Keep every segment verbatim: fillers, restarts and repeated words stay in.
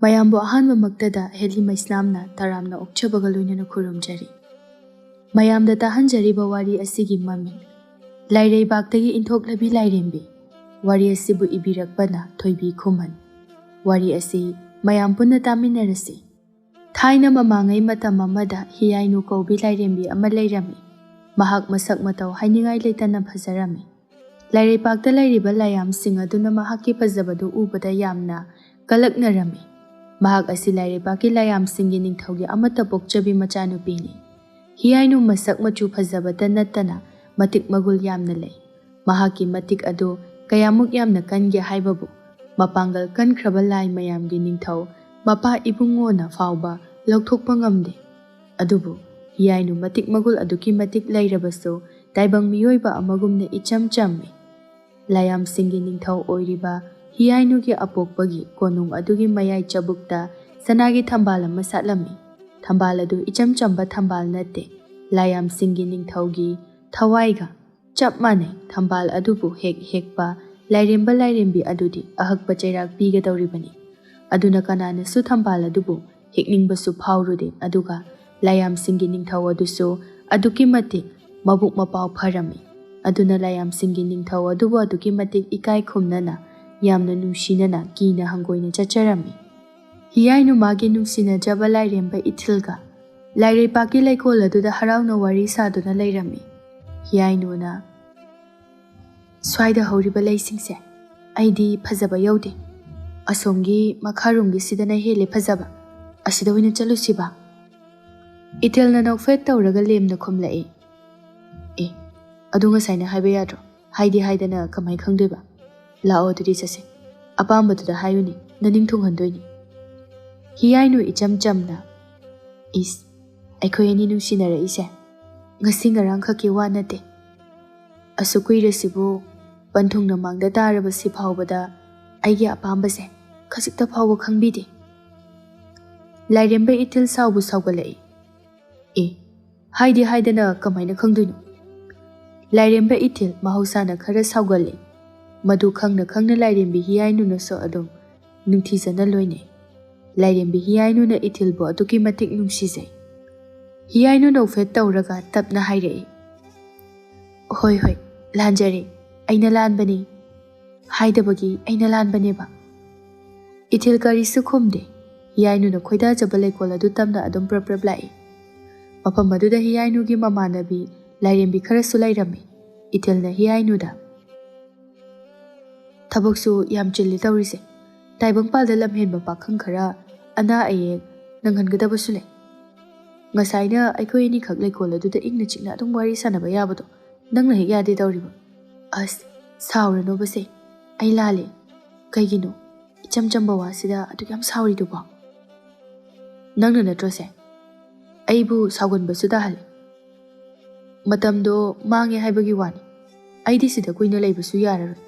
ꯃꯌꯥꯝꯕꯨ ꯑꯍꯥꯟꯕꯃꯛꯇꯗ ꯍꯦꯂꯤ ꯃꯩꯁꯂꯥꯝꯅ ꯇꯔꯥꯝꯅ ꯑꯣꯛꯆꯕꯒ ꯂꯣꯏꯅꯅ ꯈꯨꯔꯨꯝꯖꯔꯤ꯫ ꯃꯌꯥꯝꯗ ꯇꯥꯍꯟꯖꯔꯤꯕ ꯋꯥꯔꯤ ꯑꯁꯤꯒꯤ ꯃꯃꯤꯡ ꯂꯥꯏꯔꯩꯕꯥꯛꯇꯒꯤ ꯏꯟꯊꯣꯛꯂꯕꯤ ꯂꯥꯏꯔꯦꯝꯕꯤ꯫ ꯋꯥꯔꯤ ꯑꯁꯤꯕꯨ ꯏꯕꯤꯔꯛꯄꯅ ꯊꯣꯏꯕꯤ ꯈꯨꯃꯟ꯫ ꯋꯥꯔꯤ ꯑꯁꯤ ꯃꯌꯥꯝ ꯄꯨꯟꯅ ꯇꯥꯃꯤꯟꯅꯔꯁꯤ꯫ ꯊꯥꯏꯅ ꯃꯃꯥꯡꯉꯩ ꯃꯇꯝ ꯑꯃꯗ ꯍꯤꯌꯥꯏꯅꯨ ꯀꯧꯕꯤ ꯂꯥꯏꯔꯦꯝꯕꯤ ꯑꯃ ꯂꯩꯔꯝꯃꯤ꯫ ꯃꯍꯥꯛ ꯃꯁꯛ ꯃꯇꯧ ꯍꯥꯏꯅꯤꯡꯉꯥꯏ ꯂꯩꯇꯅ ꯐꯖꯔꯝꯃꯤ꯫ ꯂꯥꯏꯔꯩꯄꯥꯛꯇ ꯂꯩꯔꯤꯕ ꯂꯥꯏꯌꯥꯝꯁꯤꯡ ꯑꯗꯨꯅ ꯃꯍꯥꯛꯀꯤ ꯐꯖꯕꯗꯨ ꯎꯕꯗ ꯌꯥꯝꯅ ꯀꯂꯛꯅꯔꯝꯃꯤ꯫ ꯃꯍꯥꯛ ꯑꯁꯤ ꯂꯥꯏꯔꯩꯄꯥꯛꯀꯤ ꯂꯥꯏꯌꯥꯝꯁꯤꯡꯒꯤ ꯅꯤꯡꯊꯧꯒꯤ ꯑꯃꯠꯇ ꯄꯣꯛꯆꯕꯤ ꯃꯆꯥꯅꯨꯄꯤꯅꯤ꯫ ꯍꯤꯌꯥꯏꯅꯨ ꯃꯁꯛ ꯃꯆꯨ ꯐꯖꯕꯇ ꯅꯠꯇꯅ ꯃꯇꯤꯛ ꯃꯒꯨꯜ ꯌꯥꯝꯅ ꯂꯩ꯫ ꯃꯍꯥꯛꯀꯤ ꯃꯇꯤꯛ ꯑꯗꯨ ꯀꯌꯥꯃꯨꯛ ꯌꯥꯝꯅ ꯀꯟꯒꯦ ꯍꯥꯏꯕꯕꯨ ꯃꯄꯥꯡꯒꯜ ꯀꯟꯈ꯭ꯔꯕ ꯂꯥꯏ ꯃꯌꯥꯝꯒꯤ ꯅꯤꯡꯊꯧ ꯃꯄꯥ ꯏꯕꯨꯡꯉꯣꯅ ꯐꯥꯎꯕ ꯂꯧꯊꯣꯛꯄ ꯉꯝꯗꯦ꯫ ꯑꯗꯨꯕꯨ ꯍꯤꯌꯥꯏꯅꯨ ꯃꯇꯤꯛ ꯃꯒꯨꯜ ꯑꯗꯨꯛꯀꯤ ꯃꯇꯤꯛ ꯂꯩꯔꯕꯁꯨ ꯇꯥꯏꯕꯪ ꯃꯤꯑꯣꯏꯕ ꯑꯃꯒꯨꯝꯅ ꯏꯆꯝ ꯆꯝꯃꯤ꯫ ꯂꯥꯏꯌꯥꯝꯁꯤꯡꯒꯤ ꯅꯤꯡꯊꯧ ꯑꯣꯏꯔꯤꯕ ꯍꯤꯌꯥꯏꯅꯨꯒꯤ ꯑꯄꯣꯛꯄꯒꯤ ꯀꯣꯅꯨꯡ ꯑꯗꯨꯒꯤ ꯃꯌꯥꯏ ꯆꯕꯨꯛꯇ ꯁꯅꯥꯒꯤ ꯊꯝꯕꯥꯜ ꯑꯃ ꯁꯥꯠꯂꯝꯃꯤ꯫ ꯊꯝꯕꯥꯜ ꯑꯗꯨ ꯏꯆꯝ ꯆꯝꯕ ꯊꯝꯕꯥꯜ ꯅꯠꯇꯦ꯫ ꯂꯥꯏꯌꯥꯝꯁꯤꯡꯒꯤ ꯅꯤꯡꯊꯧꯒꯤ ꯊꯋꯥꯏꯒ ꯆꯞ ꯃꯥꯟꯅꯩ꯫ ꯊꯝꯕꯥꯜ ꯑꯗꯨꯕꯨ ꯍꯦꯛ ꯍꯦꯛꯄ ꯂꯥꯏꯔꯦꯝꯕ ꯂꯥꯏꯔꯦꯝꯕꯤ ꯑꯗꯨꯗꯤ ꯑꯍꯛꯄ ꯆꯩꯔꯥꯛ ꯄꯤꯒꯗꯧꯔꯤꯕꯅꯤ꯫ ꯑꯗꯨꯅ ꯀꯅꯥꯅꯁꯨ ꯊꯝꯕꯥꯜ ꯑꯗꯨꯕꯨ ꯍꯦꯛꯅꯤꯡꯕꯁꯨ ꯐꯥꯎꯔꯨꯗꯦ꯫ ꯑꯗꯨꯒ ꯂꯥꯏꯌꯥꯝꯁꯤꯡꯒꯤ ꯅꯤꯡꯊꯧ ꯑꯗꯨꯁꯨ ꯑꯗꯨꯛꯀꯤ ꯃꯇꯤꯛ ꯃꯕꯨꯛ ꯃꯄꯥꯎ ꯐꯔꯝꯃꯤ꯫ ꯑꯗꯨꯅ ꯂꯥꯏꯌꯥꯝꯁꯤꯡꯒꯤ ꯅꯤꯡꯊꯧ ꯑꯗꯨꯕꯨ ꯑꯗꯨꯛꯀꯤ ꯃꯇꯤꯛ ꯏꯀꯥꯏ ꯈꯨꯝꯅꯅ, ꯌꯥꯝꯅ ꯅꯨꯡꯁꯤꯅꯅ, ꯀꯤꯅ ꯍꯪꯒꯣꯏꯅ ꯆꯠꯆꯔꯝꯃꯤ꯫ ꯍꯤꯌꯥꯏꯅꯨ ꯃꯥꯒꯤ ꯅꯨꯡꯁꯤꯅꯖꯕ ꯂꯥꯏꯔꯦꯝꯕ ꯏꯊꯤꯜꯒ ꯂꯥꯏꯔꯩꯄꯥꯛꯀꯤ ꯂꯩꯀꯣꯜ ꯑꯗꯨꯗ ꯍꯔꯥꯎꯅ ꯋꯥꯔꯤ ꯁꯥꯗꯨꯅ ꯂꯩꯔꯝꯃꯤ꯫ ꯍꯤꯌꯥꯏꯅꯨꯅ, "ꯁ꯭ꯋꯥꯏꯗ ꯍꯧꯔꯤꯕ ꯂꯩꯁꯤꯡꯁꯦ ꯑꯩꯗꯤ ꯐꯖꯕ ꯌꯧꯗꯦ꯫ ꯑꯁꯣꯝꯒꯤ ꯃꯈꯥꯔꯣꯝꯒꯤꯁꯤꯗꯅ ꯍꯦꯜꯂꯦ ꯐꯖꯕ꯫ ꯑꯁꯤꯗ ꯑꯣꯏꯅ ꯆꯠꯂꯨꯁꯤꯕ?" ꯏꯊꯤꯜꯅ ꯅꯣꯛꯐꯦꯠ ꯇꯧꯔꯒ ꯂꯦꯝꯅ ꯈꯨꯝꯂꯛꯏ꯫ "ꯑꯦ, ꯑꯗꯨ ꯉꯁꯥꯏꯅ ꯍꯥꯏꯕ ꯌꯥꯗ꯭ꯔꯣ? ꯍꯥꯏꯗꯤ ꯍꯥꯏꯗꯅ ꯀꯃꯥꯏ ꯈꯪꯗꯣꯏꯕ? ꯂꯥꯛꯑꯣ, ꯑꯗꯨꯗꯤ ꯆꯠꯁꯦ꯫ ꯑꯄꯥꯝꯕꯗꯨꯗ ꯍꯥꯏꯌꯨꯅꯦ, ꯅꯅꯤꯡ ꯊꯨꯡꯍꯟꯗꯣꯏꯅꯤ꯫" ꯍꯤꯌꯥꯏꯅꯨ ꯏꯆꯝ ꯆꯝꯅ, "ꯏꯁ, ꯑꯩꯈꯣꯏ ꯑꯅꯤ ꯅꯨꯡꯁꯤꯅꯔꯛꯏꯁꯦ ꯉꯁꯤ ꯉꯔꯥꯡ ꯈꯛꯀꯤ ꯋꯥ ꯅꯠꯇꯦ꯫ ꯑꯁꯨꯛ ꯀꯨꯏꯔꯁꯤꯕꯨ ꯄꯟꯊꯨꯡꯅ ꯃꯥꯡꯗ ꯇꯥꯔꯕꯁꯤ ꯐꯥꯎꯕꯗ ꯑꯩꯒꯤ ꯑꯄꯥꯝꯕꯁꯦ ꯈꯖꯤꯛꯇ ꯐꯥꯎꯕ ꯈꯪꯕꯤꯗꯦ꯫" ꯂꯥꯏꯔꯦꯝꯕ ꯏꯊꯤꯜ ꯁꯥꯎꯕꯨ ꯁꯥꯎꯒꯠꯂꯛꯏ꯫ "ꯑꯦ, ꯍꯥꯏꯗꯤ ꯍꯥꯏꯗꯅ ꯀꯃꯥꯏꯅ ꯈꯪꯗꯣꯏꯅꯣ?" ꯂꯥꯏꯔꯦꯝꯕ ꯏꯊꯤꯜ ꯃꯍꯧꯁꯥꯅ ꯈꯔ ꯁꯥꯎꯒꯜꯂꯤ꯫ ꯃꯗꯨ ꯈꯪꯅ ꯈꯪꯅ ꯂꯥꯏꯔꯦꯝꯕꯤ ꯍꯤꯌꯥꯏꯅꯨꯅꯁꯨ ꯑꯗꯨꯝ ꯅꯤꯡꯊꯤꯖꯅ ꯂꯣꯏꯅꯩ꯫ ꯂꯥꯏꯔꯦꯝꯕꯤ ꯍꯤꯌꯥꯏꯅꯨꯅ ꯏꯊꯤꯜꯕꯨ ꯑꯗꯨꯛꯀꯤ ꯃꯇꯤꯛ ꯅꯨꯡꯁꯤꯖꯩ꯫ ꯍꯤꯌꯥꯏꯅꯨ ꯅꯣꯛꯐꯦꯠ ꯇꯧꯔꯒ ꯇꯞꯅ ꯍꯥꯏꯔꯛꯏ, "ꯍꯣꯏ, ꯍꯣꯏ, ꯂꯥꯟꯖꯔꯦ꯫ ꯑꯩꯅ ꯂꯥꯟꯕꯅꯤ꯫ ꯍꯥꯏꯗꯕꯒꯤ ꯑꯩꯅ ꯂꯥꯟꯕꯅꯦꯕ꯫" ꯏꯊꯤꯜ ꯀꯔꯤꯁꯨ ꯈꯨꯝꯗꯦ꯫ ꯍꯤꯌꯥꯏꯅꯨꯅ ꯈꯣꯏꯗꯥꯖꯕ ꯂꯩꯀꯣꯜ ꯑꯗꯨ ꯇꯝꯅ ꯑꯗꯨꯝ ꯄ꯭ꯔꯞ ꯄ꯭ꯔꯞ ꯂꯥꯛꯏ꯫ ꯃꯐꯝ ꯑꯗꯨꯗ ꯍꯤꯌꯥꯏꯅꯨꯒꯤ ꯃꯃꯥꯟꯅꯕꯤ ꯂꯥꯏꯔꯦꯝꯕꯤ ꯈꯔꯁꯨ ꯂꯩꯔꯝꯃꯤ꯫ ꯏꯊꯤꯜꯅ ꯍꯤꯌꯥꯏꯅꯨꯗ, "ꯊꯕꯛꯁꯨ ꯌꯥꯝ ꯆꯤꯜꯂꯤ ꯇꯧꯔꯤꯁꯦ꯫ ꯇꯥꯏꯕꯪꯄꯥꯜꯗ ꯂꯝꯍꯦꯟꯕ ꯄꯥꯈꯪ ꯈꯔ ꯑꯅꯥ ꯑꯌꯦꯛ ꯅꯪꯍꯟꯒꯗꯕꯁꯨ ꯂꯩ꯫ ꯉꯁꯥꯏꯅ ꯑꯩꯈꯣꯏ ꯑꯅꯤꯈꯛ ꯂꯩꯀꯣꯜ ꯑꯗꯨꯗ ꯏꯪꯅ ꯆꯤꯛꯅ ꯑꯗꯨꯝ ꯋꯥꯔꯤ ꯁꯥꯟꯅꯕ ꯌꯥꯕꯗꯣ ꯅꯪꯅ ꯍꯦꯛ ꯌꯥꯗꯦ ꯇꯧꯔꯤꯕ꯫" "ꯑꯁ, ꯁꯥꯎꯔꯅꯣꯕꯁꯦ꯫ ꯑꯩ ꯂꯥꯜꯂꯦ꯫ ꯀꯩꯒꯤꯅꯣ ꯏꯆꯝ ꯆꯝꯕ ꯋꯥꯁꯤꯗ ꯑꯗꯨꯛ ꯌꯥꯝ ꯁꯥꯎꯔꯤꯗꯨꯕꯣ?" "ꯅꯪꯅ ꯅꯠꯇ꯭ꯔꯣꯁꯦ? ꯑꯩꯕꯨ ꯁꯥꯎꯒꯟꯕꯁꯨ ꯇꯥꯍꯜꯂꯦ꯫ ꯃꯇꯝꯗꯣ ꯃꯥꯡꯉꯦ ꯍꯥꯏꯕꯒꯤ ꯋꯥꯅꯤ꯫ ꯑꯩꯗꯤ ꯁꯤꯗ ꯀꯨꯏꯅ ꯂꯩꯕꯁꯨ ꯌꯥꯔꯔꯣꯏ꯫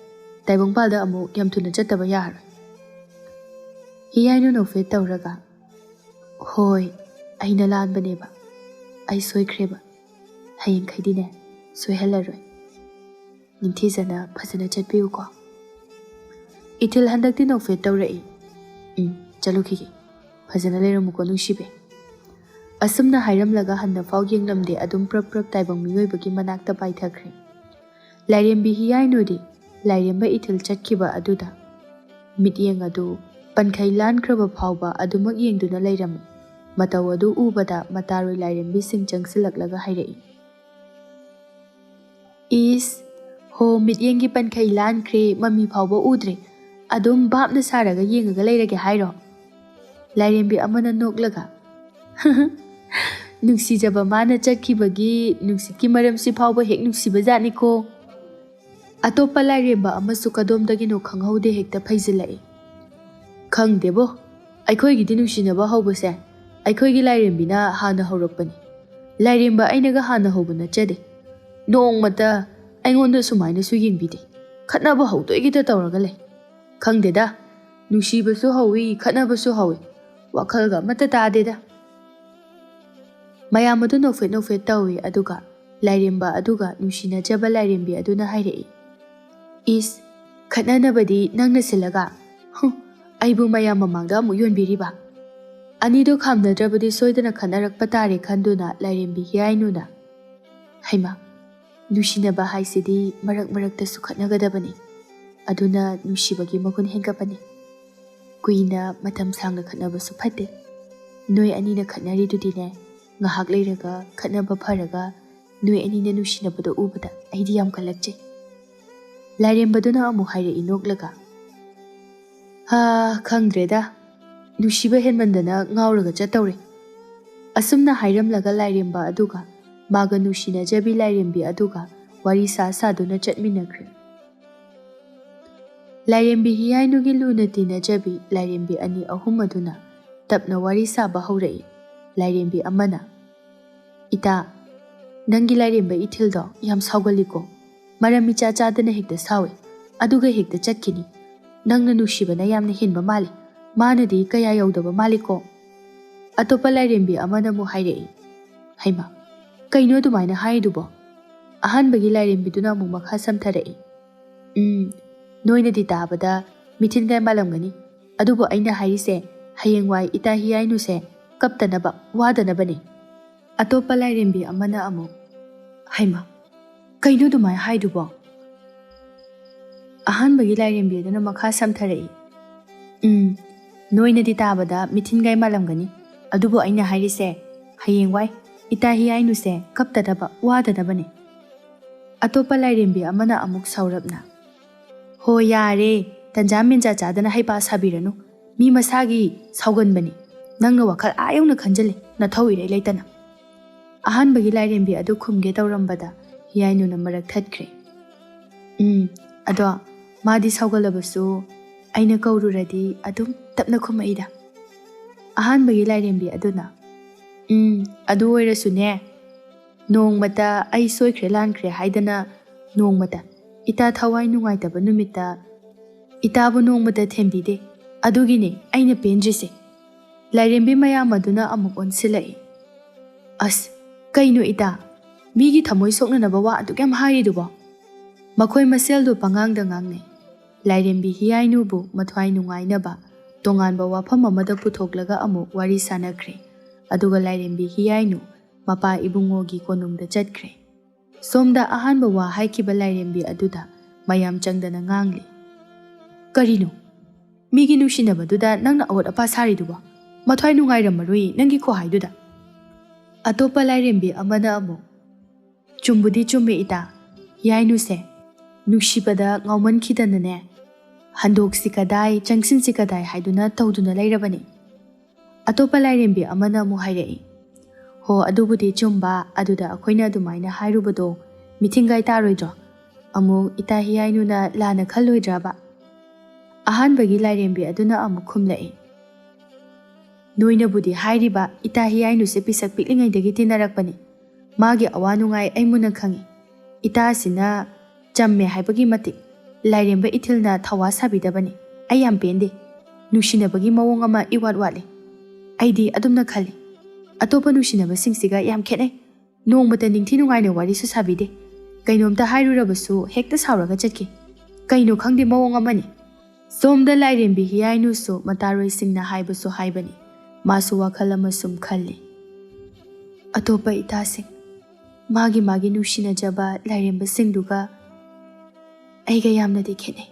ꯇꯥꯏꯕꯪꯄꯥꯜꯗ ꯑꯃꯨꯛ ꯌꯥꯝ ꯊꯨꯅ ꯆꯠꯇꯕ ꯌꯥꯔꯔꯣꯏ꯫" ꯍꯤꯌꯥꯏꯅꯨ ꯅꯣꯛꯐꯦꯠ ꯇꯧꯔꯒ, "ꯍꯣꯏ, ꯑꯩꯅ ꯂꯥꯟꯕꯅꯦꯕ꯫ ꯑꯩ ꯁꯣꯏꯈ꯭ꯔꯦꯕ꯫ ꯍꯌꯦꯡꯈꯩꯗꯤꯅꯦ, ꯁꯣꯏꯍꯜꯂꯔꯣꯏ꯫ ꯅꯤꯡꯊꯤꯖꯅ ꯐꯖꯅ ꯆꯠꯄꯤꯌꯨꯀꯣ꯫" ꯏꯊꯤꯜ ꯍꯟꯗꯛꯇꯤ ꯅꯣꯛꯐꯦꯠ ꯇꯧꯔꯛꯏ꯫ "ꯎꯝ, ꯆꯠꯂꯨꯈꯤꯒꯦ꯫ ꯐꯖꯅ ꯂꯩꯔꯝꯃꯨꯀꯣ, ꯅꯨꯡꯁꯤꯕꯤ꯫" ꯑꯁꯨꯝꯅ ꯍꯥꯏꯔꯝꯂꯒ ꯍꯟꯅ ꯐꯥꯎ ꯌꯦꯡꯂꯝꯗꯦ, ꯑꯗꯨꯝ ꯄ꯭ꯔꯞ ꯄ꯭ꯔꯞ ꯇꯥꯏꯕꯪ ꯃꯤꯑꯣꯏꯕꯒꯤ ꯃꯅꯥꯛꯇ ꯄꯥꯏꯊꯈ꯭ꯔꯦ꯫ ꯂꯥꯏꯔꯦꯝꯕꯤ ꯍꯤꯌꯥꯏꯅꯨꯗꯤ ꯂꯥꯏꯔꯦꯝꯕ ꯏꯊꯤꯜ ꯆꯠꯈꯤꯕ ꯑꯗꯨꯗ ꯃꯤꯠꯌꯦꯡ ꯑꯗꯨ ꯄꯟꯈꯩ ꯂꯥꯟꯈ꯭ꯔꯕ ꯐꯥꯎꯕ ꯑꯗꯨꯃꯛ ꯌꯦꯡꯗꯨꯅ ꯂꯩꯔꯝꯃꯤ꯫ ꯃꯇꯧ ꯑꯗꯨ ꯎꯕꯗ ꯃꯇꯥꯔꯣꯏ ꯂꯥꯏꯔꯦꯝꯕꯤꯁꯤꯡ ꯆꯪꯁꯤꯜꯂꯛꯂꯒ ꯍꯥꯏꯔꯛꯏ, "ꯏꯁ, ꯍꯣ, ꯃꯤꯠꯌꯦꯡꯒꯤ ꯄꯟꯈꯩ ꯂꯥꯟꯈ꯭ꯔꯦ, ꯃꯃꯤ ꯐꯥꯎꯕ ꯎꯗ꯭ꯔꯦ꯫ ꯑꯗꯨꯝ ꯚꯥꯞꯅ ꯁꯥꯔꯒ ꯌꯦꯡꯉꯒ ꯂꯩꯔꯒꯦ ꯍꯥꯏꯔꯣ?" ꯂꯥꯏꯔꯦꯝꯕꯤ ꯑꯃꯅ ꯅꯣꯛꯂꯒ, "ꯅꯨꯡꯁꯤꯖꯕ ꯃꯥꯅ ꯆꯠꯈꯤꯕꯒꯤ ꯅꯨꯡꯁꯤꯠꯀꯤ ꯃꯔꯝꯁꯤ ꯐꯥꯎꯕ ꯍꯦꯛ ꯅꯨꯡꯁꯤꯕ ꯖꯥꯠꯅꯤꯀꯣ꯫" ꯑꯇꯣꯞꯄ ꯂꯥꯏꯔꯦꯝꯕ ꯑꯃꯁꯨ ꯀꯗꯣꯝꯗꯒꯤꯅꯣ ꯈꯪꯍꯧꯗꯦ ꯍꯦꯛꯇ ꯐꯩꯖꯤꯜꯂꯛꯏ꯫ "ꯈꯪꯗꯦꯕꯣ, ꯑꯩꯈꯣꯏꯒꯤꯗꯤ ꯅꯨꯡꯁꯤꯅꯕ ꯍꯧꯕꯁꯦ ꯑꯩꯈꯣꯏꯒꯤ ꯂꯥꯏꯔꯦꯝꯕꯤꯅ ꯍꯥꯟꯅ ꯍꯧꯔꯛꯄꯅꯤ꯫ ꯂꯥꯏꯔꯦꯝꯕ ꯑꯩꯅꯒ ꯍꯥꯟꯅ ꯍꯧꯕ ꯅꯠꯆꯗꯦ꯫ ꯅꯣꯡꯃꯇ ꯑꯩꯉꯣꯟꯗ ꯁꯨꯃꯥꯏꯅꯁꯨ ꯌꯦꯡꯕꯤꯗꯦ꯫ ꯈꯠꯅꯕ ꯍꯧꯗꯣꯏꯒꯤꯗ ꯇꯧꯔꯒ ꯂꯩ꯫ ꯈꯪꯗꯦꯗ, ꯅꯨꯡꯁꯤꯕꯁꯨ ꯍꯧꯋꯤ, ꯈꯠꯅꯕꯁꯨ ꯍꯧꯋꯤ꯫ ꯋꯥꯈꯜꯒ ꯑꯃꯠꯇ ꯇꯥꯗꯦꯗ꯫" ꯃꯌꯥꯝ ꯑꯗꯨ ꯅꯣꯛꯐꯦꯠ ꯅꯣꯛꯐꯦꯠ ꯇꯧꯏ, ꯑꯗꯨꯒ ꯂꯥꯏꯔꯦꯝꯕ ꯑꯗꯨꯒ ꯅꯨꯡꯁꯤꯅꯖꯕ ꯂꯥꯏꯔꯦꯝꯕꯤ ꯑꯗꯨꯅ ꯍꯥꯏꯔꯛꯏ, "ꯏꯁ, ꯈꯠꯅꯅꯕꯗꯤ ꯅꯪꯅ ꯁꯤꯜꯂꯒ, ꯍꯨꯝ, ꯑꯩꯕꯨ ꯃꯌꯥꯝ ꯃꯃꯥꯡꯗ ꯑꯃꯨꯛ ꯌꯣꯟꯕꯤꯔꯤꯕ? ꯑꯅꯤꯗꯣ ꯈꯥꯝꯅꯗ꯭ꯔꯕꯗꯤ ꯁꯣꯏꯗꯅ ꯈꯠꯅꯔꯛꯄ ꯇꯥꯔꯦ ꯈꯟꯗꯨꯅ ꯂꯥꯏꯔꯦꯝꯕꯤ ꯍꯤꯌꯥꯏꯅꯨꯅ, "ꯍꯩꯃꯥ, ꯅꯨꯡꯁꯤꯅꯕ ꯍꯥꯏꯁꯤꯗꯤ ꯃꯔꯛ ꯃꯔꯛꯇꯁꯨ ꯈꯠꯅꯒꯗꯕꯅꯤ, ꯑꯗꯨꯅ ꯅꯨꯡꯁꯤꯕꯒꯤ ꯃꯒꯨꯟ ꯍꯦꯟꯒꯠꯄꯅꯤ꯫ ꯀꯨꯏꯅ ꯃꯇꯝ ꯁꯥꯡꯅ ꯈꯠꯅꯕꯁꯨ ꯐꯠꯇꯦ꯫ ꯅꯣꯏ ꯑꯅꯤꯅ ꯈꯠꯅꯔꯤꯗꯨꯗꯤꯅꯦ, ꯉꯥꯏꯍꯥꯛ ꯂꯩꯔꯒ ꯈꯠꯅꯕ ꯐꯔꯒ ꯅꯣꯏ ꯑꯅꯤꯅ ꯅꯨꯡꯁꯤꯅꯕꯗꯣ ꯎꯕꯗ ꯑꯩꯗꯤ ꯌꯥꯝ ꯀꯜꯂꯛꯆꯩ꯫" ꯂꯥꯏꯔꯦꯝꯕꯗꯨꯅ ꯑꯃꯨꯛ ꯍꯥꯏꯔꯛꯏ ꯅꯣꯛꯂꯒ, "ꯍꯥ, ꯈꯪꯗ꯭ꯔꯦꯗ, ꯅꯨꯡꯁꯤꯕ ꯍꯦꯟꯃꯟꯗꯅ ꯉꯥꯎꯔꯒ ꯆꯠꯇꯧꯔꯦ꯫" ꯑꯁꯨꯝꯅ ꯍꯥꯏꯔꯝꯂꯒ ꯂꯥꯏꯔꯦꯝꯕ ꯑꯗꯨꯒ ꯃꯥꯒ ꯅꯨꯡꯁꯤꯅꯖꯕꯤ ꯂꯥꯏꯔꯦꯝꯕꯤ ꯑꯗꯨꯒ ꯋꯥꯔꯤ ꯁꯥ ꯁꯥꯗꯨꯅ ꯆꯠꯃꯤꯟꯅꯈ꯭ꯔꯦ꯫ ꯂꯥꯏꯔꯦꯝꯕꯤ ꯍꯤꯌꯥꯏꯅꯨꯒꯤ ꯂꯨꯅ ꯇꯤꯟꯅꯖꯕꯤ ꯂꯥꯏꯔꯦꯝꯕꯤ ꯑꯅꯤ ꯑꯍꯨꯝ ꯑꯗꯨꯅ ꯇꯞꯅ ꯋꯥꯔꯤ ꯁꯥꯕ ꯍꯧꯔꯛꯏ꯫ ꯂꯥꯏꯔꯦꯝꯕꯤ ꯑꯃꯅ, "ꯏꯇꯥ, ꯅꯪꯒꯤ ꯂꯥꯏꯔꯦꯝꯕ ꯏꯊꯤꯜꯗꯣ ꯌꯥꯝ ꯁꯥꯎꯒꯜꯂꯤꯀꯣ꯫ ꯃꯔꯝ ꯏꯆꯥ ꯆꯥꯗꯅ ꯍꯦꯛꯇ ꯁꯥꯎꯏ, ꯑꯗꯨꯒ ꯍꯦꯛꯇ ꯆꯠꯈꯤꯅꯤ꯫ ꯅꯪꯅ ꯅꯨꯡꯁꯤꯕꯅ ꯌꯥꯝꯅ ꯍꯦꯟꯕ ꯃꯥꯜꯂꯤ, ꯃꯥꯅꯗꯤ ꯀꯌꯥ ꯌꯧꯗꯕ ꯃꯥꯜꯂꯤꯀꯣ꯫" ꯑꯇꯣꯞꯄ ꯂꯥꯏꯔꯦꯝꯕꯤ ꯑꯃꯅ ꯑꯃꯨꯛ ꯍꯥꯏꯔꯛꯏ, "ꯍꯩꯃꯥ, ꯀꯩꯅꯣ ꯑꯗꯨꯃꯥꯏꯅ ꯍꯥꯏꯔꯤꯗꯨꯕꯣ?" ꯑꯍꯥꯟꯕꯒꯤ ꯂꯥꯏꯔꯦꯝꯕꯤꯗꯨꯅ ꯑꯃꯨꯛ ꯃꯈꯥ ꯁꯝꯊꯔꯛꯏ, "ꯎꯝ, ꯅꯣꯏꯅꯗꯤ ꯇꯥꯕꯗ ꯃꯤꯊꯤꯟꯒꯥꯏ ꯃꯥꯜꯂꯝꯒꯅꯤ, ꯑꯗꯨꯕꯨ ꯑꯩꯅ ꯍꯥꯏꯔꯤꯁꯦ ꯍꯌꯦꯡꯋꯥꯏ ꯏꯇꯥ ꯍꯤꯌꯥꯏꯅꯨꯁꯦ ꯀꯞꯇꯅꯕ, ꯋꯥꯗꯅꯕꯅꯦ꯫" ꯑꯇꯣꯞꯄ ꯂꯥꯏꯔꯦꯝꯕꯤ ꯑꯃꯅ ꯑꯃꯨꯛ, "ꯍꯩꯃꯥ, ꯀꯩꯅꯣ ꯑꯗꯨꯃꯥꯏꯅ ꯍꯥꯏꯗꯨꯕꯣ?" ꯑꯍꯥꯟꯕꯒꯤ ꯂꯥꯏꯔꯦꯝꯕꯤ ꯑꯗꯨꯅ ꯃꯈꯥ ꯁꯝꯊꯔꯛꯏ, "ꯎꯝ, ꯅꯣꯏꯅꯗꯤ ꯇꯥꯕꯗ ꯃꯤꯊꯤꯟꯒꯥꯏ ꯃꯥꯜꯂꯝꯒꯅꯤ, ꯑꯗꯨꯕꯨ ꯑꯩꯅ ꯍꯥꯏꯔꯤꯁꯦ ꯍꯌꯦꯡꯋꯥꯏ ꯏꯇꯥ ꯍꯤꯌꯥꯏꯅꯨꯁꯦ ꯀꯞꯇꯅꯕ, ꯋꯥꯗꯅꯕꯅꯦ꯫" ꯑꯇꯣꯞꯄ ꯂꯥꯏꯔꯦꯝꯕꯤ ꯑꯃꯅ ꯑꯃꯨꯛ ꯁꯥꯎꯔꯞꯅ, "ꯍꯣ ꯌꯥꯔꯦ, ꯇꯟꯖꯥ ꯃꯦꯟꯖꯥ ꯆꯥꯗꯅ ꯍꯩꯄꯥ ꯁꯥꯕꯤꯔꯅꯨ꯫ ꯃꯤ ꯃꯁꯥꯒꯤ ꯁꯥꯎꯒꯟꯕꯅꯤ꯫ ꯅꯪꯅ ꯋꯥꯈꯜ ꯑꯥ ꯌꯧꯅ ꯈꯟꯖꯜꯂꯤ, ꯅꯊꯧ ꯏꯔꯩ ꯂꯩꯇꯅ꯫" ꯑꯍꯥꯟꯕꯒꯤ ꯂꯥꯏꯔꯦꯝꯕꯤ ꯑꯗꯨ ꯈꯨꯝꯒꯦ ꯇꯧꯔꯝꯕꯗ ꯍꯤꯌꯥꯏꯅꯨꯅ ꯃꯔꯛ ꯊꯠꯈ꯭ꯔꯦ꯫ "ꯎꯝ, ꯑꯗꯣ ꯃꯥꯗꯤ ꯁꯥꯎꯒꯜꯂꯕꯁꯨ ꯑꯩꯅ ꯀꯧꯔꯨꯔꯗꯤ ꯑꯗꯨꯝ ꯇꯞꯅ ꯈꯨꯝꯃꯛꯏꯗ꯫" ꯑꯍꯥꯟꯕꯒꯤ ꯂꯥꯏꯔꯦꯝꯕꯤ ꯑꯗꯨꯅ, "ꯎꯝ, ꯑꯗꯨ ꯑꯣꯏꯔꯁꯨꯅꯦ, ꯅꯣꯡꯃꯇ ꯑꯩ ꯁꯣꯏꯈ꯭ꯔꯦ ꯂꯥꯟꯈ꯭ꯔꯦ ꯍꯥꯏꯗꯅ ꯅꯣꯡꯃꯇ ꯏꯇꯥ ꯊꯋꯥꯏ ꯅꯨꯡꯉꯥꯏꯇꯕ ꯅꯨꯃꯤꯠꯇ ꯏꯇꯥꯕꯨ ꯅꯣꯡꯃꯇ ꯊꯦꯝꯕꯤꯗꯦ꯫ ꯑꯗꯨꯒꯤꯅꯦ ꯑꯩꯅ ꯄꯦꯟꯗ꯭ꯔꯤꯁꯦ꯫" ꯂꯥꯏꯔꯦꯝꯕꯤ ꯃꯌꯥꯝ ꯑꯗꯨꯅ ꯑꯃꯨꯛ ꯑꯣꯟꯁꯤꯜꯂꯛꯏ꯫ "ꯑꯁ, ꯀꯩꯅꯣ ꯏꯇꯥ? ꯃꯤꯒꯤ ꯊꯃꯣꯏ ꯁꯣꯛꯅꯅꯕ ꯋꯥ ꯑꯗꯨꯛ ꯌꯥꯝ ꯍꯥꯏꯔꯤꯗꯨꯕꯣ?" ꯃꯈꯣꯏ ꯃꯁꯦꯜꯗꯨ ꯄꯉꯥꯡꯗ ꯉꯥꯡꯅꯩ꯫ ꯂꯥꯏꯔꯦꯝꯕꯤ ꯍꯤꯌꯥꯏꯅꯨꯕꯨ ꯃꯊ꯭ꯋꯥꯏ ꯅꯨꯡꯉꯥꯏꯅꯕ ꯇꯣꯉꯥꯟꯕ ꯋꯥꯐꯝ ꯑꯃꯗ ꯄꯨꯊꯣꯛꯂꯒ ꯑꯃꯨꯛ ꯋꯥꯔꯤ ꯁꯥꯅꯈ꯭ꯔꯦ꯫ ꯑꯗꯨꯒ ꯂꯥꯏꯔꯦꯝꯕꯤ ꯍꯤꯌꯥꯏꯅꯨ ꯃꯄꯥ ꯏꯕꯨꯡꯉꯣꯒꯤ ꯀꯣꯅꯨꯡꯗ ꯆꯠꯈ꯭ꯔꯦ꯫ ꯁꯣꯝꯗ ꯑꯍꯥꯟꯕ ꯋꯥ ꯍꯥꯏꯈꯤꯕ ꯂꯥꯏꯔꯦꯝꯕꯤ ꯑꯗꯨꯗ ꯃꯌꯥꯝ ꯆꯪꯗꯅ ꯉꯥꯡꯂꯤ, "ꯀꯔꯤꯅꯣ? ꯃꯤꯒꯤ ꯅꯨꯡꯁꯤꯅꯕꯗꯨꯗ ꯅꯪꯅ ꯑꯋꯥꯠ ꯑꯄꯥ ꯁꯥꯔꯤꯗꯨꯕꯣ? ꯃꯊ꯭ꯋꯥꯏ ꯅꯨꯡꯉꯥꯏꯔꯝꯃꯔꯣꯏ ꯅꯪꯒꯤ ꯈꯨꯍꯥꯏꯗꯨꯗ꯫" ꯑꯇꯣꯞꯄ ꯂꯥꯏꯔꯦꯝꯕꯤ ꯑꯃꯅ ꯑꯃꯨꯛ, "ꯆꯨꯝꯕꯨꯗꯤ ꯆꯨꯝꯃꯦ ꯏꯇꯥ, ꯍꯤꯌꯥꯏꯅꯨꯁꯦ ꯅꯨꯡꯁꯤꯕꯗ ꯉꯥꯎꯃꯟꯈꯤꯗꯅꯅꯦ, ꯍꯟꯗꯣꯛꯁꯤ ꯀꯗꯥꯏ, ꯆꯪꯁꯤꯟꯁꯤ ꯀꯗꯥꯏ ꯍꯥꯏꯗꯨꯅ ꯇꯧꯗꯨꯅ ꯂꯩꯔꯕꯅꯤ꯫" ꯑꯇꯣꯞꯄ ꯂꯥꯏꯔꯦꯝꯕꯤ ꯑꯃꯅ ꯑꯃꯨꯛ ꯍꯥꯏꯔꯛꯏ, "ꯍꯣ, ꯑꯗꯨꯕꯨꯗꯤ ꯆꯨꯝꯕ, ꯑꯗꯨꯗ ꯑꯩꯈꯣꯏꯅ ꯑꯗꯨꯃꯥꯏꯅ ꯍꯥꯏꯔꯨꯕꯗꯣ ꯃꯤꯊꯤꯡꯒꯥꯏ ꯇꯥꯔꯣꯏꯗ꯭ꯔꯣ? ꯑꯃꯨꯛ ꯏꯇꯥ ꯍꯤꯌꯥꯏꯅꯨꯅ ꯂꯥꯟꯅ ꯈꯜꯂꯣꯏꯗ꯭ꯔꯕ?" ꯑꯍꯥꯟꯕꯒꯤ ꯂꯥꯏꯔꯦꯝꯕꯤ ꯑꯗꯨꯅ ꯑꯃꯨꯛ ꯈꯨꯝꯂꯛꯏ, "ꯅꯣꯏꯅꯕꯨꯗꯤ ꯍꯥꯏꯔꯤꯕ, ꯏꯇꯥ ꯍꯤꯌꯥꯏꯅꯨꯁꯦ ꯄꯤꯁꯛ ꯄꯤꯛꯂꯤꯉꯩꯗꯒꯤ ꯇꯤꯟꯅꯔꯛꯄꯅꯤ꯫ ꯃꯥꯒꯤ ꯑꯋꯥ ꯅꯨꯡꯉꯥꯏ ꯑꯩ ꯃꯨꯟꯅ ꯈꯪꯏ꯫ ꯏꯇꯥꯁꯤꯅ ꯆꯝꯃꯦ ꯍꯥꯏꯕꯒꯤ ꯃꯇꯤꯛ ꯂꯥꯏꯔꯦꯝꯕ ꯏꯊꯤꯜꯅ ꯊꯧꯋꯥ ꯁꯥꯕꯤꯗꯕꯅꯤ꯫ ꯑꯩ ꯌꯥꯝ ꯄꯦꯟꯗꯦ꯫ ꯅꯨꯡꯁꯤꯅꯕꯒꯤ ꯃꯑꯣꯡ ꯑꯃ ꯏꯋꯥꯠ ꯋꯥꯠꯂꯤ꯫ ꯑꯩꯗꯤ ꯑꯗꯨꯝꯅ ꯈꯜꯂꯤ꯫ ꯑꯇꯣꯞꯄ ꯅꯨꯡꯁꯤꯅꯕꯁꯤꯡꯁꯤꯒ ꯌꯥꯝ ꯈꯦꯠꯅꯩ꯫ ꯅꯣꯡꯃꯇ ꯅꯤꯡꯊꯤ ꯅꯨꯡꯉꯥꯏꯅ ꯋꯥꯔꯤꯁꯨ ꯁꯥꯕꯤꯗꯦ꯫ ꯀꯩꯅꯣꯝꯇ ꯍꯥꯏꯔꯨꯔꯕꯁꯨ ꯍꯦꯛꯇ ꯁꯥꯎꯔꯒ ꯆꯠꯈꯤ꯫ ꯀꯩꯅꯣ ꯈꯪꯗꯦ, ꯃꯑꯣꯡ ꯑꯃꯅꯤ꯫" ꯁꯣꯝꯗ ꯂꯥꯏꯔꯦꯝꯕꯤ ꯍꯤꯌꯥꯏꯅꯨꯁꯨ ꯃꯇꯥꯔꯣꯏꯁꯤꯡꯅ ꯍꯥꯏꯕꯁꯨ ꯍꯥꯏꯕꯅꯤ꯫ ꯃꯥꯁꯨ ꯋꯥꯈꯜ ꯑꯃ ꯁꯨꯝ ꯈꯜꯂꯤ꯫ ꯑꯇꯣꯞꯄ ꯏꯇꯥꯁꯤꯡ, ꯃꯥꯒꯤ ꯃꯥꯒꯤ ꯅꯨꯡꯁꯤꯅꯖꯕ ꯂꯥꯏꯔꯦꯝꯕꯁꯤꯡꯗꯨꯒ ꯑꯩꯒ ꯌꯥꯝꯅꯗꯤ ꯈꯦꯠꯅꯩ꯫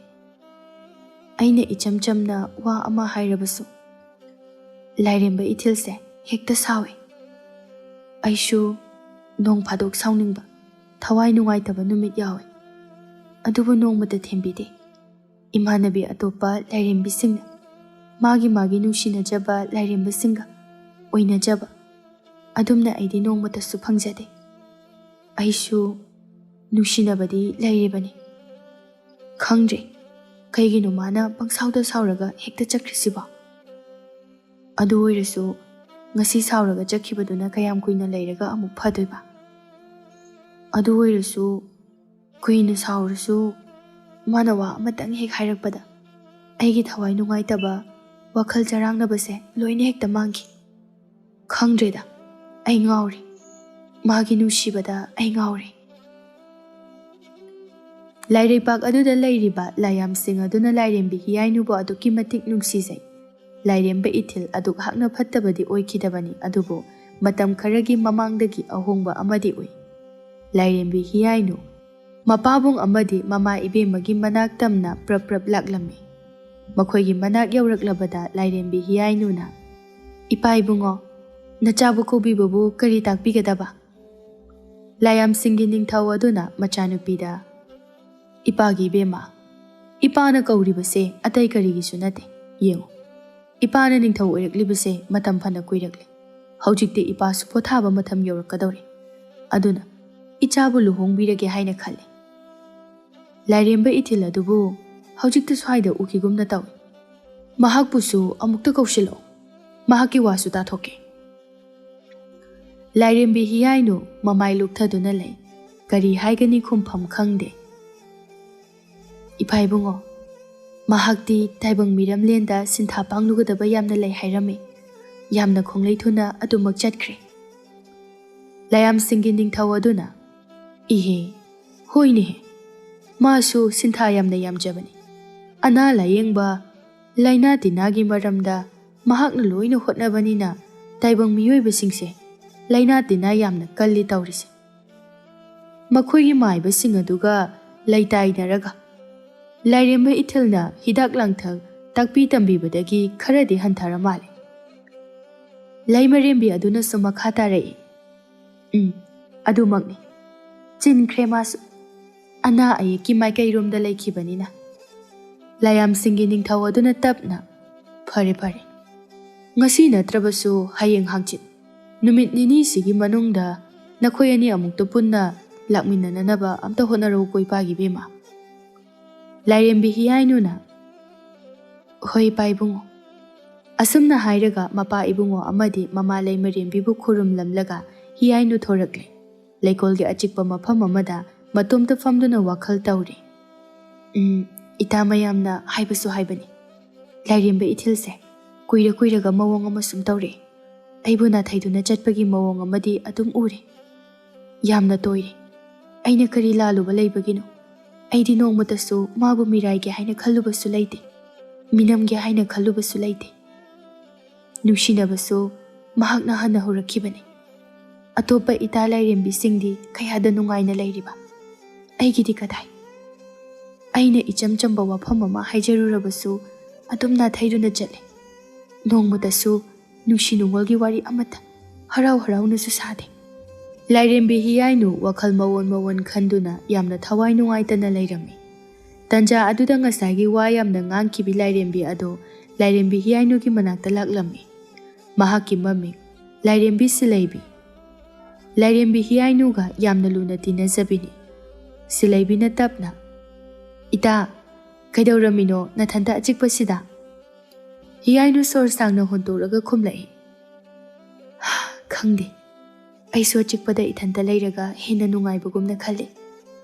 ꯑꯩꯅ ꯏꯆꯝ ꯆꯝꯅ ꯋꯥ ꯑꯃ ꯍꯥꯏꯔꯕꯁꯨ ꯂꯥꯏꯔꯦꯝꯕ ꯏꯊꯤꯜꯁꯦ ꯍꯦꯛꯇ ꯁꯥꯎꯏ꯫ ꯑꯩꯁꯨ ꯅꯣꯡ ꯐꯥꯗꯣꯛ ꯁꯥꯎꯅꯤꯡꯕ, ꯊꯋꯥꯏ ꯅꯨꯡꯉꯥꯏꯇꯕ ꯅꯨꯃꯤꯠ ꯌꯥꯎꯏ꯫ ꯑꯗꯨꯕꯨ ꯅꯣꯡꯃꯇ ꯊꯦꯝꯕꯤꯗꯦ꯫ ꯏꯃꯥꯟꯅꯕꯤ ꯑꯇꯣꯞꯄ ꯂꯥꯏꯔꯦꯝꯕꯤꯁꯤꯡꯅ ꯃꯥꯒꯤ ꯃꯥꯒꯤ ꯅꯨꯡꯁꯤꯅꯖꯕ ꯂꯥꯏꯔꯦꯝꯕꯁꯤꯡꯒ ꯑꯣꯏꯅꯖꯕ, ꯑꯗꯨꯝꯅ ꯑꯩꯗꯤ ꯅꯣꯡꯃꯇꯁꯨ ꯐꯪꯖꯗꯦ꯫ ꯑꯩꯁꯨ ꯅꯨꯡꯁꯤꯅꯕꯗꯤ ꯂꯩꯔꯤꯕꯅꯤ꯫ ꯈꯪꯗ꯭ꯔꯦ, ꯀꯩꯒꯤꯅꯣ ꯃꯥꯅ ꯄꯪꯁꯥꯎꯗ ꯁꯥꯎꯔꯒ ꯍꯦꯛꯇ ꯆꯠꯈ꯭ꯔꯤꯁꯤꯕꯣ? ꯑꯗꯨ ꯑꯣꯏꯔꯁꯨ, ꯉꯁꯤ ꯁꯥꯎꯔꯒ ꯆꯠꯈꯤꯕꯗꯨꯅ ꯀꯌꯥꯝ ꯀꯨꯏꯅ ꯂꯩꯔꯒ ꯑꯃꯨꯛ ꯐꯗꯣꯏꯕ? ꯑꯗꯨ ꯑꯣꯏꯔꯁꯨ, ꯀꯨꯏꯅ ꯁꯥꯎꯔꯁꯨ, ꯃꯥꯅ ꯋꯥ ꯑꯃꯇꯪ ꯍꯦꯛ ꯍꯥꯏꯔꯛꯄꯗ, ꯑꯩꯒꯤ ꯊꯋꯥꯏ ꯅꯨꯡꯉꯥꯏꯇꯕ, ꯋꯥꯈꯜ ꯆꯔꯥꯡꯅꯕꯁꯦ ꯂꯣꯏꯅ ꯍꯦꯛꯇ ꯃꯥꯡꯈꯤ꯫ ꯈꯪꯗ꯭ꯔꯦꯗ, ꯑꯩ ꯉꯥꯎꯔꯦ꯫ ꯃꯥꯒꯤ ꯅꯨꯡꯁꯤꯕꯗ ꯑꯩ ꯉꯥꯎꯔꯦ꯫ ꯂꯥꯏꯔꯩꯄꯥꯛ ꯑꯗꯨꯗ ꯂꯩꯔꯤꯕ ꯂꯥꯏꯌꯥꯝꯁꯤꯡ ꯑꯗꯨꯅ ꯂꯥꯏꯔꯦꯝꯕꯤ ꯍꯤꯌꯥꯏꯅꯨꯕꯨ ꯑꯗꯨꯛꯀꯤ ꯃꯇꯤꯛ ꯅꯨꯡꯁꯤꯖꯩ꯫ ꯂꯥꯏꯔꯦꯝꯕ ꯏꯊꯤꯜ ꯑꯗꯨꯛ ꯍꯥꯛꯅ ꯐꯠꯇꯕꯗꯤ ꯑꯣꯏꯈꯤꯗꯕꯅꯤ, ꯑꯗꯨꯕꯨ ꯃꯇꯝ ꯈꯔꯒꯤ ꯃꯃꯥꯡꯗꯒꯤ ꯑꯍꯣꯡꯕ ꯑꯃꯗꯤ ꯎꯏ꯫ ꯂꯥꯏꯔꯦꯝꯕꯤ ꯍꯤꯌꯥꯏꯅꯨ ꯃꯄꯥꯕꯨꯡ ꯑꯃꯗꯤ ꯃꯃꯥ ꯏꯕꯦꯝꯃꯒꯤ ꯃꯅꯥꯛ ꯇꯝꯅ ꯄ꯭ꯔꯞ ꯄ꯭ꯔꯞ ꯂꯥꯛꯂꯝꯃꯤ꯫ ꯃꯈꯣꯏꯒꯤ ꯃꯅꯥꯛ ꯌꯧꯔꯛꯂꯕꯗ ꯂꯥꯏꯔꯦꯝꯕꯤ ꯍꯤꯌꯥꯏꯅꯨꯅ, "ꯏꯄꯥ ꯏꯕꯨꯡꯉꯣ, ꯅꯆꯥꯕꯨ ꯀꯧꯕꯤꯕꯕꯨ ꯀꯔꯤ ꯇꯥꯛꯄꯤꯒꯗꯕ?" ꯂꯥꯏꯌꯥꯝꯁꯤꯡꯒꯤ ꯅꯤꯡꯊꯧ ꯑꯗꯨꯅ ꯃꯆꯥꯅꯨꯄꯤꯗ, "ꯏꯄꯥꯒꯤ ꯏꯕꯦꯝꯃ, ꯏꯄꯥꯅ ꯀꯧꯔꯤꯕꯁꯦ ꯑꯇꯩ ꯀꯔꯤꯒꯤꯁꯨ ꯅꯠꯇꯦ꯫ ꯌꯦꯡꯉꯨ, ꯏꯄꯥꯅ ꯅꯤꯡꯊꯧ ꯑꯣꯏꯔꯛꯂꯤꯕꯁꯦ ꯃꯇꯝ ꯐꯅ ꯀꯨꯏꯔꯛꯂꯦ꯫ ꯍꯧꯖꯤꯛꯇꯤ ꯏꯄꯥꯁꯨ ꯄꯣꯊꯥꯕ ꯃꯇꯝ ꯌꯧꯔꯛꯀꯗꯧꯔꯦ꯫ ꯑꯗꯨꯅ ꯏꯆꯥꯕꯨ ꯂꯨꯍꯣꯡꯕꯤꯔꯒꯦ ꯍꯥꯏꯅ ꯈꯜꯂꯦ꯫" ꯂꯥꯏꯔꯦꯝꯕ ꯏꯊꯤꯜ ꯑꯗꯨꯕꯨ ꯍꯧꯖꯤꯛꯇ ꯁ꯭ꯋꯥꯏꯗ ꯎꯈꯤꯒꯨꯝꯅ ꯇꯧꯏ꯫ "ꯃꯍꯥꯛꯄꯨꯁꯨ ꯑꯃꯨꯛꯇ ꯀꯧꯁꯤꯜꯂꯛꯑꯣ, ꯃꯍꯥꯛꯀꯤ ꯋꯥꯁꯨ ꯇꯥꯊꯣꯛꯀꯦ꯫" ꯂꯥꯏꯔꯦꯝꯕꯤ ꯍꯤꯌꯥꯏꯅꯨ ꯃꯃꯥꯏ ꯂꯨꯛꯊꯗꯨꯅ ꯂꯩ꯫ ꯀꯔꯤ ꯍꯥꯏꯒꯅꯤ ꯈꯨꯝꯐꯝ ꯈꯪꯗꯦ꯫ "ꯏꯄꯥ ꯏꯕꯨꯡꯉꯣ, ꯃꯍꯥꯛꯇꯤ ꯇꯥꯏꯕꯪ ꯃꯤꯔꯝꯂꯦꯟꯗ ꯁꯤꯟꯊꯥ ꯄꯥꯡꯂꯨꯒꯗꯕ ꯌꯥꯝꯅ ꯂꯩ ꯍꯥꯏꯔꯝꯃꯤ꯫ ꯌꯥꯝꯅ ꯈꯣꯡꯂꯩ ꯊꯨꯅ ꯑꯗꯨꯃꯛ ꯆꯠꯈ꯭ꯔꯦ꯫" ꯂꯥꯏꯌꯥꯝꯁꯤꯡꯒꯤ ꯅꯤꯡꯊꯧ ꯑꯗꯨꯅ, "ꯏꯍꯦ, ꯍꯣꯏꯅꯦꯍꯦ, ꯃꯥꯁꯨ ꯁꯤꯟꯊꯥ ꯌꯥꯝꯅ ꯌꯥꯝꯖꯕꯅꯤ꯫ ꯑꯅꯥ ꯂꯥꯌꯦꯡꯕ, ꯂꯥꯏꯅꯥ ꯇꯤꯟꯅꯥꯒꯤ ꯃꯔꯝꯗ ꯃꯍꯥꯛꯅ ꯂꯣꯏꯅ ꯍꯣꯠꯅꯕꯅꯤꯅ ꯇꯥꯏꯕꯪ ꯃꯤꯑꯣꯏꯕꯁꯤꯡꯁꯦ ꯂꯥꯏꯅꯥ ꯇꯤꯟꯅꯥ ꯌꯥꯝꯅ ꯀꯜꯂꯤ ꯇꯧꯔꯤꯁꯦ꯫ ꯃꯈꯣꯏꯒꯤ ꯃꯥꯏꯕꯁꯤꯡ ꯑꯗꯨꯒ ꯂꯩꯇꯥꯏꯅꯔꯒ ꯂꯥꯏꯔꯦꯝꯕ ꯏꯊꯤꯜꯅ ꯍꯤꯗꯥꯛ ꯂꯥꯡꯊꯛ ꯇꯥꯛꯄꯤ ꯇꯝꯕꯤꯕꯗꯒꯤ ꯈꯔꯗꯤ ꯍꯟꯊꯔ ꯃꯥꯜꯂꯦ꯫" ꯂꯩꯃꯔꯦꯝꯕꯤ ꯑꯗꯨꯅꯁꯨ ꯃꯈꯥ ꯇꯥꯔꯛꯏ, "ꯎꯝ, ꯑꯗꯨꯃꯛꯅꯤ꯫ ꯆꯤꯟꯈ꯭ꯔꯦ ꯃꯥꯁꯨ꯫ ꯑꯅꯥ ꯑꯌꯦꯛꯀꯤ ꯃꯥꯏꯀꯩꯔꯣꯝꯗ ꯂꯩꯈꯤꯕꯅꯤꯅ꯫" ꯂꯥꯏꯌꯥꯝꯁꯤꯡꯒꯤ ꯅꯤꯡꯊꯧ ꯑꯗꯨꯅ ꯇꯞꯅ, "ꯐꯔꯦ, ꯐꯔꯦ꯫ ꯉꯁꯤ ꯅꯠꯇ꯭ꯔꯕꯁꯨ ꯍꯌꯦꯡ ꯍꯥꯡꯆꯤꯠ, ꯅꯨꯃꯤꯠ ꯅꯤꯅꯤꯁꯤꯒꯤ ꯃꯅꯨꯡꯗ ꯅꯈꯣꯏ ꯑꯅꯤ ꯑꯃꯨꯛꯇ ꯄꯨꯟꯅ ꯂꯥꯛꯃꯤꯟꯅꯅꯅꯕ ꯑꯝꯇ ꯍꯣꯠꯅꯔꯛꯎꯀꯣ, ꯏꯄꯥꯒꯤ ꯏꯕꯦꯝꯃ꯫" ꯂꯥꯏꯔꯦꯝꯕꯤ ꯍꯤꯌꯥꯏꯅꯨꯅ, "ꯍꯣꯏ, ꯏꯄꯥ ꯏꯕꯨꯡꯉꯣ꯫" ꯑꯁꯨꯝꯅ ꯍꯥꯏꯔꯒ ꯃꯄꯥ ꯏꯕꯨꯡꯉꯣ ꯑꯃꯗꯤ ꯃꯃꯥ ꯂꯩꯃꯔꯦꯝꯕꯤꯕꯨ ꯈꯨꯔꯨꯝꯂꯝꯂꯒ ꯍꯤꯌꯥꯏꯅꯨ ꯊꯣꯔꯛꯂꯦ꯫ ꯂꯩꯀꯣꯜꯒꯤ ꯑꯆꯤꯛꯄ ꯃꯐꯝ ꯑꯃꯗ ꯃꯇꯣꯝꯇ ꯐꯝꯗꯨꯅ ꯋꯥꯈꯜ ꯇꯧꯔꯤ꯫ "ꯎꯝ, ꯏꯇꯥ ꯃꯌꯥꯝꯅ ꯍꯥꯏꯕꯁꯨ ꯍꯥꯏꯕꯅꯤ, ꯂꯥꯏꯔꯦꯝꯕ ꯏꯊꯤꯜꯁꯦ ꯀꯨꯏꯔ ꯀꯨꯏꯔꯒ ꯃꯑꯣꯡ ꯑꯃ ꯁꯨꯝ ꯇꯧꯔꯛꯑꯦ꯫ ꯑꯩꯕꯨ ꯅꯥꯊꯩꯗꯨꯅ ꯆꯠꯄꯒꯤ ꯃꯑꯣꯡ ꯑꯃꯗꯤ ꯑꯗꯨꯝ ꯎꯔꯦ꯫ ꯌꯥꯝꯅ ꯇꯣꯏꯔꯦ꯫ ꯑꯩꯅ ꯀꯔꯤ ꯂꯥꯜꯂꯨꯕ ꯂꯩꯕꯒꯤꯅꯣ? ꯑꯩꯗꯤ ꯅꯣꯡꯃꯇꯁꯨ ꯃꯥꯕꯨ ꯃꯤꯔꯥꯏꯒꯦ ꯍꯥꯏꯅ ꯈꯜꯂꯨꯕꯁꯨ ꯂꯩꯇꯦ, ꯃꯤꯅꯝꯒꯦ ꯍꯥꯏꯅ ꯈꯜꯂꯨꯕꯁꯨ ꯂꯩꯇꯦ꯫ ꯅꯨꯡꯁꯤꯅꯕꯁꯨ ꯃꯍꯥꯛꯅ ꯍꯟꯅ ꯍꯧꯔꯛꯈꯤꯕꯅꯤ꯫ ꯑꯇꯣꯞꯄ ꯏꯇꯥ ꯂꯥꯏꯔꯦꯝꯕꯤꯁꯤꯡꯗꯤ ꯀꯌꯥꯗ ꯅꯨꯡꯉꯥꯏꯅ ꯂꯩꯔꯤꯕ, ꯑꯩꯒꯤꯗꯤ ꯀꯗꯥꯏ? ꯑꯩꯅ ꯏꯆꯝ ꯆꯝꯕ ꯋꯥꯐꯝ ꯑꯃ ꯍꯥꯏꯖꯔꯨꯔꯕꯁꯨ ꯑꯗꯨꯝ ꯅꯥꯊꯩꯗꯨꯅ ꯆꯠꯂꯤ꯫ ꯅꯣꯡꯃꯇꯁꯨ ꯅꯨꯡꯁꯤ ꯅꯨꯡꯉꯣꯜꯒꯤ ꯋꯥꯔꯤ ꯑꯃꯠꯇ ꯍꯔꯥꯎ ꯍꯔꯥꯎꯅꯁꯨ ꯁꯥꯗꯦ꯫ ꯂꯥꯏꯔꯦꯝꯕꯤ ꯍꯤꯌꯥꯏꯅꯨ ꯋꯥꯈꯜ ꯃꯑꯣꯟ ꯃꯑꯣꯟ ꯈꯟꯗꯨꯅ ꯌꯥꯝꯅ ꯊꯋꯥꯏ ꯅꯨꯡꯉꯥꯏꯇꯅ ꯂꯩꯔꯝꯃꯤ꯫ ꯇꯟꯖꯥ ꯑꯗꯨꯗ ꯉꯁꯥꯏꯒꯤ ꯋꯥ ꯌꯥꯝꯅ ꯉꯥꯡꯈꯤꯕꯤ ꯂꯥꯏꯔꯦꯝꯕꯤ ꯑꯗꯣ ꯂꯥꯏꯔꯦꯝꯕꯤ ꯍꯤꯌꯥꯏꯅꯨꯒꯤ ꯃꯅꯥꯛꯇ ꯂꯥꯛꯂꯝꯃꯤ꯫ ꯃꯍꯥꯛꯀꯤ ꯃꯃꯤꯡ ꯂꯥꯏꯔꯦꯝꯕꯤ ꯁꯤꯂꯩꯕꯤ꯫ ꯂꯥꯏꯔꯦꯝꯕꯤ ꯍꯤꯌꯥꯏꯅꯨꯒ ꯌꯥꯝꯅ ꯂꯨꯅ ꯇꯤꯟꯅꯖꯕꯤꯅꯤ꯫ ꯁꯤꯂꯩꯕꯤꯅ ꯇꯞꯅ, "ꯏꯇꯥ, ꯀꯩꯗꯧꯔꯝꯃꯤꯅꯣ ꯅꯊꯟꯇ ꯑꯆꯤꯛꯄꯁꯤꯗ?" ꯍꯤꯌꯥꯏꯅꯨ ꯁꯣꯔ ꯁꯥꯡꯅ ꯍꯣꯟꯇꯣꯛꯂꯒ ꯈꯨꯝꯂꯛꯏ, "ꯈꯪꯗꯦ, ꯑꯩꯁꯨ ꯑꯆꯤꯛꯄꯗ ꯏꯊꯟꯇ ꯂꯩꯔꯒ ꯍꯦꯟꯅ ꯅꯨꯡꯉꯥꯏꯕꯒꯨꯝꯅ ꯈꯜꯂꯤ꯫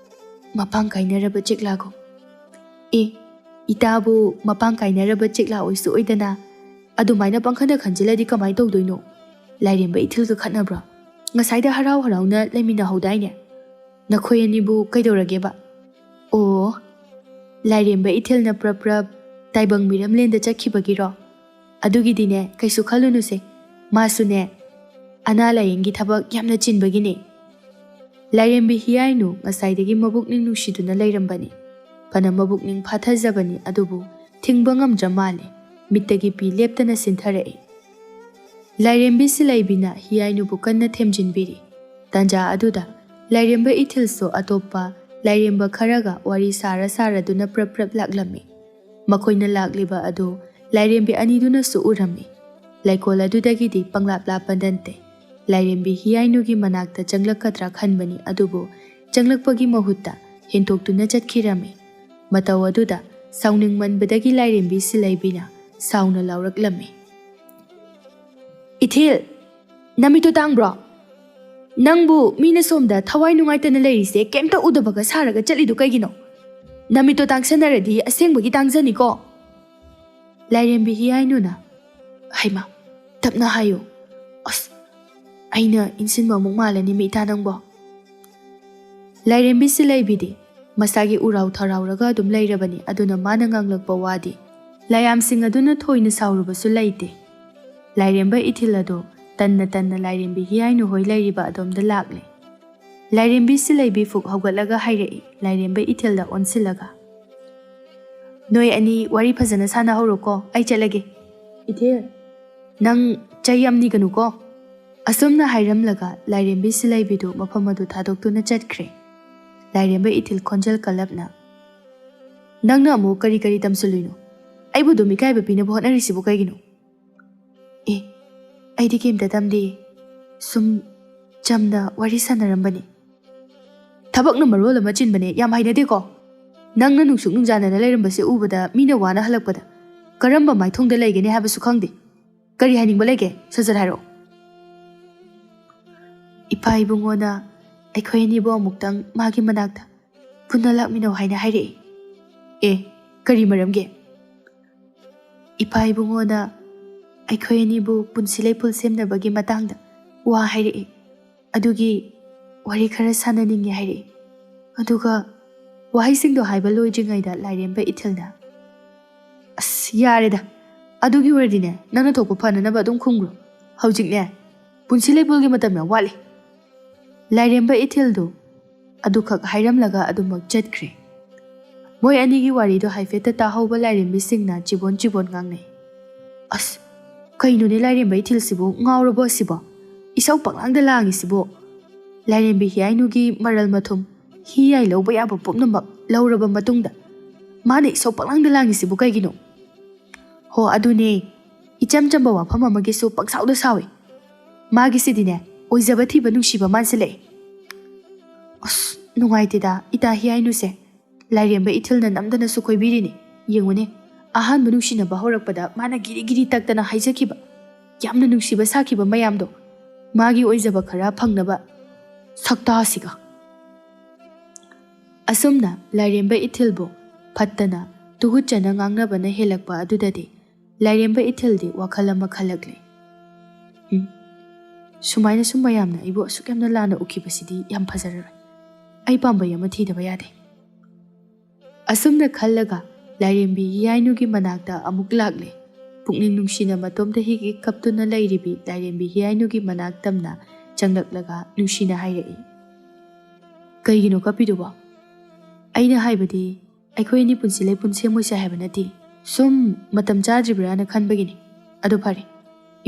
ꯃꯄꯥꯡ ꯀꯥꯏꯅꯔꯕ ꯆꯦꯛꯂꯥꯒꯨꯝ꯫" "ꯑꯦ, ꯏꯇꯥꯕꯨ ꯃꯄꯥꯡ ꯀꯥꯏꯅꯔꯕ ꯆꯦꯛꯂꯥ ꯑꯣꯏꯁꯨ ꯑꯣꯏꯗꯅ ꯑꯗꯨꯃꯥꯏꯅ ꯄꯪꯈꯟꯗ ꯈꯟꯖꯤꯜꯂꯗꯤ ꯀꯃꯥꯏꯅ ꯇꯧꯗꯣꯏꯅꯣ? ꯂꯥꯏꯔꯦꯝꯕ ꯏꯊꯤꯜꯒ ꯈꯠꯅꯕ꯭ꯔꯣ? ꯉꯁꯥꯏꯗ ꯍꯔꯥꯎ ꯍꯔꯥꯎꯅ ꯂꯩꯃꯤꯟꯅꯍꯧꯗꯥꯏꯅꯦ? ꯅꯈꯣꯏ ꯑꯅꯤꯕꯨ ꯀꯩꯗꯧꯔꯒꯦꯕ?" "ꯑꯣ, ꯂꯥꯏꯔꯦꯝꯕ ꯏꯊꯤꯜꯅ ꯄ꯭ꯔꯞ ꯄ꯭ꯔꯞ ꯇꯥꯏꯕꯪ ꯃꯤꯔꯝꯂꯦꯟꯗ ꯆꯠꯈꯤꯕꯒꯤꯔꯣ? ꯑꯗꯨꯒꯤꯗꯤꯅꯦ, ꯀꯩꯁꯨ ꯈꯜꯂꯨꯅꯨꯁꯦ꯫ ꯃꯥꯁꯨꯅꯦ, ꯑꯅꯥ ꯂꯥꯏꯌꯦꯡꯒꯤ ꯊꯕꯛ ꯌꯥꯝꯅ ꯆꯤꯟꯕꯒꯤꯅꯦ꯫" ꯂꯥꯏꯔꯦꯝꯕꯤ ꯍꯤꯌꯥꯏꯅꯨ ꯉꯁꯥꯏꯗꯒꯤ ꯃꯕꯨꯛꯅꯤꯡ ꯅꯨꯡꯁꯤꯗꯨꯅ ꯂꯩꯔꯝꯕꯅꯤ꯫ ꯐꯅ ꯃꯕꯨꯛꯅꯤꯡ ꯐꯥꯊꯖꯕꯅꯤ, ꯑꯗꯨꯕꯨ ꯊꯤꯡꯕ ꯉꯝꯗ꯭ꯔ ꯃꯥꯜꯂꯦ꯫ ꯃꯤꯠꯇꯒꯤ ꯄꯤ ꯂꯦꯞꯇꯅ ꯁꯤꯟꯊꯔꯛꯏ꯫ ꯂꯥꯏꯔꯦꯝꯕꯤ ꯁꯤꯂꯩꯕꯤꯅ ꯍꯤꯌꯥꯏꯅꯨꯕꯨ ꯀꯟꯅ ꯊꯦꯝꯖꯤꯟꯕꯤꯔꯤ꯫ ꯇꯥꯟꯖꯥ ꯑꯗꯨꯗ ꯂꯥꯏꯔꯦꯝꯕ ꯏꯊꯤꯜꯁꯨ ꯑꯇꯣꯞꯄ ꯂꯥꯏꯔꯦꯝꯕ ꯈꯔꯒ ꯋꯥꯔꯤ ꯁꯥꯔ ꯁꯥꯔꯗꯨꯅ ꯄ꯭ꯔꯞ ꯄ꯭ꯔꯞ ꯂꯥꯛꯂꯝꯃꯤ꯫ ꯃꯈꯣꯏꯅ ꯂꯥꯛꯂꯤꯕ ꯑꯗꯨ ꯂꯥꯏꯔꯦꯝꯕꯤ ꯑꯅꯤꯗꯨꯅꯁꯨ ꯎꯔꯝꯃꯤ꯫ ꯂꯩꯀꯣꯜ ꯑꯗꯨꯗꯒꯤꯗꯤ ꯄꯪꯂꯥꯞ ꯂꯥꯞꯄ ꯅꯠꯇꯦ꯫ ꯂꯥꯏꯔꯦꯝꯕꯤ ꯍꯤꯌꯥꯏꯅꯨꯒꯤ ꯃꯅꯥꯛꯇ ꯆꯪꯂꯛꯀꯗ꯭ꯔꯥ ꯈꯟꯕꯅꯤ, ꯑꯗꯨꯕꯨ ꯆꯪꯂꯛꯄꯒꯤ ꯃꯍꯨꯠꯇ ꯍꯦꯟꯇꯣꯛꯇꯨꯅ ꯆꯠꯈꯤꯔꯝꯃꯤ꯫ ꯃꯇꯧ ꯑꯗꯨꯗ ꯁꯥꯎꯅꯤꯡꯃꯟꯕꯗꯒꯤ ꯂꯥꯏꯔꯦꯝꯕꯤ ꯁꯤꯂꯩꯕꯤꯅ ꯁꯥꯎꯅ ꯂꯥꯎꯔꯛꯂꯝꯃꯤ, "ꯏꯊꯤꯜ, ꯅꯃꯤꯠꯇꯣ ꯇꯥꯡꯕ꯭ꯔꯣ? ꯅꯪꯕꯨ ꯃꯤꯅ ꯁꯣꯝꯗ ꯊꯋꯥꯏ ꯅꯨꯡꯉꯥꯏꯇꯅ ꯂꯩꯔꯤꯁꯦ ꯀꯩꯝꯇ ꯎꯗꯕꯒ ꯁꯥꯔꯒ ꯆꯠꯂꯤꯗꯣ ꯀꯩꯒꯤꯅꯣ? ꯅꯃꯤꯠꯇꯣ ꯇꯥꯡꯁꯟꯅꯔꯗꯤ ꯑꯁꯦꯡꯕꯒꯤ ꯇꯥꯡꯖꯅꯤꯀꯣ꯫" ꯂꯥꯏꯔꯦꯝꯕꯤ ꯍꯤꯌꯥꯏꯅꯨꯅ, "ꯍꯩꯃꯥ, ꯇꯞꯅ ꯍꯥꯏꯌꯨ꯫ ꯑꯁ, ꯑꯩꯅ ꯏꯟꯁꯤꯟꯕ ꯑꯃꯨꯛ ꯃꯥꯜꯂꯅꯤ ꯃꯤ ꯏꯇꯥ ꯅꯪꯕꯣ꯫" ꯂꯥꯏꯔꯦꯝꯕꯤ ꯁꯤꯂꯩꯕꯤꯗꯤ ꯃꯁꯥꯒꯤ ꯎꯔꯥꯎ ꯊꯔꯥꯎꯔꯒ ꯑꯗꯨꯝ ꯂꯩꯔꯕꯅꯤ, ꯑꯗꯨꯅ ꯃꯥꯅ ꯉꯥꯡꯂꯛꯄ ꯋꯥꯗꯤ ꯂꯥꯏꯌꯥꯝꯁꯤꯡ ꯑꯗꯨꯅ ꯊꯣꯏꯅ ꯁꯥꯎꯔꯨꯕꯁꯨ ꯂꯩꯇꯦ꯫ ꯂꯥꯏꯔꯦꯝꯕ ꯏꯊꯤꯜ ꯑꯗꯨ ꯇꯟꯅ ꯇꯟꯅ ꯂꯥꯏꯔꯦꯝꯕꯤ ꯍꯤꯌꯥꯏꯅꯨ ꯍꯣꯏ ꯂꯩꯔꯤꯕ ꯑꯗꯣꯝꯗ ꯂꯥꯛꯂꯦ꯫ ꯂꯥꯏꯔꯦꯝꯕꯤ ꯁꯤꯂꯩꯕꯤ ꯐꯨꯛ ꯍꯧꯒꯠꯂꯒ ꯍꯥꯏꯔꯛꯏ, ꯂꯥꯏꯔꯦꯝꯕ ꯏꯊꯤꯜꯗ ꯑꯣꯟꯁꯤꯜꯂꯒ, "ꯅꯣꯏ ꯑꯅꯤ ꯋꯥꯔꯤ ꯐꯖꯅ ꯁꯥꯟꯅꯍꯧꯔꯣꯀꯣ, ꯑꯩ ꯆꯠꯂꯒꯦ꯫ ꯏꯊꯤꯜ, ꯅꯪ ꯆꯩ ꯌꯥꯝ ꯅꯤꯒꯅꯨꯀꯣ꯫" ꯑꯁꯨꯝꯅ ꯍꯥꯏꯔꯝꯂꯒ ꯂꯥꯏꯔꯦꯝꯕꯤ ꯁꯤꯂꯩꯕꯤꯗꯨ ꯃꯐꯝ ꯑꯗꯨ ꯊꯥꯗꯣꯛꯇꯨꯅ ꯆꯠꯈ꯭ꯔꯦ꯫ ꯂꯥꯏꯔꯦꯝꯕ ꯏꯊꯤꯜ ꯈꯣꯟꯖꯦꯜ ꯀꯜꯂꯞꯅ, "ꯅꯪꯅ ꯑꯃꯨꯛ ꯀꯔꯤ ꯀꯔꯤ ꯇꯝꯁꯤꯜꯂꯨꯏꯅꯣ? ꯑꯩꯕꯨ ꯑꯗꯨꯝ ꯏꯀꯥꯏꯕ ꯄꯤꯅꯕ ꯍꯣꯠꯅꯔꯤꯁꯤꯕꯨ ꯀꯩꯒꯤꯅꯣ?" "ꯑꯦ, ꯑꯩꯗꯤ ꯀꯩꯝꯇ ꯇꯝꯗꯦ꯫ ꯁꯨꯝ ꯆꯝꯅ ꯋꯥꯔꯤ ꯁꯥꯟꯅꯔꯝꯕꯅꯤ꯫" "ꯊꯕꯛꯅ ꯃꯔꯣꯜ ꯑꯃ ꯆꯤꯟꯕꯅꯦ, ꯌꯥꯝ ꯍꯩꯅꯗꯦꯀꯣ꯫ ꯅꯪꯅ ꯅꯨꯡꯁꯨꯛ ꯅꯨꯡꯖꯥꯅꯅ ꯂꯩꯔꯝꯕꯁꯦ ꯎꯕꯗ ꯃꯤꯅ ꯋꯥꯅ ꯍꯜꯂꯛꯄꯗ ꯀꯔꯝꯕ ꯃꯥꯏꯊꯣꯡꯗ ꯂꯩꯒꯅꯤ ꯍꯥꯏꯕꯁꯨ ꯈꯪꯗꯦ꯫ ꯀꯔꯤ ꯍꯥꯏꯅꯤꯡꯕ ꯂꯩꯒꯦ? ꯁꯠ ꯁꯠ ꯍꯥꯏꯔꯛꯑꯣ꯫" "ꯏꯄꯥ ꯏꯕꯨꯡꯉꯣꯅ ꯑꯩꯈꯣꯏ ꯑꯅꯤꯕꯨ ꯑꯃꯨꯛꯇꯪ ꯃꯥꯒꯤ ꯃꯅꯥꯛꯇ ꯄꯨꯟꯅ ꯂꯥꯛꯃꯤꯟꯅꯧ ꯍꯥꯏꯅ ꯍꯥꯏꯔꯛꯏ꯫" "ꯑꯦ, ꯀꯔꯤ ꯃꯔꯝꯒꯤ?" "ꯏꯄꯥ ꯏꯕꯨꯡꯉꯣꯅ ꯑꯩꯈꯣꯏ ꯑꯅꯤꯕꯨ ꯄꯨꯟꯁꯤ ꯂꯩꯄꯨꯜ ꯁꯦꯝꯅꯕꯒꯤ ꯃꯇꯥꯡꯗ ꯋꯥ ꯍꯥꯏꯔꯛꯏ꯫ ꯑꯗꯨꯒꯤ ꯋꯥꯔꯤ ꯈꯔ ꯁꯥꯟꯅꯅꯤꯡꯉꯤ ꯍꯥꯏꯔꯛꯏ꯫" ꯑꯗꯨꯒ ꯋꯥꯍꯩꯁꯤꯡꯗꯣ ꯍꯥꯏꯕ ꯂꯣꯏꯗ꯭ꯔꯤꯉꯩꯗ ꯂꯥꯏꯔꯦꯝꯕ ꯏꯊꯤꯜꯅ, "ꯑꯁ, ꯌꯥꯔꯦꯗ꯫ ꯑꯗꯨꯒꯤ ꯋꯥꯔꯤꯗꯤꯅꯦ, ꯅꯪꯅ ꯊꯣꯛꯄ ꯐꯅꯅꯕ ꯑꯗꯨꯝ ꯈꯨꯝꯈ꯭ꯔꯣ꯫ ꯍꯧꯖꯤꯛꯅꯦ, ꯄꯨꯟꯁꯤ ꯂꯩꯄꯨꯜꯒꯤ ꯃꯇꯝ ꯌꯥꯝ ꯋꯥꯠꯂꯤ꯫" ꯂꯥꯏꯔꯦꯝꯕ ꯏꯊꯤꯜꯗꯨ ꯑꯗꯨꯈꯛ ꯍꯥꯏꯔꯝꯂꯒ ꯑꯗꯨꯃꯛ ꯆꯠꯈ꯭ꯔꯦ꯫ ꯃꯣꯏ ꯑꯅꯤꯒꯤ ꯋꯥꯔꯤꯗꯣ ꯍꯥꯏꯐꯦꯠꯇ ꯇꯥꯍꯧꯕ ꯂꯥꯏꯔꯦꯝꯕꯤꯁꯤꯡꯅ ꯆꯤꯕꯣꯟ ꯆꯤꯕꯣꯟ ꯉꯥꯡꯅꯩ꯫ "ꯑꯁ, ꯀꯩꯅꯣꯅꯦ ꯂꯥꯏꯔꯦꯝꯕ ꯏꯊꯤꯜꯁꯤꯕꯨ? ꯉꯥꯎꯔꯕꯣ ꯑꯁꯤꯕꯣ? ꯏꯁꯧ ꯄꯪꯂꯥꯡꯗ ꯂꯥꯡꯉꯤꯁꯤꯕꯨ? ꯂꯥꯏꯔꯦꯝꯕꯤ ꯍꯤꯌꯥꯏꯅꯨꯒꯤ ꯃꯔꯜ ꯃꯊꯨꯝ, ꯍꯤ ꯌꯥꯏ ꯂꯧꯕ ꯌꯥꯕ ꯄꯨꯝꯅꯃꯛ ꯂꯧꯔꯕ ꯃꯇꯨꯡꯗ ꯃꯥꯅ ꯏꯁꯧ ꯄꯪꯂꯥꯡꯗ ꯂꯥꯡꯉꯤꯁꯤꯕꯨ ꯀꯩꯒꯤꯅꯣ? ꯍꯣ, ꯑꯗꯨꯅꯦ, ꯏꯆꯝ ꯆꯝꯕ ꯋꯥꯐꯝ ꯑꯃꯒꯤꯁꯨ ꯄꯪꯁꯥꯎꯗ ꯁꯥꯎꯏ꯫ ꯃꯥꯒꯤꯁꯤꯗꯤꯅꯦ, ꯑꯣꯏꯖꯕ ꯊꯤꯕ ꯅꯨꯡꯁꯤꯕ ꯃꯥꯟꯁꯤꯜꯂꯛꯑꯦ꯫" "ꯑꯁ, ꯅꯨꯡꯉꯥꯏꯇꯦꯗ ꯏꯇꯥ ꯍꯤꯌꯥꯏꯅꯨꯁꯦ꯫ ꯂꯥꯏꯔꯦꯝꯕ ꯏꯊꯤꯜꯅ ꯅꯝꯗꯅꯁꯨ ꯀꯣꯏꯕꯤꯔꯤꯅꯤ꯫ ꯌꯦꯡꯉꯨꯅꯦ, ꯑꯍꯥꯟꯕ ꯅꯨꯡꯁꯤꯅꯕ ꯍꯧꯔꯛꯄꯗ ꯃꯥꯅ ꯒꯤꯔꯤ ꯒꯤꯔꯤ ꯇꯛꯇꯅ ꯍꯥꯏꯖꯈꯤꯕ, ꯌꯥꯝꯅ ꯅꯨꯡꯁꯤꯕ ꯁꯥꯈꯤꯕ ꯃꯌꯥꯝꯗꯣ, ꯃꯥꯒꯤ ꯑꯣꯏꯖꯕ ꯈꯔ ꯐꯪꯅꯕ꯫ ꯁꯛꯇꯥꯁꯤꯒ!" ꯑꯁꯨꯝꯅ ꯂꯥꯏꯔꯦꯝꯕ ꯏꯊꯤꯜꯕꯨ ꯐꯠꯇꯅ ꯇꯨꯍꯨꯠꯆꯅ ꯉꯥꯡꯅꯕꯅ ꯍꯦꯜꯂꯛꯄ ꯑꯗꯨꯗꯗꯤ ꯂꯥꯏꯔꯦꯝꯕ ꯏꯊꯤꯜꯗꯤ ꯋꯥꯈꯜ ꯑꯃ ꯈꯜꯂꯛꯂꯦ꯫ "ꯎꯝ, ꯁꯨꯃꯥꯏꯅ ꯁꯨꯝ ꯃꯌꯥꯝꯅ ꯑꯩꯕꯨ ꯑꯁꯨꯛ ꯌꯥꯝꯅ ꯂꯥꯟꯅ ꯎꯈꯤꯕꯁꯤꯗꯤ ꯌꯥꯝ ꯐꯖꯔꯔꯣꯏ꯫ ꯑꯩ ꯄꯥꯝꯕꯩ ꯑꯃ ꯊꯤꯗꯕ ꯌꯥꯗꯦ꯫" ꯑꯁꯨꯝꯅ ꯈꯜꯂꯒ ꯂꯥꯏꯔꯦꯝꯕꯤ ꯍꯤꯌꯥꯏꯅꯨꯒꯤ ꯃꯅꯥꯛꯇ ꯑꯃꯨꯛ ꯂꯥꯛꯂꯦ꯫ ꯄꯨꯛꯅꯤꯡ ꯅꯨꯡꯁꯤꯅ ꯃꯇꯣꯝꯇ ꯍꯤꯛ ꯍꯤꯛ ꯀꯞꯇꯨꯅ ꯂꯩꯔꯤꯕꯤ ꯂꯥꯏꯔꯦꯝꯕꯤ ꯍꯤꯌꯥꯏꯅꯨꯒꯤ ꯃꯅꯥꯛ ꯇꯝꯅ ꯆꯪꯂꯛꯂꯒ ꯅꯨꯡꯁꯤꯅ ꯍꯥꯏꯔꯛꯏ, "ꯀꯩꯒꯤꯅꯣ ꯀꯞꯄꯤꯗꯨꯕꯣ?" "ꯑꯩꯅ ꯍꯥꯏꯕꯗꯤ, ꯑꯩꯈꯣꯏ ꯑꯅꯤ ꯄꯨꯟꯁꯤ ꯂꯩꯄꯨꯟ ꯁꯦꯝꯃꯣꯏꯁꯦ ꯍꯥꯏꯕ ꯅꯠꯇꯦ꯫ ꯁꯨꯝ ꯃꯇꯝ ꯆꯥꯗ꯭ꯔꯤꯕ꯭ꯔꯥꯅ ꯈꯟꯕꯒꯤꯅꯤ꯫ ꯑꯗꯣ ꯐꯔꯦ,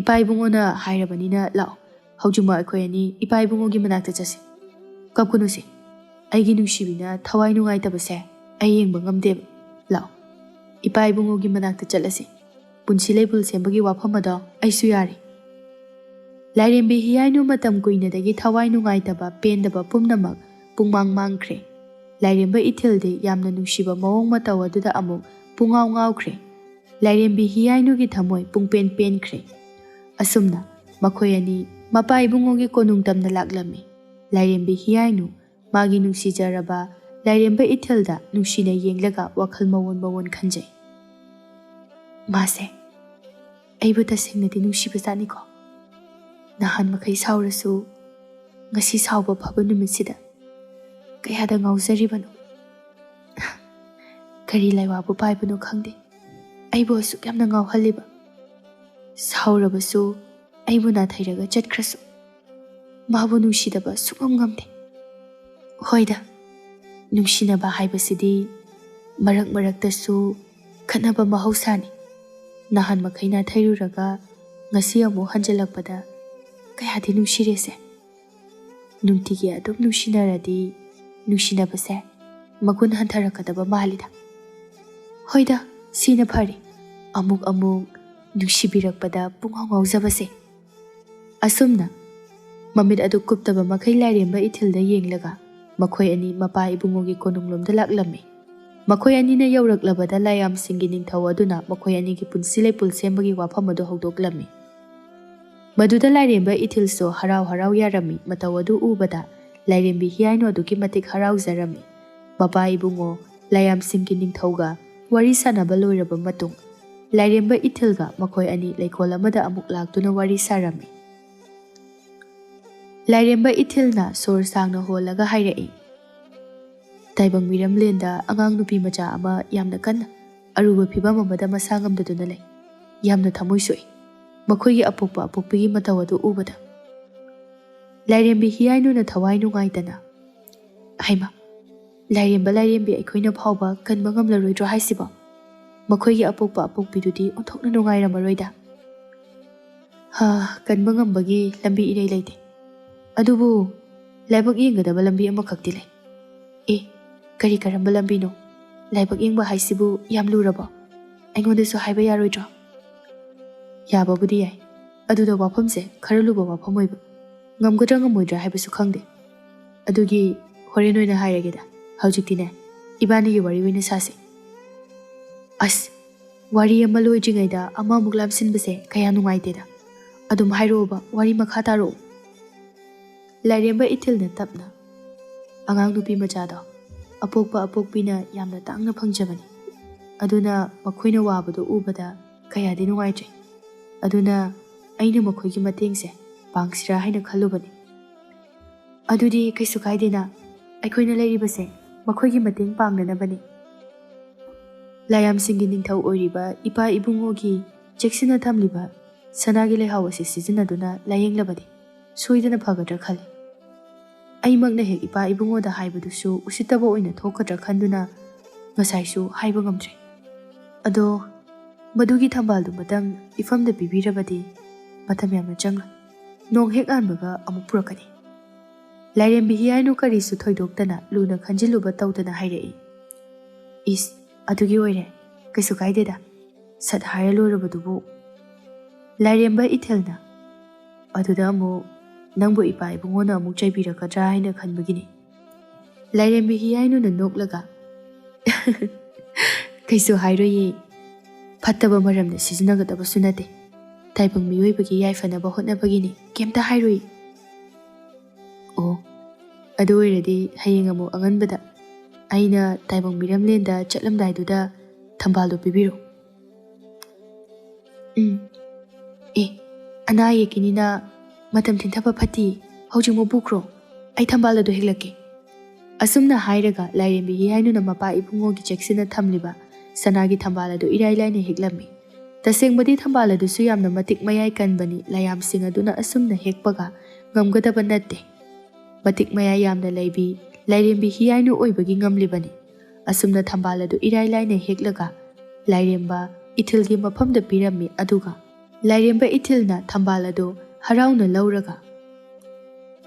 ꯏꯄꯥ ꯏꯕꯨꯡꯉꯣꯅ ꯍꯥꯏꯔꯕꯅꯤꯅ ꯂꯥꯛꯑꯣ, ꯍꯧꯖꯤꯛꯃꯛ ꯑꯩꯈꯣꯏ ꯑꯅꯤ ꯏꯄꯥ ꯏꯕꯨꯡꯉꯣꯒꯤ ꯃꯅꯥꯛꯇ ꯆꯠꯁꯤ꯫ ꯀꯞꯀꯅꯨꯁꯦ, ꯑꯩꯒꯤ ꯅꯨꯡꯁꯤꯕꯤꯅ ꯊꯋꯥꯏ ꯅꯨꯡꯉꯥꯏꯇꯕꯁꯦ ꯑꯩ ꯌꯦꯡꯕ ꯉꯝꯗꯦꯕ꯫ ꯂꯥꯛꯑꯣ, ꯏꯄꯥ ꯏꯕꯨꯡꯉꯣꯒꯤ ꯃꯅꯥꯛꯇ ꯆꯠꯂꯁꯤ꯫ ꯄꯨꯟꯁꯤ ꯂꯩꯄꯨꯟ ꯁꯦꯝꯕꯒꯤ ꯋꯥꯐꯝ ꯑꯗꯣ ꯑꯩꯁꯨ ꯌꯥꯔꯤ꯫" ꯂꯥꯏꯔꯦꯝꯕꯤ ꯍꯤꯌꯥꯏꯅꯨ ꯃꯇꯝ ꯀꯨꯏꯅꯗꯒꯤ ꯊꯋꯥꯏ ꯅꯨꯡꯉꯥꯏꯇꯕ, ꯄꯦꯟꯗꯕ ꯄꯨꯝꯅꯃꯛ ꯄꯨꯡꯃꯥꯡ ꯃꯥꯡꯈ꯭ꯔꯦ꯫ ꯂꯥꯏꯔꯦꯝꯕ ꯏꯊꯤꯜꯗꯤ ꯌꯥꯝꯅ ꯅꯨꯡꯁꯤꯕ ꯃꯑꯣꯡ ꯃꯇꯧ ꯑꯗꯨꯗ ꯑꯃꯨꯛ ꯄꯨꯡꯉꯥꯎ ꯉꯥꯎꯈ꯭ꯔꯦ꯫ ꯂꯥꯏꯔꯦꯝꯕꯤ ꯍꯤꯌꯥꯏꯅꯨꯒꯤ ꯊꯃꯣꯏ ꯄꯨꯡꯄꯦꯟ ꯄꯦꯟꯈ꯭ꯔꯦ꯫ ꯑꯁꯨꯝꯅ ꯃꯈꯣꯏ ꯑꯅꯤ ꯃꯄꯥ ꯏꯕꯨꯡꯉꯣꯒꯤ ꯀꯣꯅꯨꯡ ꯇꯝꯅ ꯂꯥꯛꯂꯝꯃꯤ꯫ ꯂꯥꯏꯔꯦꯝꯕꯤ ꯍꯤꯌꯥꯏꯅꯨ ꯃꯥꯒꯤ ꯅꯨꯡꯁꯤꯖꯔꯕ ꯂꯥꯏꯔꯦꯝꯕ ꯏꯊꯤꯜꯗ ꯅꯨꯡꯁꯤꯅ ꯌꯦꯡꯂꯒ ꯋꯥꯈꯜ ꯃꯑꯣꯟ ꯃꯑꯣꯟ ꯈꯟꯖꯩ꯫ "ꯃꯥꯁꯦ ꯑꯩꯕꯨ ꯇꯁꯦꯡꯅꯗꯤ ꯅꯨꯡꯁꯤꯕꯖꯥꯠꯅꯤꯀꯣ꯫ ꯅꯍꯥꯟ ꯃꯈꯩ ꯁꯥꯎꯔꯁꯨ ꯉꯁꯤ ꯁꯥꯎꯕ ꯐꯕ ꯅꯨꯃꯤꯠꯁꯤꯗ ꯀꯌꯥꯗ ꯉꯥꯎꯖꯔꯤꯕꯅꯣ꯫ ꯀꯔꯤ ꯂꯥꯏꯋꯥꯕꯨ ꯄꯥꯏꯕꯅꯣ ꯈꯪꯗꯦ, ꯑꯩꯕꯨ ꯑꯁꯨꯛ ꯌꯥꯝꯅ ꯉꯥꯎꯍꯜꯂꯤꯕ꯫ ꯁꯥꯎꯔꯕꯁꯨ ꯑꯩꯕꯨ ꯅꯥꯊꯩꯔꯒ ꯆꯠꯈ꯭ꯔꯁꯨ ꯃꯥꯕꯨ ꯅꯨꯡꯁꯤꯗꯕ ꯁꯨꯛꯉꯝ ꯉꯝꯗꯦ꯫" ꯍꯣꯏꯗ, ꯅꯨꯡꯁꯤꯅꯕ ꯍꯥꯏꯕꯁꯤꯗꯤ ꯃꯔꯛ ꯃꯔꯛꯇꯁꯨ ꯈꯠꯅꯕ ꯃꯍꯧꯁꯥꯅꯤ꯫ ꯅꯍꯥꯟ ꯃꯈꯩ ꯅꯥꯊꯩꯔꯨꯔꯒ ꯉꯁꯤ ꯑꯃꯨꯛ ꯍꯟꯖꯤꯜꯂꯛꯄꯗ ꯀꯌꯥꯗꯤ ꯅꯨꯡꯁꯤꯔꯦꯁꯦ꯫ ꯅꯨꯡꯇꯤꯒꯤ ꯑꯗꯨꯝ ꯅꯨꯡꯁꯤꯅꯔꯗꯤ ꯅꯨꯡꯁꯤꯅꯕꯁꯦ ꯃꯒꯨꯟ ꯍꯟꯊꯔꯛꯀꯗꯕ ꯃꯥꯜꯂꯤꯗ꯫ ꯍꯣꯏꯗ, ꯁꯤꯅ ꯐꯔꯦ꯫ ꯑꯃꯨꯛ ꯑꯃꯨꯛ ꯅꯨꯡꯁꯤꯕꯤꯔꯛꯄꯗ ꯄꯨꯡꯉꯥꯎ ꯉꯥꯎꯖꯕꯁꯦ꯫ ꯑꯁꯨꯝꯅ ꯃꯃꯤꯠ ꯑꯗꯨ ꯀꯨꯞꯇꯕ ꯃꯈꯩ ꯂꯥꯏꯔꯦꯝꯕ ꯏꯊꯤꯜꯗ ꯌꯦꯡꯂꯒ ꯃꯈꯣꯏ ꯑꯅꯤ ꯃꯄꯥ ꯏꯕꯨꯡꯉꯣꯒꯤ ꯀꯣꯅꯨꯡꯂꯣꯝꯗ ꯂꯥꯛꯂꯝꯃꯤ꯫ ꯃꯈꯣꯏ ꯑꯅꯤꯅ ꯌꯧꯔꯛꯂꯕꯗ ꯂꯥꯏꯌꯥꯝꯁꯤꯡꯒꯤ ꯅꯤꯡꯊꯧ ꯑꯗꯨꯅ ꯃꯈꯣꯏ ꯑꯅꯤꯒꯤ ꯄꯨꯟꯁꯤ ꯂꯩꯄꯨꯟ ꯁꯦꯝꯕꯒꯤ ꯋꯥꯐꯝ ꯑꯗꯨ ꯍꯧꯗꯣꯛꯂꯝꯃꯤ꯫ ꯃꯗꯨꯗ ꯂꯥꯏꯔꯦꯝꯕ ꯏꯊꯤꯜꯁꯨ ꯍꯔꯥꯎ ꯍꯔꯥꯎ ꯌꯥꯔꯝꯃꯤ꯫ ꯃꯇꯧ ꯑꯗꯨ ꯎꯕꯗ ꯂꯥꯏꯔꯦꯝꯕꯤ ꯍꯤꯌꯥꯏꯅꯨ ꯑꯗꯨꯛꯀꯤ ꯃꯇꯤꯛ ꯍꯔꯥꯎꯖꯔꯝꯃꯤ꯫ ꯃꯄꯥ ꯏꯕꯨꯡꯉꯣ ꯂꯥꯏꯌꯥꯝꯁꯤꯡꯒꯤ ꯅꯤꯡꯊꯧꯒ ꯋꯥꯔꯤ ꯁꯥꯟꯅꯕ ꯂꯣꯏꯔꯕ ꯃꯇꯨꯡ, ꯂꯥꯏꯔꯦꯝꯕ ꯏꯊꯤꯜꯒ ꯃꯈꯣꯏ ꯑꯅꯤ ꯂꯩꯀꯣꯜ ꯑꯃꯗ ꯑꯃꯨꯛ ꯂꯥꯛꯇꯨꯅ ꯋꯥꯔꯤ ꯁꯥꯔꯝꯃꯤ꯫ ꯂꯥꯏꯔꯦꯝꯕ ꯏꯊꯤꯜꯅ ꯁꯣꯔ ꯁꯥꯡꯅ ꯍꯣꯜꯂꯒ ꯍꯥꯏꯔꯛꯏ, "ꯇꯥꯏꯕꯪ ꯃꯤꯔꯝꯂꯦꯟꯗ ꯑꯉꯥꯡ ꯅꯨꯄꯤ ꯃꯆꯥ ꯑꯃ ꯌꯥꯝꯅ ꯀꯟꯅ ꯑꯔꯨꯕ ꯐꯤꯕꯝ ꯑꯃꯗ ꯃꯁꯥ ꯉꯝꯗꯗꯨꯅ ꯂꯩ꯫ ꯌꯥꯝꯅ ꯊꯃꯣꯏ ꯁꯣꯛꯏ, ꯃꯈꯣꯏꯒꯤ ꯑꯄꯣꯛꯄ ꯑꯄꯣꯛꯄꯤꯒꯤ ꯃꯇꯧ ꯑꯗꯨ ꯎꯕꯗ꯫ ꯂꯥꯏꯔꯦꯝꯕꯤ ꯍꯤꯌꯥꯏꯅꯨꯅ ꯊꯋꯥꯏ ꯅꯨꯡꯉꯥꯏꯇꯅ, "ꯍꯩꯃꯥ, ꯂꯥꯏꯔꯦꯝꯕ ꯂꯥꯏꯔꯦꯝꯕꯤ ꯑꯩꯈꯣꯏꯅ ꯐꯥꯎꯕ ꯀꯟꯕ ꯉꯝꯂꯔꯣꯏꯗ꯭ꯔꯣ ꯍꯥꯏꯁꯤꯕꯣ? ꯃꯈꯣꯏꯒꯤ ꯑꯄꯣꯛꯄ ꯑꯄꯣꯛꯄꯤꯗꯨꯗꯤ ꯑꯣꯟꯊꯣꯛꯅ ꯅꯨꯡꯉꯥꯏꯔꯝꯃꯔꯣꯏꯗ꯫ ꯍꯥ, ꯀꯟꯕ ꯉꯝꯕꯒꯤ ꯂꯝꯕꯤ ꯏꯔꯩ ꯂꯩꯇꯦ꯫ ꯑꯗꯨꯕꯨ ꯂꯥꯏꯕꯛ ꯌꯦꯡꯒꯗꯕ ꯂꯝꯕꯤ ꯑꯃꯈꯛꯇꯤ ꯂꯩ꯫" "ꯑꯦ, ꯀꯔꯤ ꯀꯔꯝꯕ ꯂꯝꯕꯤꯅꯣ? ꯂꯥꯏꯕꯛ ꯌꯦꯡꯕ ꯍꯥꯏꯁꯤꯕꯨ ꯌꯥꯝ ꯂꯨꯔꯕꯣ? ꯑꯩꯉꯣꯟꯗꯁꯨ ꯍꯥꯏꯕ ꯌꯥꯔꯣꯏꯗ꯭ꯔꯣ?" "ꯌꯥꯕꯕꯨꯗꯤ ꯌꯥꯏ, ꯑꯗꯨꯗ ꯋꯥꯐꯝꯁꯦ ꯈꯔ ꯂꯨꯕ ꯋꯥꯐꯝ ꯑꯣꯏꯕ, ꯉꯝꯒꯗ꯭ꯔꯥ ꯉꯝꯃꯣꯏꯗ꯭ꯔꯥ ꯍꯥꯏꯕꯁꯨ ꯈꯪꯗꯦ꯫ ꯑꯗꯨꯒꯤ ꯍꯣꯔꯦꯟ ꯑꯣꯏꯅ ꯍꯥꯏꯔꯒꯦꯗ, ꯍꯧꯖꯤꯛꯇꯤꯅꯦ, ꯏꯕꯥꯅꯤꯒꯤ ꯋꯥꯔꯤ ꯑꯣꯏꯅ ꯁꯥꯁꯦ꯫" "ꯑꯁ, ꯋꯥꯔꯤ ꯑꯃ ꯂꯣꯏꯗ꯭ꯔꯤꯉꯩꯗ ꯑꯃꯃꯨꯛ ꯂꯥꯝꯁꯤꯟꯕꯁꯦ ꯀꯌꯥ ꯅꯨꯡꯉꯥꯏꯇꯦꯗ꯫ ꯑꯗꯨꯝ ꯍꯥꯏꯔꯛꯑꯣꯕ, ꯋꯥꯔꯤ ꯃꯈꯥ ꯇꯥꯔꯛꯑꯣ꯫" ꯂꯥꯏꯔꯦꯝꯕ ꯏꯊꯤꯜꯅ ꯇꯞꯅ, "ꯑꯉꯥꯡ ꯅꯨꯄꯤ ꯃꯆꯥꯗꯣ ꯑꯄꯣꯛꯄ ꯑꯄꯣꯛꯄꯤꯅ ꯌꯥꯝꯅ ꯇꯥꯡꯅ ꯐꯪꯖꯕꯅꯤ꯫ ꯑꯗꯨꯅ ꯃꯈꯣꯏꯅ ꯋꯥꯕꯗꯣ ꯎꯕꯗ ꯀꯌꯥꯗꯤ ꯅꯨꯡꯉꯥꯏꯇ꯭ꯔꯦ꯫ ꯑꯗꯨꯅ ꯑꯩꯅ ꯃꯈꯣꯏꯒꯤ ꯃꯇꯦꯡꯁꯦ ꯄꯥꯡꯁꯤꯔꯥ ꯍꯥꯏꯅ ꯈꯜꯂꯨꯕꯅꯤ꯫" "ꯑꯗꯨꯗꯤ ꯀꯩꯁꯨ ꯀꯥꯏꯗꯦꯅ, ꯑꯩꯈꯣꯏꯅ ꯂꯩꯔꯤꯕꯁꯦ ꯃꯈꯣꯏꯒꯤ ꯃꯇꯦꯡ ꯄꯥꯡꯅꯅꯕꯅꯤ꯫" "ꯂꯥꯏꯌꯥꯝꯁꯤꯡꯒꯤ ꯅꯤꯡꯊꯧ ꯑꯣꯏꯔꯤꯕ ꯏꯄꯥ ꯏꯕꯨꯡꯉꯣꯒꯤ ꯆꯦꯛꯁꯤꯟꯅ ꯊꯝꯂꯤꯕ ꯁꯅꯥꯒꯤ ꯂꯩꯍꯥꯎ ꯑꯁꯤ ꯁꯤꯖꯤꯟꯅꯗꯨꯅ ꯂꯥꯌꯦꯡꯂꯕꯗꯤ ꯁꯣꯏꯗꯅ ꯐꯒꯗ꯭ꯔꯥ ꯈꯜꯂꯤ꯫ ꯑꯩꯃꯛꯅ ꯍꯦꯛ ꯏꯄꯥ ꯏꯕꯨꯡꯉꯣꯗ ꯍꯥꯏꯕꯗꯨꯁꯨ ꯎꯁꯤꯠꯇꯕ ꯑꯣꯏꯅ ꯊꯣꯛꯀꯗ꯭ꯔꯥ ꯈꯟꯗꯨꯅ ꯉꯁꯥꯏꯁꯨ ꯍꯥꯏꯕ ꯉꯝꯗ꯭ꯔꯦ꯫ ꯑꯗꯣ ꯃꯗꯨꯒꯤ ꯊꯝꯕꯥꯜꯗꯨ ꯃꯇꯝ ꯏꯐꯝꯗ ꯄꯤꯕꯤꯔꯕꯗꯤ ꯃꯇꯝ ꯌꯥꯝꯅ ꯆꯪꯂꯣꯏ꯫ ꯅꯣꯡ ꯍꯦꯛ ꯉꯥꯟꯕꯒ ꯑꯃꯨꯛ ꯄꯨꯔꯛꯀꯅꯤ꯫" ꯂꯥꯏꯔꯦꯝꯕꯤ ꯍꯤꯌꯥꯏꯅꯨ ꯀꯔꯤꯁꯨ ꯊꯣꯏꯗꯣꯛꯇꯅ ꯂꯨꯅ ꯈꯟꯖꯤꯜꯂꯨꯕ ꯇꯧꯗꯅ ꯍꯥꯏꯔꯛꯏ꯫ "ꯏꯁ, ꯑꯗꯨꯒꯤ ꯑꯣꯏꯔꯦ, ꯀꯩꯁꯨ ꯀꯥꯏꯗꯦꯗ, ꯁꯠ ꯍꯥꯏꯔ ꯂꯣꯏꯔꯕꯗꯨꯕꯨ꯫" ꯂꯥꯏꯔꯦꯝꯕ ꯏꯊꯤꯜꯅ, "ꯑꯗꯨꯗ ꯑꯃꯨꯛ ꯅꯪꯕꯨ ꯏꯄꯥ ꯏꯕꯨꯡꯉꯣꯅ ꯑꯃꯨꯛ ꯆꯩꯕꯤꯔꯛꯀꯗ꯭ꯔꯥ ꯍꯥꯏꯅ ꯈꯟꯕꯒꯤꯅꯤ꯫" ꯂꯥꯏꯔꯦꯝꯕꯤ ꯍꯤꯌꯥꯏꯅꯨꯅ ꯅꯣꯛꯂꯒ, "ꯀꯩꯁꯨ ꯍꯥꯏꯔꯣꯏꯌꯦ, ꯐꯠꯇꯕ ꯃꯔꯝꯗ ꯁꯤꯖꯤꯟꯅꯒꯗꯕꯁꯨ ꯅꯠꯇꯦ꯫ ꯇꯥꯏꯕꯪ ꯃꯤꯑꯣꯏꯕꯒꯤ ꯌꯥꯏꯐꯅꯕ ꯍꯣꯠꯅꯕꯒꯤꯅꯤ, ꯀꯩꯝꯇ ꯍꯥꯏꯔꯣꯏ꯫" "ꯑꯣ, ꯑꯗꯨ ꯑꯣꯏꯔꯗꯤ ꯍꯌꯦꯡ ꯑꯃꯨꯛ ꯑꯉꯟꯕꯗ ꯑꯩꯅ ꯇꯥꯏꯕꯪ ꯃꯤꯔꯝꯂꯦꯟꯗ ꯆꯠꯂꯝꯗꯥꯏꯗꯨꯗ ꯊꯝꯕꯥꯜꯗꯣ ꯄꯤꯕꯤꯔꯣ꯫" "ꯎꯝ꯫ ꯑꯦ, ꯑꯅꯥ ꯑꯌꯦꯛꯀꯤꯅꯤꯅ ꯃꯇꯝ ꯊꯤꯟꯊꯕ ꯐꯠꯇꯦ, ꯍꯧꯖꯤꯛꯃꯛ ꯄꯨꯈ꯭ꯔꯣ, ꯑꯩ ꯊꯝꯕꯥꯜ ꯑꯗꯨ ꯍꯦꯛꯂꯛꯀꯦ꯫" ꯑꯁꯨꯝꯅ ꯍꯥꯏꯔꯒ ꯂꯥꯏꯔꯦꯝꯕꯤ ꯍꯤꯌꯥꯏꯅꯨꯅ ꯃꯄꯥ ꯏꯕꯨꯡꯉꯣꯒꯤ ꯆꯦꯛꯁꯤꯟꯅ ꯊꯝꯂꯤꯕ ꯁꯅꯥꯒꯤ ꯊꯝꯕꯥꯜ ꯑꯗꯨ ꯏꯔꯥꯏ ꯂꯥꯏꯅ ꯍꯦꯛꯂꯝꯃꯤ꯫ ꯇꯁꯦꯡꯕꯗꯤ ꯊꯝꯕꯥꯜ ꯑꯗꯨꯁꯨ ꯌꯥꯝꯅ ꯃꯇꯤꯛ ꯃꯌꯥꯏ ꯀꯟꯕꯅꯤ꯫ ꯂꯥꯏꯌꯥꯝꯁꯤꯡ ꯑꯗꯨꯅ ꯑꯁꯨꯝꯅ ꯍꯦꯛꯄꯒ ꯉꯝꯒꯗꯕ ꯅꯠꯇꯦ꯫ ꯃꯇꯤꯛ ꯃꯌꯥꯏ ꯌꯥꯝꯅ ꯂꯩꯕꯤ ꯂꯥꯏꯔꯦꯝꯕꯤ ꯍꯤꯌꯥꯏꯅꯨ ꯑꯣꯏꯕꯒꯤ ꯉꯝꯂꯤꯕꯅꯤ꯫ ꯑꯁꯨꯝꯅ ꯊꯝꯕꯥꯜ ꯑꯗꯨ ꯏꯔꯥꯏ ꯂꯥꯏꯅ ꯍꯦꯛꯂꯒ ꯂꯥꯏꯔꯦꯝꯕ ꯏꯊꯤꯜꯒꯤ ꯃꯐꯝꯗ ꯄꯤꯔꯝꯃꯤ꯫ ꯑꯗꯨꯒ ꯂꯥꯏꯔꯦꯝꯕ ꯏꯊꯤꯜꯅ ꯊꯝꯕꯥꯜ ꯑꯗꯨ ꯍꯔꯥꯎꯅ ꯂꯧꯔꯒ,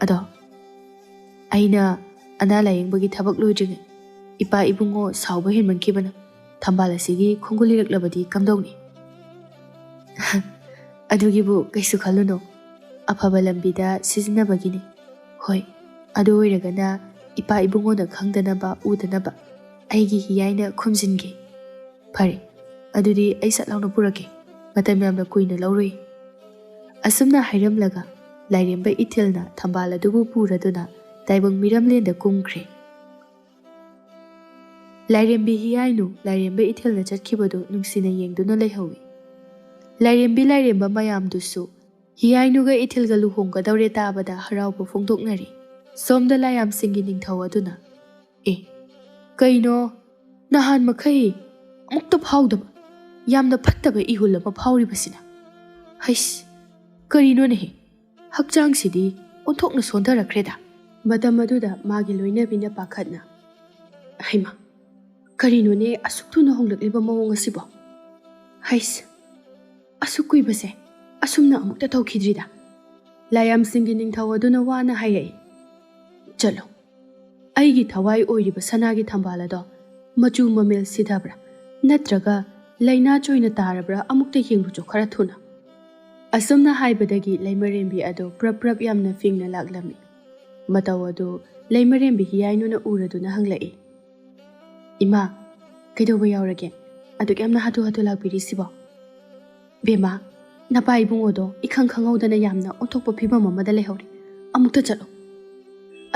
"ꯑꯗꯣ ꯑꯩꯅ ꯑꯅꯥ ꯂꯥꯌꯦꯡꯕꯒꯤ ꯊꯕꯛ ꯂꯣꯏꯗ꯭ꯔꯤꯉꯩ ꯏꯄꯥ ꯏꯕꯨꯡꯉꯣ ꯁꯥꯎꯕ ꯍꯦꯟꯃꯟꯈꯤꯕꯅ ꯊꯝꯕꯥꯜ ꯑꯁꯤꯒꯤ ꯈꯣꯡꯒꯨꯜ ꯂꯤꯔꯛꯂꯕꯗꯤ ꯀꯝꯗꯧꯅꯤ?" "ꯑꯗꯨꯒꯤꯕꯨ ꯀꯩꯁꯨ ꯈꯜꯂꯨꯅꯨ, ꯑꯐꯕ ꯂꯝꯕꯤꯗ ꯁꯤꯖꯤꯟꯅꯕꯒꯤꯅꯤ꯫ ꯍꯣꯏ, ꯑꯗꯨ ꯑꯣꯏꯔꯒꯅ ꯏꯄꯥ ꯏꯕꯨꯡꯉꯣꯅ ꯈꯪꯗꯅꯕ ꯎꯗꯅꯕ ꯑꯩꯒꯤ ꯍꯤꯌꯥꯏꯅ ꯈꯨꯝꯖꯤꯟꯒꯦ꯫ ꯐꯔꯦ, ꯑꯗꯨꯗꯤ ꯑꯩ ꯁꯠ ꯂꯥꯎꯅ ꯄꯨꯔꯛꯀꯦ, ꯃꯇꯝ ꯌꯥꯝꯅ ꯀꯨꯏꯅ ꯂꯧꯔꯣꯏ꯫" ꯑꯁꯨꯝꯅ ꯍꯥꯏꯔꯝꯂꯒ ꯂꯥꯏꯔꯦꯝꯕ ꯏꯊꯤꯜꯅ ꯊꯝꯕꯥꯜ ꯑꯗꯨꯕꯨ ꯄꯨꯔꯗꯨꯅ ꯇꯥꯏꯕꯪ ꯃꯤꯔꯝꯂꯦꯟꯗ ꯀꯨꯝꯈ꯭ꯔꯦ꯫ ꯂꯥꯏꯔꯦꯝꯕꯤ ꯍꯤꯌꯥꯏꯅꯨ ꯂꯥꯏꯔꯦꯝꯕ ꯏꯊꯤꯜꯅ ꯆꯠꯈꯤꯕꯗꯨ ꯅꯨꯡꯁꯤꯅ ꯌꯦꯡꯗꯨꯅ ꯂꯩꯍꯧꯏ꯫ ꯂꯥꯏꯔꯦꯝꯕꯤ ꯂꯥꯏꯔꯦꯝꯕ ꯃꯌꯥꯝꯗꯨꯁꯨ ꯍꯤꯌꯥꯏꯅꯨꯒ ꯏꯊꯤꯜꯒ ꯂꯨꯍꯣꯡꯒꯗꯧꯔꯦ ꯇꯥꯕꯗ ꯍꯔꯥꯎꯕ ꯐꯣꯡꯗꯣꯛꯅꯔꯤ꯫ ꯁꯣꯝꯗ ꯂꯥꯏꯌꯥꯝꯁꯤꯡꯒꯤ ꯅꯤꯡꯊꯧ ꯑꯗꯨꯅ, "ꯑꯦ, ꯀꯩꯅꯣ ꯅꯍꯥꯟ ꯃꯈꯩ ꯑꯃꯨꯛꯇ ꯐꯥꯎꯗꯕ ꯌꯥꯝꯅ ꯐꯠꯇꯕ ꯏꯍꯨꯜ ꯑꯃ ꯐꯥꯎꯔꯤꯕꯁꯤꯅ? ꯍꯩꯁ, ꯀꯔꯤꯅꯣꯅꯦꯍꯦ? ꯍꯛꯆꯥꯡꯁꯤꯗꯤ ꯑꯣꯟꯊꯣꯛꯅ ꯁꯣꯟꯊꯔꯛꯈ꯭ꯔꯦꯗ꯫" ꯃꯇꯝ ꯑꯗꯨꯗ ꯃꯥꯒꯤ ꯂꯣꯏꯅꯕꯤꯅ ꯄꯥꯈꯠꯅ, "ꯍꯩꯃꯥ, ꯀꯔꯤꯅꯣꯅꯦ ꯑꯁꯨꯛ ꯊꯨꯅ ꯍꯣꯡꯂꯛꯂꯤꯕ ꯃꯑꯣꯡ ꯑꯁꯤꯕꯣ? ꯍꯩꯁ, ꯑꯁꯨꯛ ꯀꯨꯏꯕꯁꯦ ꯑꯁꯨꯝꯅ ꯑꯃꯨꯛꯇ ꯇꯧꯈꯤꯗ꯭ꯔꯤꯗ꯫" ꯂꯥꯏꯌꯥꯝꯁꯤꯡꯒꯤ ꯅꯤꯡꯊꯧ ꯑꯗꯨꯅ ꯋꯥꯅ ꯍꯥꯏꯔꯛꯏ, "ꯆꯠꯂꯣ, ꯑꯩꯒꯤ ꯊꯋꯥꯏ ꯑꯣꯏꯔꯤꯕ ꯁꯅꯥꯒꯤ ꯊꯝꯕꯥꯜ ꯑꯗꯣ ꯃꯆꯨ ꯃꯃꯦꯜ ꯁꯤꯊꯕ꯭ꯔꯥ ꯅꯠꯇ꯭ꯔꯒ ꯂꯥꯏꯅꯥ ꯆꯣꯏꯅ ꯇꯥꯔꯕ꯭ꯔꯥ ꯑꯃꯨꯛꯇ ꯌꯦꯡꯂꯨꯆꯣ ꯈꯔ ꯊꯨꯅ꯫" ꯑꯁꯨꯝꯅ ꯍꯥꯏꯕꯗꯒꯤ ꯂꯩꯃꯔꯦꯝꯕꯤ ꯑꯗꯣ ꯄ꯭ꯔꯞ ꯄ꯭ꯔꯞ ꯌꯥꯝꯅ ꯐꯤꯡꯅ ꯂꯥꯛꯂꯝꯃꯤ꯫ ꯃꯇꯧ ꯑꯗꯨ ꯂꯩꯃꯔꯦꯝꯕꯤ ꯍꯤꯌꯥꯏꯅꯨꯅ ꯎꯔꯗꯨꯅ ꯍꯪꯂꯛꯏ, "ꯏꯃꯥ, ꯀꯩꯗꯧꯕ ꯌꯥꯎꯔꯒꯦ? ꯑꯗꯨꯛ ꯌꯥꯝꯅ ꯍꯥꯊꯨ ꯍꯥꯊꯨ ꯂꯥꯛꯄꯤꯔꯤꯁꯤꯕꯣ?" "ꯕꯦꯝꯃ, ꯅꯄꯥ ꯏꯕꯨꯡꯉꯣꯗꯣ ꯏꯈꯪ ꯈꯪꯍꯧꯗꯅ ꯌꯥꯝꯅ ꯑꯣꯟꯊꯣꯛꯄ ꯐꯤꯕꯝ ꯑꯃꯗ ꯂꯩꯍꯧꯔꯦ꯫ ꯑꯃꯨꯛꯇ ꯆꯠꯂꯣ꯫"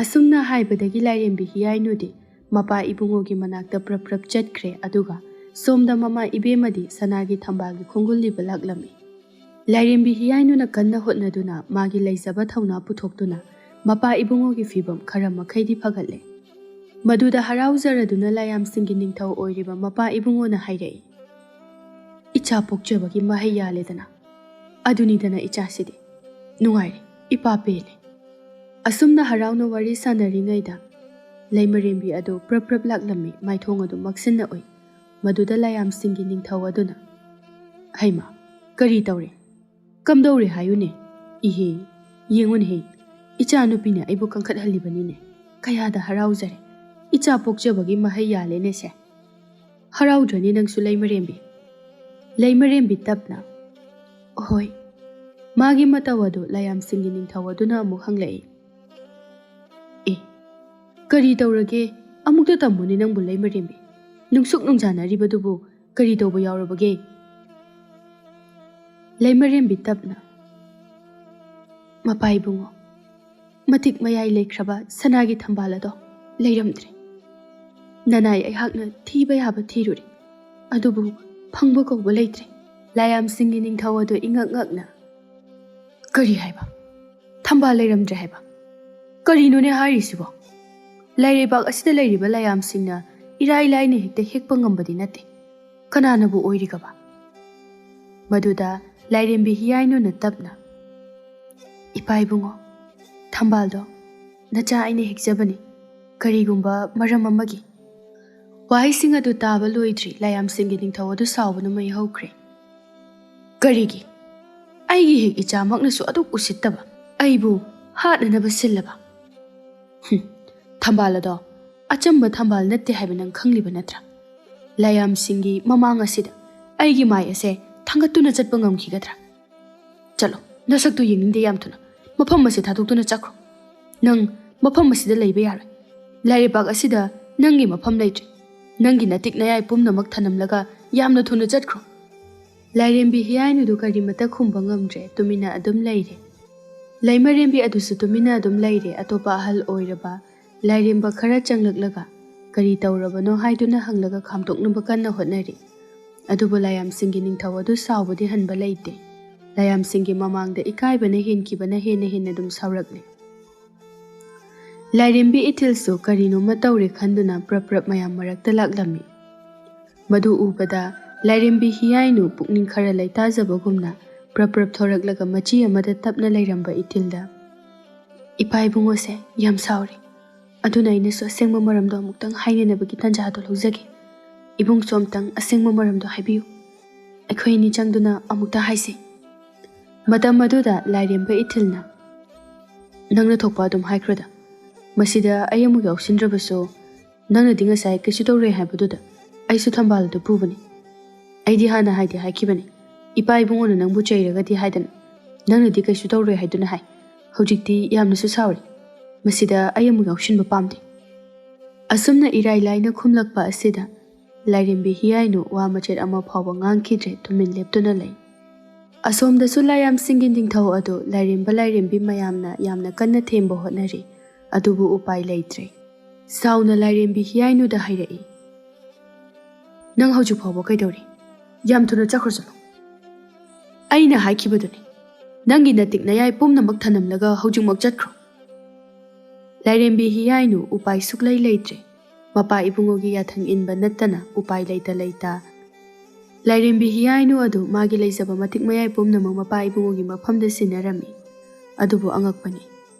ꯑꯁꯨꯝꯅ ꯍꯥꯏꯕꯗꯒꯤ ꯂꯥꯏꯔꯦꯝꯕꯤ ꯍꯤꯌꯥꯏꯅꯨꯗꯤ ꯃꯄꯥ ꯏꯕꯨꯡꯉꯣꯒꯤ ꯃꯅꯥꯛꯇ ꯄ꯭ꯔꯞ ꯄ꯭ꯔꯞ ꯆꯠꯈ꯭ꯔꯦ꯫ ꯑꯗꯨꯒ ꯁꯣꯝꯗ ꯃꯃꯥ ꯏꯕꯦꯝꯃꯗꯤ ꯁꯅꯥꯒꯤ ꯊꯝꯕꯥꯜꯒꯤ ꯈꯣꯡꯒꯨꯜ ꯂꯤꯕ ꯂꯥꯛꯂꯝꯃꯤ꯫ ꯂꯥꯏꯔꯦꯝꯕꯤ ꯍꯤꯌꯥꯏꯅꯨꯅ ꯀꯟꯅ ꯍꯣꯠꯅꯗꯨꯅ ꯃꯥꯒꯤ ꯂꯩꯖꯕ ꯊꯧꯅꯥ ꯄꯨꯊꯣꯛꯇꯨꯅ ꯃꯄꯥ ꯏꯕꯨꯡꯉꯣꯒꯤ ꯐꯤꯕꯝ ꯈꯔ ꯃꯈꯩꯗꯤ ꯐꯒꯠꯂꯦ꯫ ꯃꯗꯨꯗ ꯍꯔꯥꯎꯖꯔꯗꯨꯅ ꯂꯥꯏꯌꯥꯝꯁꯤꯡꯒꯤ ꯅꯤꯡꯊꯧ ꯑꯣꯏꯔꯤꯕ ꯃꯄꯥ ꯏꯕꯨꯡꯉꯣꯅ ꯍꯥꯏꯔꯛꯏ, ꯏꯆꯥ ꯄꯣꯛꯆꯕꯒꯤ ꯃꯍꯩ ꯌꯥꯜꯂꯦꯗꯅ꯫ ꯑꯗꯨꯅꯤꯗꯅ ꯏꯆꯥꯁꯤꯗꯤ꯫ ꯅꯨꯡꯉꯥꯏꯔꯦ, ꯏꯄꯥ ꯄꯦꯜꯂꯦ꯫ ꯑꯁꯨꯝꯅ ꯍꯔꯥꯎꯅ ꯋꯥꯔꯤ ꯁꯥꯟꯅꯔꯤꯉꯩꯗ ꯂꯩꯃꯔꯦꯝꯕꯤ ꯑꯗꯨ ꯄ꯭ꯔꯞ ꯄ꯭ꯔꯞ ꯂꯥꯛꯂꯝꯃꯤ, ꯃꯥꯏꯊꯣꯡ ꯑꯗꯨ ꯃꯛꯁꯤꯟꯅ ꯎꯏ꯫ ꯃꯗꯨꯗ ꯂꯥꯏꯌꯥꯝꯁꯤꯡꯒꯤ ꯅꯤꯡꯊꯧ ꯑꯗꯨꯅ, "ꯍꯩꯃꯥ, ꯀꯔꯤ ꯇꯧꯔꯦ? ꯀꯝꯗꯧꯔꯦ ꯍꯥꯏꯌꯨꯅꯦ? ꯏꯍꯦ, ꯌꯦꯡꯉꯨꯅꯦꯍꯦ, ꯏꯆꯥꯅꯨꯄꯤꯅ ꯑꯩꯕꯨ ꯀꯟꯈꯠꯍꯜꯂꯤꯕꯅꯤꯅꯦ꯫ ꯀꯌꯥꯗ ꯍꯔꯥꯎꯖꯔꯦ꯫ ꯏꯆꯥ ꯄꯣꯛꯆꯕꯒꯤ ꯃꯍꯩ ꯌꯥꯜꯂꯦꯅꯦ ꯁꯦ꯫ ꯍꯔꯥꯎꯗ꯭ꯔꯅꯤ ꯅꯪꯁꯨ ꯂꯩꯃꯔꯦꯝꯕꯤ?" ꯂꯩꯃꯔꯦꯝꯕꯤ ꯇꯞꯅ, "ꯍꯣꯏ꯫" ꯃꯥꯒꯤ ꯃꯇꯧ ꯑꯗꯨ ꯂꯥꯏꯌꯥꯝꯁꯤꯡꯒꯤ ꯅꯤꯡꯊꯧ ꯑꯗꯨꯅ ꯑꯃꯨꯛ ꯍꯪꯂꯛꯏ, "ꯑꯦ, ꯀꯔꯤ ꯇꯧꯔꯒꯦ? ꯑꯃꯨꯛꯇ ꯇꯝꯃꯨꯅꯦ ꯅꯪꯕꯨ ꯂꯩꯃꯔꯦꯝꯕꯤ꯫ ꯅꯨꯡꯁꯨꯛ ꯅꯨꯡꯖꯥꯅꯔꯤꯕꯗꯨꯕꯨ ꯀꯔꯤ ꯇꯧꯕ ꯌꯥꯎꯔꯕꯒꯦ?" ꯂꯩꯃꯔꯦꯝꯕꯤ ꯇꯞꯅ, "ꯃꯄꯥ ꯏꯕꯨꯡꯉꯣ, ꯃꯇꯤꯛ ꯃꯌꯥꯏ ꯂꯩꯈ꯭ꯔꯕ ꯁꯅꯥꯒꯤ ꯊꯝꯕꯥꯜ ꯑꯗꯣ ꯂꯩꯔꯝꯗ꯭ꯔꯦ꯫ ꯅꯅꯥꯏ ꯑꯩꯍꯥꯛꯅ ꯊꯤꯕ ꯌꯥꯕ ꯊꯤꯔꯨꯔꯦ, ꯑꯗꯨꯕꯨ ꯐꯪꯕ ꯀꯧꯕ ꯂꯩꯇ꯭ꯔꯦ꯫" ꯂꯥꯏꯌꯥꯝꯁꯤꯡꯒꯤ ꯅꯤꯡꯊꯧ ꯑꯗꯨ ꯏꯉꯛ ꯉꯛꯅ, "ꯀꯔꯤ ꯍꯥꯏꯕ? ꯊꯝꯕꯥꯜ ꯂꯩꯔꯝꯗ꯭ꯔꯦ ꯍꯥꯏꯕ? ꯀꯔꯤꯅꯣꯅꯦ ꯍꯥꯏꯔꯤꯁꯤꯕꯣ? ꯂꯥꯏꯔꯩꯕꯥꯛ ꯑꯁꯤꯗ ꯂꯩꯔꯤꯕ ꯂꯥꯏꯌꯥꯝꯁꯤꯡꯅ ꯏꯔꯥꯏ ꯂꯥꯏꯅ ꯍꯦꯛꯇ ꯍꯦꯛꯄ ꯉꯝꯕꯗꯤ ꯅꯠꯇꯦ꯫ ꯀꯅꯥꯅꯕꯨ ꯑꯣꯏꯔꯤꯒꯕ?" ꯃꯗꯨꯗ ꯂꯥꯏꯔꯦꯝꯕꯤ ꯍꯤꯌꯥꯏꯅꯨꯅ ꯇꯞꯅ, "ꯏꯄꯥ ꯏꯕꯨꯡꯉꯣ, ꯊꯝꯕꯥꯜꯗꯣ ꯅꯆꯥ ꯑꯩꯅ ꯍꯦꯛꯆꯕꯅꯤ, ꯀꯔꯤꯒꯨꯝꯕ ꯃꯔꯝ ꯑꯃꯒꯤ꯫" ꯋꯥꯍꯩꯁꯤꯡ ꯑꯗꯨ ꯇꯥꯕ ꯂꯣꯏꯗ꯭ꯔꯤ, ꯂꯥꯏꯌꯥꯝꯁꯤꯡꯒꯤ ꯅꯤꯡꯊꯧ ꯑꯗꯨ ꯁꯥꯎꯕꯅ ꯃꯩ ꯍꯧꯈ꯭ꯔꯦ꯫ "ꯀꯔꯤꯒꯤ? ꯑꯩꯒꯤ ꯍꯦꯛ ꯏꯆꯥꯃꯛꯅꯁꯨ ꯑꯗꯨꯛ ꯎꯁꯤꯠꯇꯕ, ꯑꯩꯕꯨ ꯍꯥꯠꯅꯅꯕ ꯁꯤꯜꯂꯕ? ꯍꯨꯝ, ꯊꯝꯕꯥꯜ ꯑꯗꯣ ꯑꯆꯝꯕ ꯊꯝꯕꯥꯜ ꯅꯠꯇꯦ ꯍꯥꯏꯕ ꯅꯪ ꯈꯪꯂꯤꯕ ꯅꯠꯇ꯭ꯔꯥ? ꯂꯥꯏꯌꯥꯝꯁꯤꯡꯒꯤ ꯃꯃꯥꯡ ꯑꯁꯤꯗ ꯑꯩꯒꯤ ꯃꯥꯏ ꯑꯁꯦ ꯊꯥꯡꯒꯠꯇꯨꯅ ꯆꯠꯄ ꯉꯝꯈꯤꯒꯗ꯭ꯔꯥ? ꯆꯠꯂꯣ, ꯅꯁꯛꯇꯨ ꯌꯦꯡꯅꯤꯡꯗꯦ ꯌꯥꯝ ꯊꯨꯅ꯫ ꯃꯐꯝ ꯑꯁꯤ ꯊꯥꯗꯣꯛꯇꯨꯅ ꯆꯠꯈ꯭ꯔꯣ꯫ ꯅꯪ ꯃꯐꯝ ꯑꯁꯤꯗ ꯂꯩꯕ ꯌꯥꯔꯣꯏ꯫ ꯂꯥꯏꯔꯩꯕꯥꯛ ꯑꯁꯤꯗ ꯅꯪꯒꯤ ꯃꯐꯝ ꯂꯩꯇ꯭ꯔꯦ꯫ ꯅꯪꯒꯤ ꯅꯇꯤꯛ ꯅꯌꯥꯏ ꯄꯨꯝꯅꯃꯛ ꯊꯅꯝꯂꯒ ꯌꯥꯝꯅ ꯊꯨꯅ ꯆꯠꯈ꯭ꯔꯣ꯫" ꯂꯥꯏꯔꯦꯝꯕꯤ ꯍꯤꯌꯥꯏꯅꯨꯗꯨ ꯀꯔꯤꯃꯠꯇ ꯈꯨꯝꯕ ꯉꯝꯗ꯭ꯔꯦ, ꯇꯨꯃꯤꯟꯅ ꯑꯗꯨꯝ ꯂꯩꯔꯦ꯫ ꯂꯩꯃꯔꯦꯝꯕꯤ ꯑꯗꯨꯁꯨ ꯇꯨꯃꯤꯟꯅ ꯑꯗꯨꯝ ꯂꯩꯔꯦ꯫ ꯑꯇꯣꯞꯄ ꯑꯍꯜ ꯑꯣꯏꯔꯕ ꯂꯥꯏꯔꯦꯝꯕ ꯈꯔ ꯆꯪꯂꯛꯂꯒ ꯀꯔꯤ ꯇꯧꯔꯕꯅꯣ ꯍꯥꯏꯗꯨꯅ ꯍꯪꯂꯒ ꯈꯥꯝꯗꯣꯛꯅꯕ ꯀꯟꯅ ꯍꯣꯠꯅꯔꯤ꯫ ꯑꯗꯨꯕꯨ ꯂꯥꯏꯌꯥꯝꯁꯤꯡꯒꯤ ꯅꯤꯡꯊꯧ ꯑꯗꯨ ꯁꯥꯎꯕꯗꯤ ꯍꯟꯕ ꯂꯩꯇꯦ꯫ ꯂꯥꯏꯌꯥꯝꯁꯤꯡꯒꯤ ꯃꯃꯥꯡꯗ ꯏꯀꯥꯏꯕꯅ ꯍꯦꯟꯈꯤꯕꯅ ꯍꯦꯟꯅ ꯍꯦꯟꯅ ꯑꯗꯨꯝ ꯁꯥꯎꯔꯛꯂꯤ꯫ ꯂꯥꯏꯔꯦꯝꯕꯤ ꯏꯊꯤꯜꯁꯨ ꯀꯔꯤꯅꯣꯃ ꯇꯧꯔꯦ ꯈꯟꯗꯨꯅ ꯄ꯭ꯔꯞ ꯄ꯭ꯔꯞ ꯃꯌꯥꯝ ꯃꯔꯛꯇ ꯂꯥꯛꯂꯝꯃꯤ꯫ ꯃꯗꯨ ꯎꯕꯗ ꯂꯥꯏꯔꯦꯝꯕꯤ ꯍꯤꯌꯥꯏꯅꯨ ꯄꯨꯛꯅꯤꯡ ꯈꯔ ꯂꯩꯇꯥꯖꯕꯒꯨꯝꯅ ꯄ꯭ꯔꯞ ꯄ꯭ꯔꯞ ꯊꯣꯔꯛꯂꯒ ꯃꯆꯤ ꯑꯃꯗ ꯇꯞꯅ ꯂꯩꯔꯝꯕ ꯏꯊꯤꯜꯗ, "ꯏꯄꯥ ꯏꯕꯨꯡꯉꯣꯁꯦ ꯌꯥꯝ ꯁꯥꯎꯔꯤ, ꯑꯗꯨꯅ ꯑꯩꯅꯁꯨ ꯑꯁꯦꯡꯕ ꯃꯔꯝꯗꯣ ꯑꯃꯨꯛꯇꯪ ꯍꯥꯏꯅꯅꯕꯒꯤ ꯇꯥꯟꯖꯥꯗꯣ ꯂꯧꯖꯒꯦ꯫ ꯏꯕꯨꯡꯁꯨ ꯑꯃꯨꯛꯇꯪ ꯑꯁꯦꯡꯕ ꯃꯔꯝꯗꯣ ꯍꯥꯏꯕꯤꯌꯨ꯫ ꯑꯩꯈꯣꯏ ꯑꯅꯤ ꯆꯪꯗꯨꯅ ꯑꯃꯨꯛꯇ ꯍꯥꯏꯁꯤ꯫" ꯃꯇꯝ ꯑꯗꯨꯗ ꯂꯥꯏꯔꯦꯝꯕ ꯏꯊꯤꯜꯅ, "ꯅꯪꯅ ꯊꯣꯛꯄ ꯑꯗꯨꯝ ꯍꯥꯏꯈ꯭ꯔꯣꯗ, ꯃꯁꯤꯗ ꯑꯩ ꯑꯃꯨꯛ ꯌꯥꯎꯁꯤꯟꯗ꯭ꯔꯕꯁꯨ ꯅꯪꯅꯗꯤ ꯉꯁꯥꯏ ꯀꯩꯁꯨ ꯇꯧꯔꯣꯏ ꯍꯥꯏꯕꯗꯨꯗ ꯑꯩꯁꯨ ꯊꯝꯕꯥꯜ ꯑꯗꯨ ꯄꯨꯕꯅꯤ꯫ ꯑꯩꯗꯤ ꯍꯥꯟꯅ ꯍꯥꯏꯗꯤ ꯍꯥꯏꯈꯤꯕꯅꯤ, ꯏꯄꯥ ꯏꯕꯨꯡꯉꯣꯅ ꯅꯪꯕꯨ ꯆꯩꯔꯒꯗꯤ ꯍꯥꯏꯗꯅ, ꯅꯪꯅꯗꯤ ꯀꯩꯁꯨ ꯇꯧꯔꯣꯏ ꯍꯥꯏꯗꯨꯅ ꯍꯥꯏ꯫ ꯍꯧꯖꯤꯛꯇꯤ ꯌꯥꯝꯅꯁꯨ ꯁꯥꯎꯔꯤ꯫ ꯃꯁꯤꯗ ꯑꯩ ꯑꯃꯨꯛ ꯌꯥꯎꯁꯤꯟꯕ ꯄꯥꯝꯗꯦ꯫" ꯑꯁꯨꯝꯅ ꯏꯔꯥꯏ ꯂꯥꯏꯅ ꯈꯨꯝꯂꯛꯄ ꯑꯁꯤꯗ ꯂꯥꯏꯔꯦꯝꯕꯤ ꯍꯤꯌꯥꯏꯅꯨ ꯋꯥ ꯃꯆꯦꯠ ꯑꯃ ꯐꯥꯎꯕ ꯉꯥꯡꯈꯤꯗ꯭ꯔꯦ, ꯇꯨꯃꯤꯟ ꯂꯦꯞꯇꯨꯅ ꯂꯩ꯫ ꯑꯁꯣꯝꯗꯁꯨ ꯂꯥꯏꯌꯥꯝꯁꯤꯡꯒꯤ ꯅꯤꯡꯊꯧ ꯑꯗꯨ ꯂꯥꯏꯔꯦꯝꯕ ꯂꯥꯏꯔꯦꯝꯕꯤ ꯃꯌꯥꯝꯅ ꯌꯥꯝꯅ ꯀꯟꯅ ꯊꯦꯝꯕ ꯍꯣꯠꯅꯔꯤ, ꯑꯗꯨꯕꯨ ꯎꯄꯥꯏ ꯂꯩꯇ꯭ꯔꯦ꯫ ꯁꯥꯎꯅ ꯂꯥꯏꯔꯦꯝꯕꯤ ꯍꯤꯌꯥꯏꯅꯨꯗ ꯍꯥꯏꯔꯛꯏ, "ꯅꯪ ꯍꯧꯖꯤꯛ ꯐꯥꯎꯕ ꯀꯩꯗꯧꯔꯤ? ꯌꯥꯝ ꯊꯨꯅ ꯆꯠꯈ꯭ꯔꯣ ꯆꯠꯂꯣ꯫ ꯑꯩꯅ ꯍꯥꯏꯈꯤꯕꯗꯨꯅꯤ, ꯅꯪꯒꯤ ꯅꯇꯤꯛ ꯅꯌꯥꯏ ꯄꯨꯝꯅꯃꯛ ꯊꯅꯝꯂꯒ ꯍꯧꯖꯤꯛꯃꯛ ꯆꯠꯈ꯭ꯔꯣ꯫" ꯂꯥꯏꯔꯦꯝꯕꯤ ꯍꯤꯌꯥꯏꯅꯨ ꯎꯄꯥꯏ ꯁꯨꯛꯂꯩ ꯂꯩꯇ꯭ꯔꯦ꯫ ꯃꯄꯥ ꯏꯕꯨꯡꯉꯣꯒꯤ ꯌꯥꯊꯪ ꯏꯟꯕ ꯅꯠꯇꯅ ꯎꯄꯥꯏ ꯂꯩꯇ ꯂꯩꯇ ꯂꯥꯏꯔꯦꯝꯕꯤ ꯍꯤꯌꯥꯏꯅꯨ ꯑꯗꯨ ꯃꯥꯒꯤ ꯂꯩꯖꯕ ꯃꯇꯤꯛ ꯃꯌꯥꯏ ꯄꯨꯝꯅꯃꯛ ꯃꯄꯥ ꯏꯕꯨꯡꯉꯣꯒꯤ ꯃꯐꯝꯗ ꯁꯤꯟꯅꯔꯝꯃꯤ꯫ ꯑꯗꯨꯕꯨ ꯑꯉꯛꯄꯅꯤ,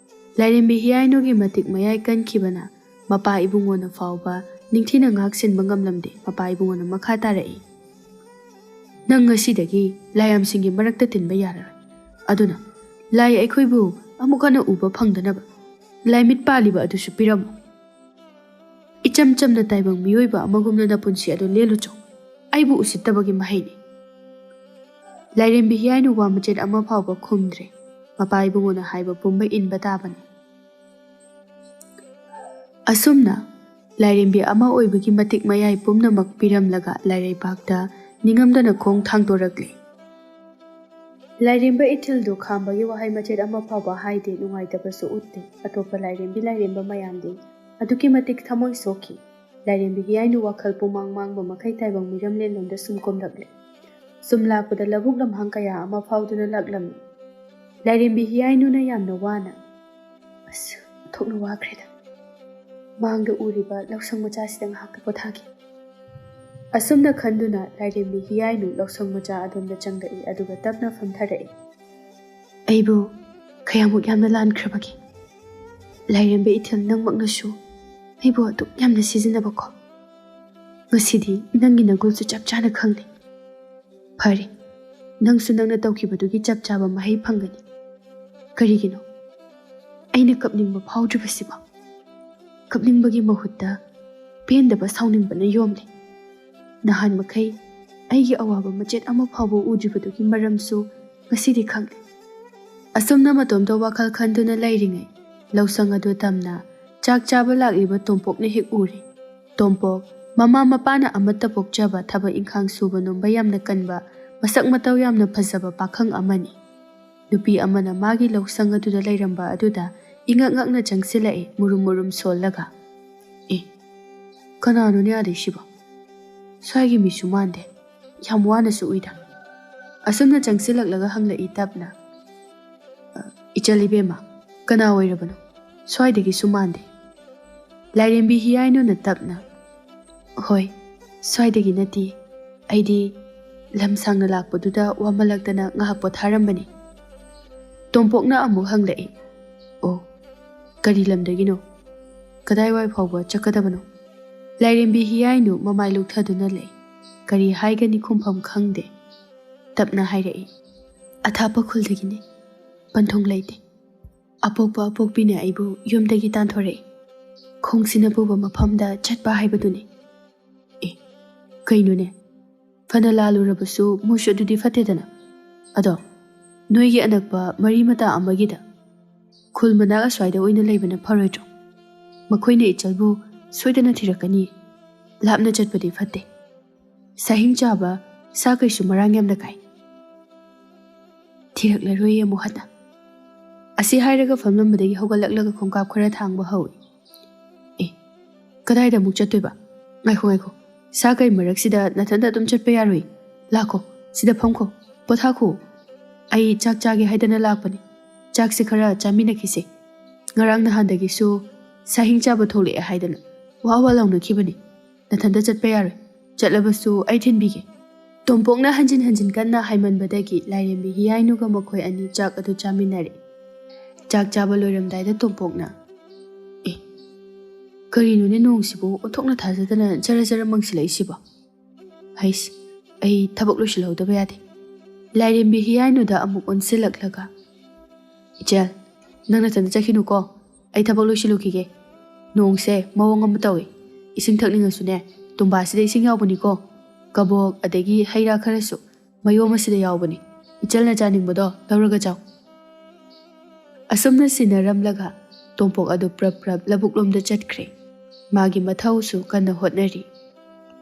ꯂꯥꯏꯔꯦꯝꯕꯤ ꯍꯤꯌꯥꯏꯅꯨꯒꯤ ꯃꯇꯤꯛ ꯃꯌꯥꯏ ꯀꯟꯈꯤꯕꯅ ꯃꯄꯥ ꯏꯕꯨꯡꯉꯣꯅ ꯐꯥꯎꯕ ꯅꯤꯡꯊꯤꯅ ꯉꯥꯛ ꯁꯦꯟꯕ ꯉꯝꯂꯝꯗꯦ꯫ ꯃꯄꯥ ꯏꯕꯨꯡꯉꯣꯅ ꯃꯈꯥ ꯇꯥꯔꯛꯏ, "ꯅꯪ ꯉꯁꯤꯗꯒꯤ ꯂꯥꯏꯌꯥꯝꯁꯤꯡꯒꯤ ꯃꯔꯛꯇ ꯇꯤꯟꯕ ꯌꯥꯔꯔꯣꯏ꯫ ꯑꯗꯨꯅ ꯂꯥꯏ ꯑꯩꯈꯣꯏꯕꯨ ꯑꯃꯨꯛ ꯍꯟꯅ ꯎꯕ ꯐꯪꯗꯅꯕ ꯂꯥꯏꯃꯤꯠ ꯄꯥꯜꯂꯤꯕ ꯑꯗꯨꯁꯨ ꯄꯤꯔꯝꯃꯨ꯫ ꯏꯆꯝ ꯆꯝꯅ ꯇꯥꯏꯕꯪ ꯃꯤꯑꯣꯏꯕ ꯑꯃꯒꯨꯝꯅ ꯅꯄꯨꯟꯁꯤ ꯑꯗꯨ ꯂꯦꯜꯂꯨꯆꯣ꯫ ꯑꯩꯕꯨ ꯎꯁꯤꯠꯇꯕꯒꯤ ꯃꯍꯩꯅꯤ꯫" ꯂꯥꯏꯔꯦꯝꯕꯤ ꯍꯤꯌꯥꯏꯅꯨ ꯋꯥ ꯃꯆꯦꯠ ꯑꯃ ꯐꯥꯎꯕ ꯈꯨꯝꯗ꯭ꯔꯦ꯫ ꯃꯄꯥ ꯏꯕꯨꯡꯉꯣꯅ ꯍꯥꯏꯕ ꯄꯨꯝꯕ ꯏꯟꯕ ꯇꯥꯕꯅꯤ꯫ ꯑꯁꯨꯝꯅ ꯂꯥꯏꯔꯦꯝꯕꯤ ꯑꯃ ꯑꯣꯏꯕꯒꯤ ꯃꯇꯤꯛ ꯃꯌꯥꯏ ꯄꯨꯝꯅꯃꯛ ꯄꯤꯔꯝꯂꯒ ꯂꯥꯏꯔꯩꯕꯥꯛꯇ ꯅꯤꯡꯉꯝꯗꯅ ꯈꯣꯡ ꯊꯥꯡꯗꯣꯔꯛꯂꯦ꯫ ꯂꯥꯏꯔꯦꯝꯕ ꯏꯊꯤꯜꯗꯨ ꯈꯥꯝꯕꯒꯤ ꯋꯥꯍꯩ ꯃꯆꯦꯠ ꯑꯃ ꯐꯥꯎꯕ ꯍꯥꯏꯗꯦ, ꯅꯨꯡꯉꯥꯏꯇꯕꯁꯨ ꯎꯠꯇꯦ꯫ ꯑꯇꯣꯞꯄ ꯂꯥꯏꯔꯦꯝꯕꯤ ꯂꯥꯏꯔꯦꯝꯕ ꯃꯌꯥꯝꯗꯤ ꯑꯗꯨꯛꯀꯤ ꯃꯇꯤꯛ ꯊꯃꯣꯏ ꯁꯣꯛꯈꯤ꯫ ꯂꯥꯏꯔꯦꯝꯕꯤ ꯍꯤꯌꯥꯏꯅꯨ ꯋꯥꯈꯜ ꯄꯨꯃꯥꯡ ꯃꯥꯡꯕ ꯃꯈꯩ ꯇꯥꯏꯕꯪ ꯃꯤꯔꯝꯂꯦꯟꯂꯣꯝꯗ ꯁꯨꯝ ꯀꯨꯝꯂꯛꯂꯦ꯫ ꯁꯨꯝ ꯂꯥꯛꯄꯗ ꯂꯧꯕꯨꯛ ꯂꯝꯍꯥꯡ ꯀꯌꯥ ꯑꯃ ꯐꯥꯎꯗꯨꯅ ꯂꯥꯛꯂꯝꯃꯤ꯫ ꯂꯥꯏꯔꯦꯝꯕꯤ ꯍꯤꯌꯥꯏꯅꯨꯅ ꯌꯥꯝꯅ ꯋꯥꯅ, "ꯑꯁ, ꯑꯣꯟꯊꯣꯛꯅ ꯋꯥꯈ꯭ꯔꯦꯗ꯫ ꯃꯥꯡꯗ ꯎꯔꯤꯕ ꯂꯧꯁꯪ ꯃꯆꯥꯁꯤꯗ ꯉꯥꯏꯍꯥꯛꯇ ꯄꯣꯊꯥꯒꯦ꯫" ꯑꯁꯨꯝꯅ ꯈꯟꯗꯨꯅ ꯂꯥꯏꯔꯦꯝꯕꯤ ꯍꯤꯌꯥꯏꯅꯨ ꯂꯧꯁꯪ ꯃꯆꯥ ꯑꯗꯣꯝꯗ ꯆꯪꯂꯛꯏ, ꯑꯗꯨꯒ ꯇꯞꯅ ꯐꯝꯊꯔꯛꯏ꯫ ꯑꯩꯕꯨ ꯀꯌꯥꯃꯨꯛ ꯌꯥꯝꯅ ꯂꯥꯟꯈ꯭ꯔꯕꯒꯦ? ꯂꯥꯏꯔꯦꯝꯕꯤ ꯏꯊꯤꯜ, ꯅꯪꯃꯛꯅꯁꯨ ꯑꯩꯕꯨ ꯑꯗꯨꯛ ꯌꯥꯝꯅ ꯁꯤꯖꯤꯟꯅꯕꯀꯣ꯫ ꯉꯁꯤꯗꯤ ꯅꯪꯒꯤ ꯅꯒꯨꯜꯁꯨ ꯆꯞ ꯆꯥꯅ ꯈꯪꯂꯦ꯫ ꯐꯔꯦ, ꯅꯪꯁꯨ ꯅꯪꯅ ꯇꯧꯈꯤꯕꯗꯨꯒꯤ ꯆꯞ ꯆꯥꯕ ꯃꯍꯩ ꯐꯪꯒꯅꯤ꯫ ꯀꯔꯤꯒꯤꯅꯣ ꯑꯩꯅ ꯀꯞꯅꯤꯡꯕ ꯐꯥꯎꯗ꯭ꯔꯤꯕꯁꯤꯕꯣ? ꯀꯞꯅꯤꯡꯕꯒꯤ ꯃꯍꯨꯠꯇ ꯄꯦꯟꯗꯕ ꯁꯥꯎꯅꯤꯡꯕꯅ ꯌꯣꯝꯂꯦ꯫ ꯅꯍꯥꯟ ꯃꯈꯩ ꯑꯩꯒꯤ ꯑꯋꯥꯕ ꯃꯆꯦꯠ ꯑꯃ ꯐꯥꯎꯕ ꯎꯗ꯭ꯔꯤꯕꯗꯨꯒꯤ ꯃꯔꯝꯁꯨ ꯉꯁꯤꯗꯤ ꯈꯪꯂꯦ꯫ ꯑꯁꯨꯝꯅ ꯃꯇꯣꯝꯇ ꯋꯥꯈꯜ ꯈꯟꯗꯨꯅ ꯂꯩꯔꯤꯉꯩ, ꯂꯧꯁꯪ ꯑꯗꯨ ꯇꯝꯅ ꯆꯥꯛ ꯆꯥꯕ ꯂꯥꯛꯂꯤꯕ ꯇꯣꯝꯄꯣꯛꯅ ꯍꯦꯛ ꯎꯔꯦ꯫ ꯇꯣꯝꯄꯣꯛ, ꯃꯃꯥ ꯃꯄꯥꯅ ꯑꯃꯠꯇ ꯄꯣꯛꯆꯕ, ꯊꯕꯛ ꯏꯪꯈꯥꯡ ꯁꯨꯕ ꯅꯣꯝꯕ ꯌꯥꯝꯅ ꯀꯟꯕ, ꯃꯁꯛ ꯃꯇꯧ ꯌꯥꯝꯅ ꯐꯖꯕ ꯄꯥꯈꯪ ꯑꯃꯅꯤ꯫ ꯅꯨꯄꯤ ꯑꯃꯅ ꯃꯥꯒꯤ ꯂꯧꯁꯪ ꯑꯗꯨꯗ ꯂꯩꯔꯝꯕ ꯑꯗꯨꯗ ꯏꯉꯛ ꯉꯛꯅ ꯆꯪꯁꯤꯜꯂꯛꯏ, ꯃꯨꯔꯨꯝ ꯃꯨꯔꯨꯝ ꯁꯣꯜꯂꯒ꯫ "ꯑꯦ, ꯀꯅꯥꯅꯣꯅꯦ ꯑꯥꯗꯩꯁꯤꯕꯣ? ꯁ꯭ꯋꯥꯏꯒꯤ ꯃꯤꯁꯨ ꯃꯥꯟꯗꯦ, ꯌꯥꯝ ꯋꯥꯅꯁꯨ ꯎꯏꯗ"꯫ ꯑꯁꯨꯝꯅ ꯆꯪꯁꯤꯜꯂꯛꯂꯒ ꯍꯪꯂꯛꯏ ꯇꯞꯅ꯫ "ꯑ, ꯏꯆꯜ ꯏꯕꯦꯝꯃ, ꯀꯅꯥ ꯑꯣꯏꯔꯕꯅꯣ? ꯁ꯭ꯋꯥꯏꯗꯒꯤꯁꯨ ꯃꯥꯟꯗꯦ"꯫ ꯂꯥꯏꯔꯦꯝꯕꯤ ꯍꯤꯌꯥꯏꯅꯨꯅ ꯇꯞꯅ꯫ "ꯍꯣꯏ, ꯁ꯭ꯋꯥꯏꯗꯒꯤ ꯅꯠꯇꯦ꯫ ꯑꯩꯗꯤ ꯂꯝ ꯁꯥꯡꯅ ꯂꯥꯛꯄꯗꯨꯗ ꯋꯥꯃꯜꯂꯛꯇꯅ ꯉꯥꯏꯍꯥꯛ ꯄꯣꯊꯥꯔꯝꯕꯅꯤ"꯫ ꯇꯣꯝꯄꯣꯛꯅ ꯑꯃꯨꯛ ꯍꯪꯂꯛꯏ꯫ "ꯑꯣ, ꯀꯔꯤ ꯂꯝꯗꯒꯤꯅꯣ? ꯀꯗꯥꯏꯋꯥꯏ ꯐꯥꯎꯕ ꯆꯠꯀꯗꯕꯅꯣ?" ꯂꯥꯏꯔꯦꯝꯕꯤ ꯍꯤꯌꯥꯏꯅꯨ ꯃꯃꯥꯏ ꯂꯨꯞꯊꯗꯨꯅ ꯂꯩ꯫ ꯀꯔꯤ ꯍꯥꯏꯒꯅꯤ ꯈꯨꯝꯐꯝ ꯈꯪꯗꯦ꯫ ꯇꯞꯅ ꯍꯥꯏꯔꯛꯏ꯫ "ꯑꯊꯥꯞꯄ ꯈꯨꯜꯗꯒꯤꯅꯦ꯫ ꯄꯟꯊꯨꯡ ꯂꯩꯇꯦ꯫ ꯑꯄꯣꯛꯄ ꯑꯄꯣꯛꯄꯤꯅ ꯑꯩꯕꯨ ꯌꯨꯝꯗꯒꯤ ꯇꯥꯟꯊꯣꯔꯛꯏ꯫ ꯈꯣꯡꯁꯤꯅ ꯄꯨꯕ ꯃꯐꯝꯗ ꯆꯠꯄ ꯍꯥꯏꯕꯗꯨꯅꯤ"꯫ "ꯑꯦ, ꯀꯩꯅꯣꯅꯦ? ꯐꯅ ꯂꯥꯜꯂꯨꯔꯕꯁꯨ ꯃꯣꯏꯁꯨ ꯑꯗꯨꯗꯤ ꯐꯠꯇꯦꯗꯅ꯫ ꯑꯗꯣ ꯅꯣꯏꯒꯤ ꯑꯅꯛꯄ ꯃꯔꯤ ꯃꯇꯥ ꯑꯃꯒꯤꯗ ꯈꯨꯜ ꯃꯅꯥꯛ ꯑꯁ꯭ꯋꯥꯏꯗ ꯑꯣꯏꯅ ꯂꯩꯕꯅ ꯐꯔꯣꯏꯗ꯭ꯔꯣ? ꯃꯈꯣꯏꯅ ꯏꯆꯜꯕꯨ ꯁꯣꯏꯗꯅ ꯊꯤꯔꯛꯀꯅꯤ꯫ ꯂꯥꯞꯅ ꯆꯠꯄꯗꯤ ꯐꯠꯇꯦ꯫ ꯁꯥꯍꯤꯡ ꯆꯥꯕ ꯁꯥ ꯀꯩꯁꯨ ꯃꯔꯥꯡ ꯌꯥꯝꯅ ꯀꯥꯏ꯫ ꯊꯤꯔꯛꯂꯔꯣꯏꯌꯦ ꯑꯃꯨꯛ ꯍꯟꯅ"꯫ ꯑꯁꯤ ꯍꯥꯏꯔꯒ ꯐꯝꯂꯝꯕꯗꯒꯤ ꯍꯧꯒꯠꯂꯛꯂꯒ ꯈꯣꯡꯀꯥꯞ ꯈꯔ ꯊꯥꯡꯕ ꯍꯧꯏ꯫ "ꯑꯦ, ꯀꯗꯥꯏꯗ ꯑꯃꯨꯛ ꯆꯠꯇꯣꯏꯕ? ꯉꯥꯏꯈꯣ, ꯉꯥꯏꯈꯣ꯫ ꯁꯥ ꯀꯩ ꯃꯔꯛꯁꯤꯗ ꯅꯊꯟꯇ ꯑꯗꯨꯝ ꯆꯠꯄ ꯌꯥꯔꯣꯏ꯫ ꯂꯥꯛꯈꯣ, ꯁꯤꯗ ꯐꯝꯈꯣ, ꯄꯣꯊꯥꯈꯣ꯫ ꯑꯩ ꯆꯥꯛ ꯆꯥꯒꯦ ꯍꯥꯏꯗꯅ ꯂꯥꯛꯄꯅꯤ꯫ ꯆꯥꯛꯁꯦ ꯈꯔ ꯆꯥꯃꯤꯟꯅꯈꯤꯁꯦ꯫ ꯉꯔꯥꯡ ꯅꯍꯥꯟꯗꯒꯤꯁꯨ ꯁꯥꯍꯤꯡ ꯆꯥꯕ ꯊꯣꯛꯂꯛꯑꯦ ꯍꯥꯏꯗꯅ ꯋꯥ ꯋꯥ ꯂꯥꯎꯅꯈꯤꯕꯅꯤ꯫ ꯅꯊꯟꯇ ꯆꯠꯄ ꯌꯥꯔꯣꯏ꯫ ꯆꯠꯂꯕꯁꯨ ꯑꯩ ꯊꯤꯟꯕꯤꯒꯦ꯫ ꯇꯣꯝꯄꯣꯛꯅ ꯍꯟꯖꯤꯟ ꯍꯟꯖꯤꯟ ꯀꯟꯅ ꯍꯥꯏꯃꯟꯕꯗꯒꯤ ꯂꯥꯏꯔꯦꯝꯕꯤ ꯍꯤꯌꯥꯏꯅꯨꯒ ꯃꯈꯣꯏ ꯑꯅꯤ ꯆꯥꯛ ꯑꯗꯨ ꯆꯥꯃꯤꯟꯅꯔꯦ꯫ ꯆꯥꯛ ꯆꯥꯕ ꯂꯣꯏꯔꯝꯗꯥꯏꯗ ꯇꯣꯝꯄꯣꯛꯅ, "ꯑꯦ, ꯀꯔꯤꯅꯣꯅꯦ ꯅꯣꯡꯁꯤꯕꯨ ꯑꯣꯟꯊꯣꯛꯅ ꯊꯥꯖꯗꯅ ꯖꯔ ꯖꯔ ꯃꯪꯁꯤꯜꯂꯛꯏꯁꯤꯕꯣ? ꯍꯩꯁ, ꯑꯩ ꯊꯕꯛ ꯂꯣꯏꯁꯤꯜꯍꯧꯗꯕ ꯌꯥꯗꯦ꯫" ꯂꯥꯏꯔꯦꯝꯕꯤ ꯍꯤꯌꯥꯏꯅꯨꯗ ꯑꯃꯨꯛ ꯑꯣꯟꯁꯤꯜꯂꯛꯂꯒ, "ꯏꯆꯦꯜ, ꯅꯪ ꯅꯊꯟꯗ ꯆꯠꯈꯤꯅꯨꯀꯣ, ꯑꯩ ꯊꯕꯛ ꯂꯣꯏꯁꯤꯜꯂꯨꯈꯤꯒꯦ꯫ ꯅꯣꯡꯁꯦ ꯃꯑꯣꯡ ꯑꯃ ꯇꯧꯏ꯫ ꯏꯁꯤꯡ ꯊꯛꯅꯤꯡꯉꯁꯨꯅꯦ, ꯇꯨꯝꯕꯥꯁꯤꯗ ꯏꯁꯤꯡ ꯌꯥꯎꯕꯅꯤꯀꯣ꯫ ꯀꯕꯣꯛ ꯑꯗꯒꯤ ꯍꯩ ꯔꯥ ꯈꯔꯁꯨ ꯃꯌꯣꯝ ꯑꯁꯤꯗ ꯌꯥꯎꯕꯅꯤ꯫ ꯏꯆꯜꯅ ꯆꯥꯅꯤꯡꯕꯗꯣ ꯂꯧꯔꯒ ꯆꯥꯎ꯫" ꯑꯁꯨꯝꯅ ꯁꯤꯟꯅꯔꯝꯂꯒ ꯇꯣꯝꯄꯣꯛ ꯑꯗꯨ ꯄ꯭ꯔꯞ ꯄ꯭ꯔꯞ ꯂꯧꯕꯨꯛꯂꯣꯝꯗ ꯆꯠꯈ꯭ꯔꯦ꯫ ꯃꯥꯒꯤ ꯃꯊꯧꯁꯨ ꯀꯟꯅ ꯍꯣꯠꯅꯔꯤ꯫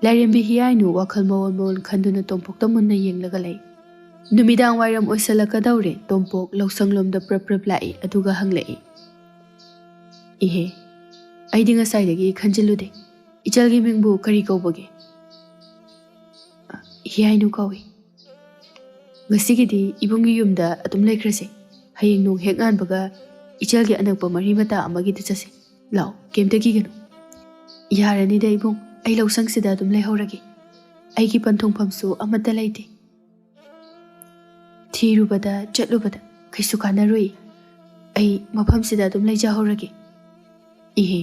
ꯂꯥꯏꯔꯦꯝꯕꯤ ꯍꯤꯌꯥꯏꯅꯨ ꯋꯥꯈꯜ ꯃꯑꯣꯟ ꯃꯑꯣꯟ ꯈꯟꯗꯨꯅ ꯇꯣꯝꯄꯣꯛꯇ ꯃꯨꯟꯅ ꯌꯦꯡꯂꯒ ꯂꯩ꯫ ꯅꯨꯃꯤꯗꯥꯡ ꯋꯥꯏꯔꯝ ꯑꯣꯏꯁꯜꯂꯛꯀꯗꯧꯔꯦ꯫ ꯇꯣꯝꯄꯣꯛ ꯂꯧꯁꯪꯂꯣꯝꯗ ꯄ꯭ꯔꯞ ꯄ꯭ꯔꯞ ꯂꯥꯛꯏ, ꯑꯗꯨꯒ ꯍꯪꯂꯛꯏ, "ꯏꯍꯦ, ꯑꯩꯗꯤ ꯉꯁꯥꯏꯗꯒꯤ ꯈꯟꯖꯤꯜꯂꯨꯗꯦ꯫ ꯏꯆꯜꯒꯤ ꯃꯤꯡꯕꯨ ꯀꯔꯤ ꯀꯧꯕꯒꯦ?" "ꯍꯤꯌꯥꯏꯅꯨ ꯀꯧꯏ꯫" "ꯉꯁꯤꯒꯤꯗꯤ ꯏꯕꯨꯡꯒꯤ ꯌꯨꯝꯗ ꯑꯗꯨꯝ ꯂꯩꯈ꯭ꯔꯁꯦ꯫ ꯍꯌꯦꯡ ꯅꯣꯡ ꯍꯦꯛ ꯉꯥꯟꯕꯒ ꯏꯆꯜꯒꯤ ꯑꯅꯛꯄ ꯃꯔꯤ ꯃꯇꯥ ꯑꯃꯒꯤꯗ ꯆꯠꯁꯦ꯫ ꯂꯥꯛꯑꯣ, ꯀꯩꯝꯇ ꯀꯤꯒꯅꯨ꯫" "ꯌꯥꯔꯅꯤꯗ ꯏꯕꯨꯡ, ꯑꯩ ꯂꯧꯁꯪꯁꯤꯗ ꯑꯗꯨꯝ ꯂꯩꯍꯧꯔꯒꯦ꯫ ꯑꯩꯒꯤ ꯄꯟꯊꯨꯡꯐꯝꯁꯨ ꯑꯃꯠꯇ ꯂꯩꯇꯦ꯫ ꯊꯤꯔꯨꯕꯗ ꯆꯠꯂꯨꯕꯗ ꯀꯩꯁꯨ ꯀꯥꯟꯅꯔꯣꯏ꯫ ꯑꯩ ꯃꯐꯝꯁꯤꯗ ꯑꯗꯨꯝ ꯂꯩꯖꯍꯧꯔꯒꯦ꯫" "ꯏꯍꯦ,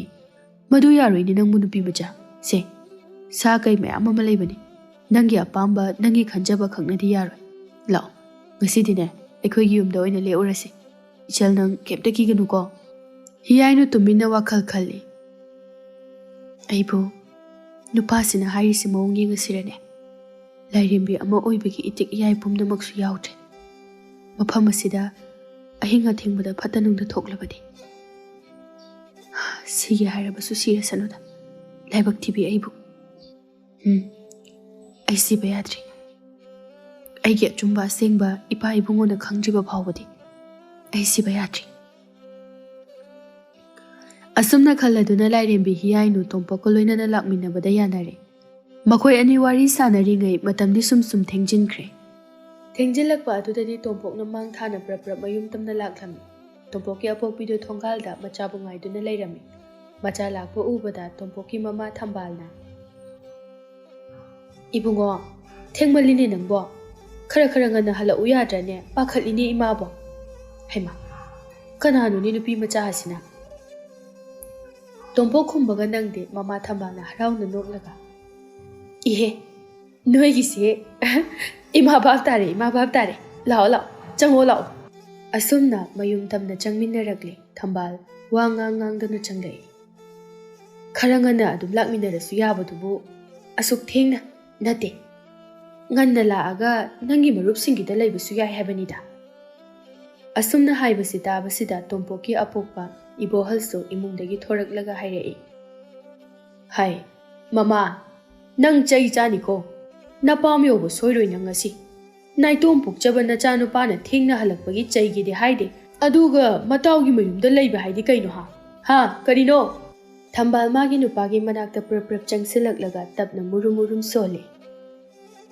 ꯃꯗꯨ ꯌꯥꯔꯣꯏꯅꯦ ꯅꯪꯕꯨ ꯅꯨꯄꯤ ꯃꯆꯥ꯫ ꯁꯦ, ꯁꯥ ꯀꯩ ꯃꯌꯥꯝ ꯑꯃ ꯂꯩꯕꯅꯤ꯫ ꯅꯪꯒꯤ ꯑꯄꯥꯝꯕ, ꯅꯪꯒꯤ ꯈꯟꯖꯕ ꯈꯛꯅꯗꯤ ꯌꯥꯔꯣꯏ꯫ ꯂꯥꯛꯑꯣ, ꯉꯁꯤꯗꯤꯅꯦ ꯑꯩꯈꯣꯏꯒꯤ ꯌꯨꯝꯗ ꯑꯣꯏꯅ ꯂꯦꯛꯎꯔꯁꯤ꯫ ꯏꯆꯜ, ꯅꯪ ꯀꯩꯝꯇ ꯀꯤꯒꯅꯨꯀꯣ꯫" ꯍꯤꯌꯥꯏꯅꯨ ꯇꯨꯃꯤꯟꯅ ꯋꯥꯈꯜ ꯈꯜꯂꯤ꯫ "ꯑꯩꯕꯨ ꯅꯨꯄꯥꯁꯤꯅ ꯍꯥꯏꯔꯤꯁꯤ ꯃꯑꯣꯡ ꯌꯦꯡꯉꯁꯤꯔꯅꯦ? ꯂꯥꯏꯔꯦꯝꯕꯤ ꯑꯃ ꯑꯣꯏꯕꯒꯤ ꯏꯇꯤꯛ ꯏꯌꯥꯏ ꯄꯨꯝꯅꯃꯛꯁꯨ ꯌꯥꯎꯗ꯭ꯔꯦ꯫ ꯃꯐꯝ ꯑꯁꯤꯗ ꯑꯍꯤꯡ ꯑꯊꯦꯡꯕꯗ ꯐꯠꯇ ꯅꯨꯡꯗ ꯊꯣꯛꯂꯕꯗꯤ? ꯁꯤꯒꯦ ꯍꯥꯏꯔꯕꯁꯨ ꯁꯤꯔꯁꯅꯨꯗ, ꯂꯥꯏꯕꯛ ꯊꯤꯕꯤ ꯑꯩꯕꯨ꯫ ꯎꯝ, ꯑꯩ ꯁꯤꯕ ꯌꯥꯗ꯭ꯔꯤ꯫ ꯑꯩꯒꯤ ꯑꯆꯨꯝꯕ ꯑꯁꯦꯡꯕ ꯏꯄꯥ ꯏꯕꯨꯡꯉꯣꯅ ꯈꯪꯗ꯭ꯔꯤꯕ ꯐꯥꯎꯕꯗꯤ ꯑꯩ ꯁꯤꯕ ꯌꯥꯗ꯭ꯔꯤ꯫" ꯑꯁꯨꯝꯅ ꯈꯜꯂꯗꯨꯅ ꯂꯥꯏꯔꯦꯝꯕꯤ ꯍꯤꯌꯥꯏꯅꯨ ꯇꯣꯝꯄꯣꯛꯀ ꯂꯣꯏꯅꯅ ꯂꯥꯛꯃꯤꯟꯅꯕꯗ ꯌꯥꯅꯔꯦ꯫ ꯃꯈꯣꯏ ꯑꯅꯤ ꯋꯥꯔꯤ ꯁꯥꯟꯅꯔꯤꯉꯩ ꯃꯇꯝꯗꯤ ꯁꯨꯝ ꯁꯨꯝ ꯊꯦꯡꯖꯤꯟꯈ꯭ꯔꯦ꯫ ꯊꯦꯡꯖꯤꯜꯂꯛꯄ ꯑꯗꯨꯗꯗꯤ ꯇꯣꯝꯄꯣꯛꯅ ꯃꯥꯡ ꯊꯥꯅ ꯄ꯭ꯔꯞ ꯄ꯭ꯔꯞ ꯃꯌꯨꯝ ꯇꯝꯅ ꯂꯥꯛꯂꯝꯃꯤ꯫ ꯇꯣꯝꯄꯣꯛꯀꯤ ꯑꯄꯣꯛꯄꯤꯗꯨ ꯊꯣꯡꯒꯥꯜꯗ ꯃꯆꯥꯕꯨ ꯉꯥꯏꯗꯨꯅ ꯂꯩꯔꯝꯃꯤ꯫ ꯃꯆꯥ ꯂꯥꯛꯄ ꯎꯕꯗ ꯇꯣꯝꯄꯣꯛꯀꯤ ꯃꯃꯥ ꯊꯝꯕꯥꯜꯅ, "ꯏꯕꯨꯡꯉꯣ, ꯊꯦꯡꯃꯜꯂꯤꯅꯦ ꯅꯪꯕꯣ꯫ ꯈꯔ ꯈꯔ ꯉꯟꯅ ꯍꯜꯂꯛꯎ ꯌꯥꯗ꯭ꯔꯅꯦ? ꯄꯥꯈꯠꯂꯤꯅꯦ ꯏꯃꯥꯕꯣ꯫" ꯍꯩꯃꯥ, ꯀꯅꯥꯅꯣꯅꯦ ꯅꯨꯄꯤ ꯃꯆꯥ ꯑꯁꯤꯅ? ꯇꯣꯝꯄꯣꯛ ꯈꯨꯝꯕꯒ ꯅꯪꯗꯦ ꯃꯃꯥ ꯊꯝꯕꯥꯜꯅ ꯍꯔꯥꯎꯅ ꯅꯣꯛꯂꯒ꯫ "ꯏꯍꯦ, ꯅꯣꯏꯒꯤꯁꯦ ꯏꯃꯥ ꯚꯥꯞ ꯇꯥꯔꯦ, ꯏꯃꯥ ꯚꯥꯞ ꯇꯥꯔꯦ꯫ ꯂꯥꯛꯑꯣ, ꯂꯥꯛꯑꯣ, ꯆꯪꯉꯣ, ꯂꯥꯛꯑꯣ꯫" ꯑꯁꯨꯝꯅ ꯃꯌꯨꯝ ꯇꯝꯅ ꯆꯪꯃꯤꯟꯅꯔꯛꯂꯦ꯫ ꯊꯝꯕꯥꯜ ꯋꯥ ꯉꯥꯡ ꯉꯥꯡꯗꯅ ꯆꯪꯂꯛꯏ꯫ "ꯈꯔ ꯉꯟꯅ ꯑꯗꯨꯝ ꯂꯥꯛꯃꯤꯟꯅꯔꯁꯨ ꯌꯥꯕꯗꯨꯕꯨ, ꯑꯁꯨꯛ ꯊꯦꯡꯅ? ꯅꯠꯇꯦ, ꯉꯟꯅ ꯂꯥꯛꯑꯒ ꯅꯪꯒꯤ ꯃꯔꯨꯞꯁꯤꯡꯒꯤꯗ ꯂꯩꯕꯁꯨ ꯌꯥꯏ ꯍꯥꯏꯕꯅꯤꯗ꯫" ꯑꯁꯨꯝꯅ ꯍꯥꯏꯕꯁꯤ ꯇꯥꯕꯁꯤꯗ ꯇꯣꯝꯄꯣꯛꯀꯤ ꯑꯄꯣꯛꯄ ꯏꯕꯣꯍꯜꯁꯨ ꯏꯃꯨꯡꯗꯒꯤ ꯊꯣꯔꯛꯂꯒ ꯍꯥꯏꯔꯛꯏ꯫ "ꯍꯥꯏ, ꯃꯃꯥ, ꯅꯪ ꯆꯩ ꯆꯥꯅꯤꯀꯣ꯫ ꯅꯄꯥꯝ ꯌꯧꯕ ꯁꯣꯏꯔꯣꯏ ꯅꯪ ꯉꯁꯤ꯫ ꯅꯥꯏꯇꯣꯝ ꯄꯣꯛꯆꯕ ꯅꯆꯥꯅꯨꯄꯥꯅ ꯊꯦꯡꯅ ꯍꯜꯂꯛꯄꯒꯤ ꯆꯩꯒꯦꯗꯤ ꯍꯥꯏꯗꯦ꯫ ꯑꯗꯨꯒ ꯃꯇꯥꯎꯒꯤ ꯃꯌꯨꯝꯗ ꯂꯩꯕ ꯍꯥꯏꯗꯤ ꯀꯩꯅꯣ ꯍꯥ? ꯍꯥ, ꯀꯔꯤꯅꯣ?" ꯊꯝꯕꯥꯜ ꯃꯥꯒꯤ ꯅꯨꯄꯥꯒꯤ ꯃꯅꯥꯛꯇ ꯄ꯭ꯔꯞ ꯄ꯭ꯔꯞ ꯆꯪꯁꯤꯜꯂꯛꯂꯒ ꯇꯞꯅ ꯃꯨꯔꯨꯝ ꯃꯨꯔꯨꯝ ꯁꯣꯜꯂꯤ꯫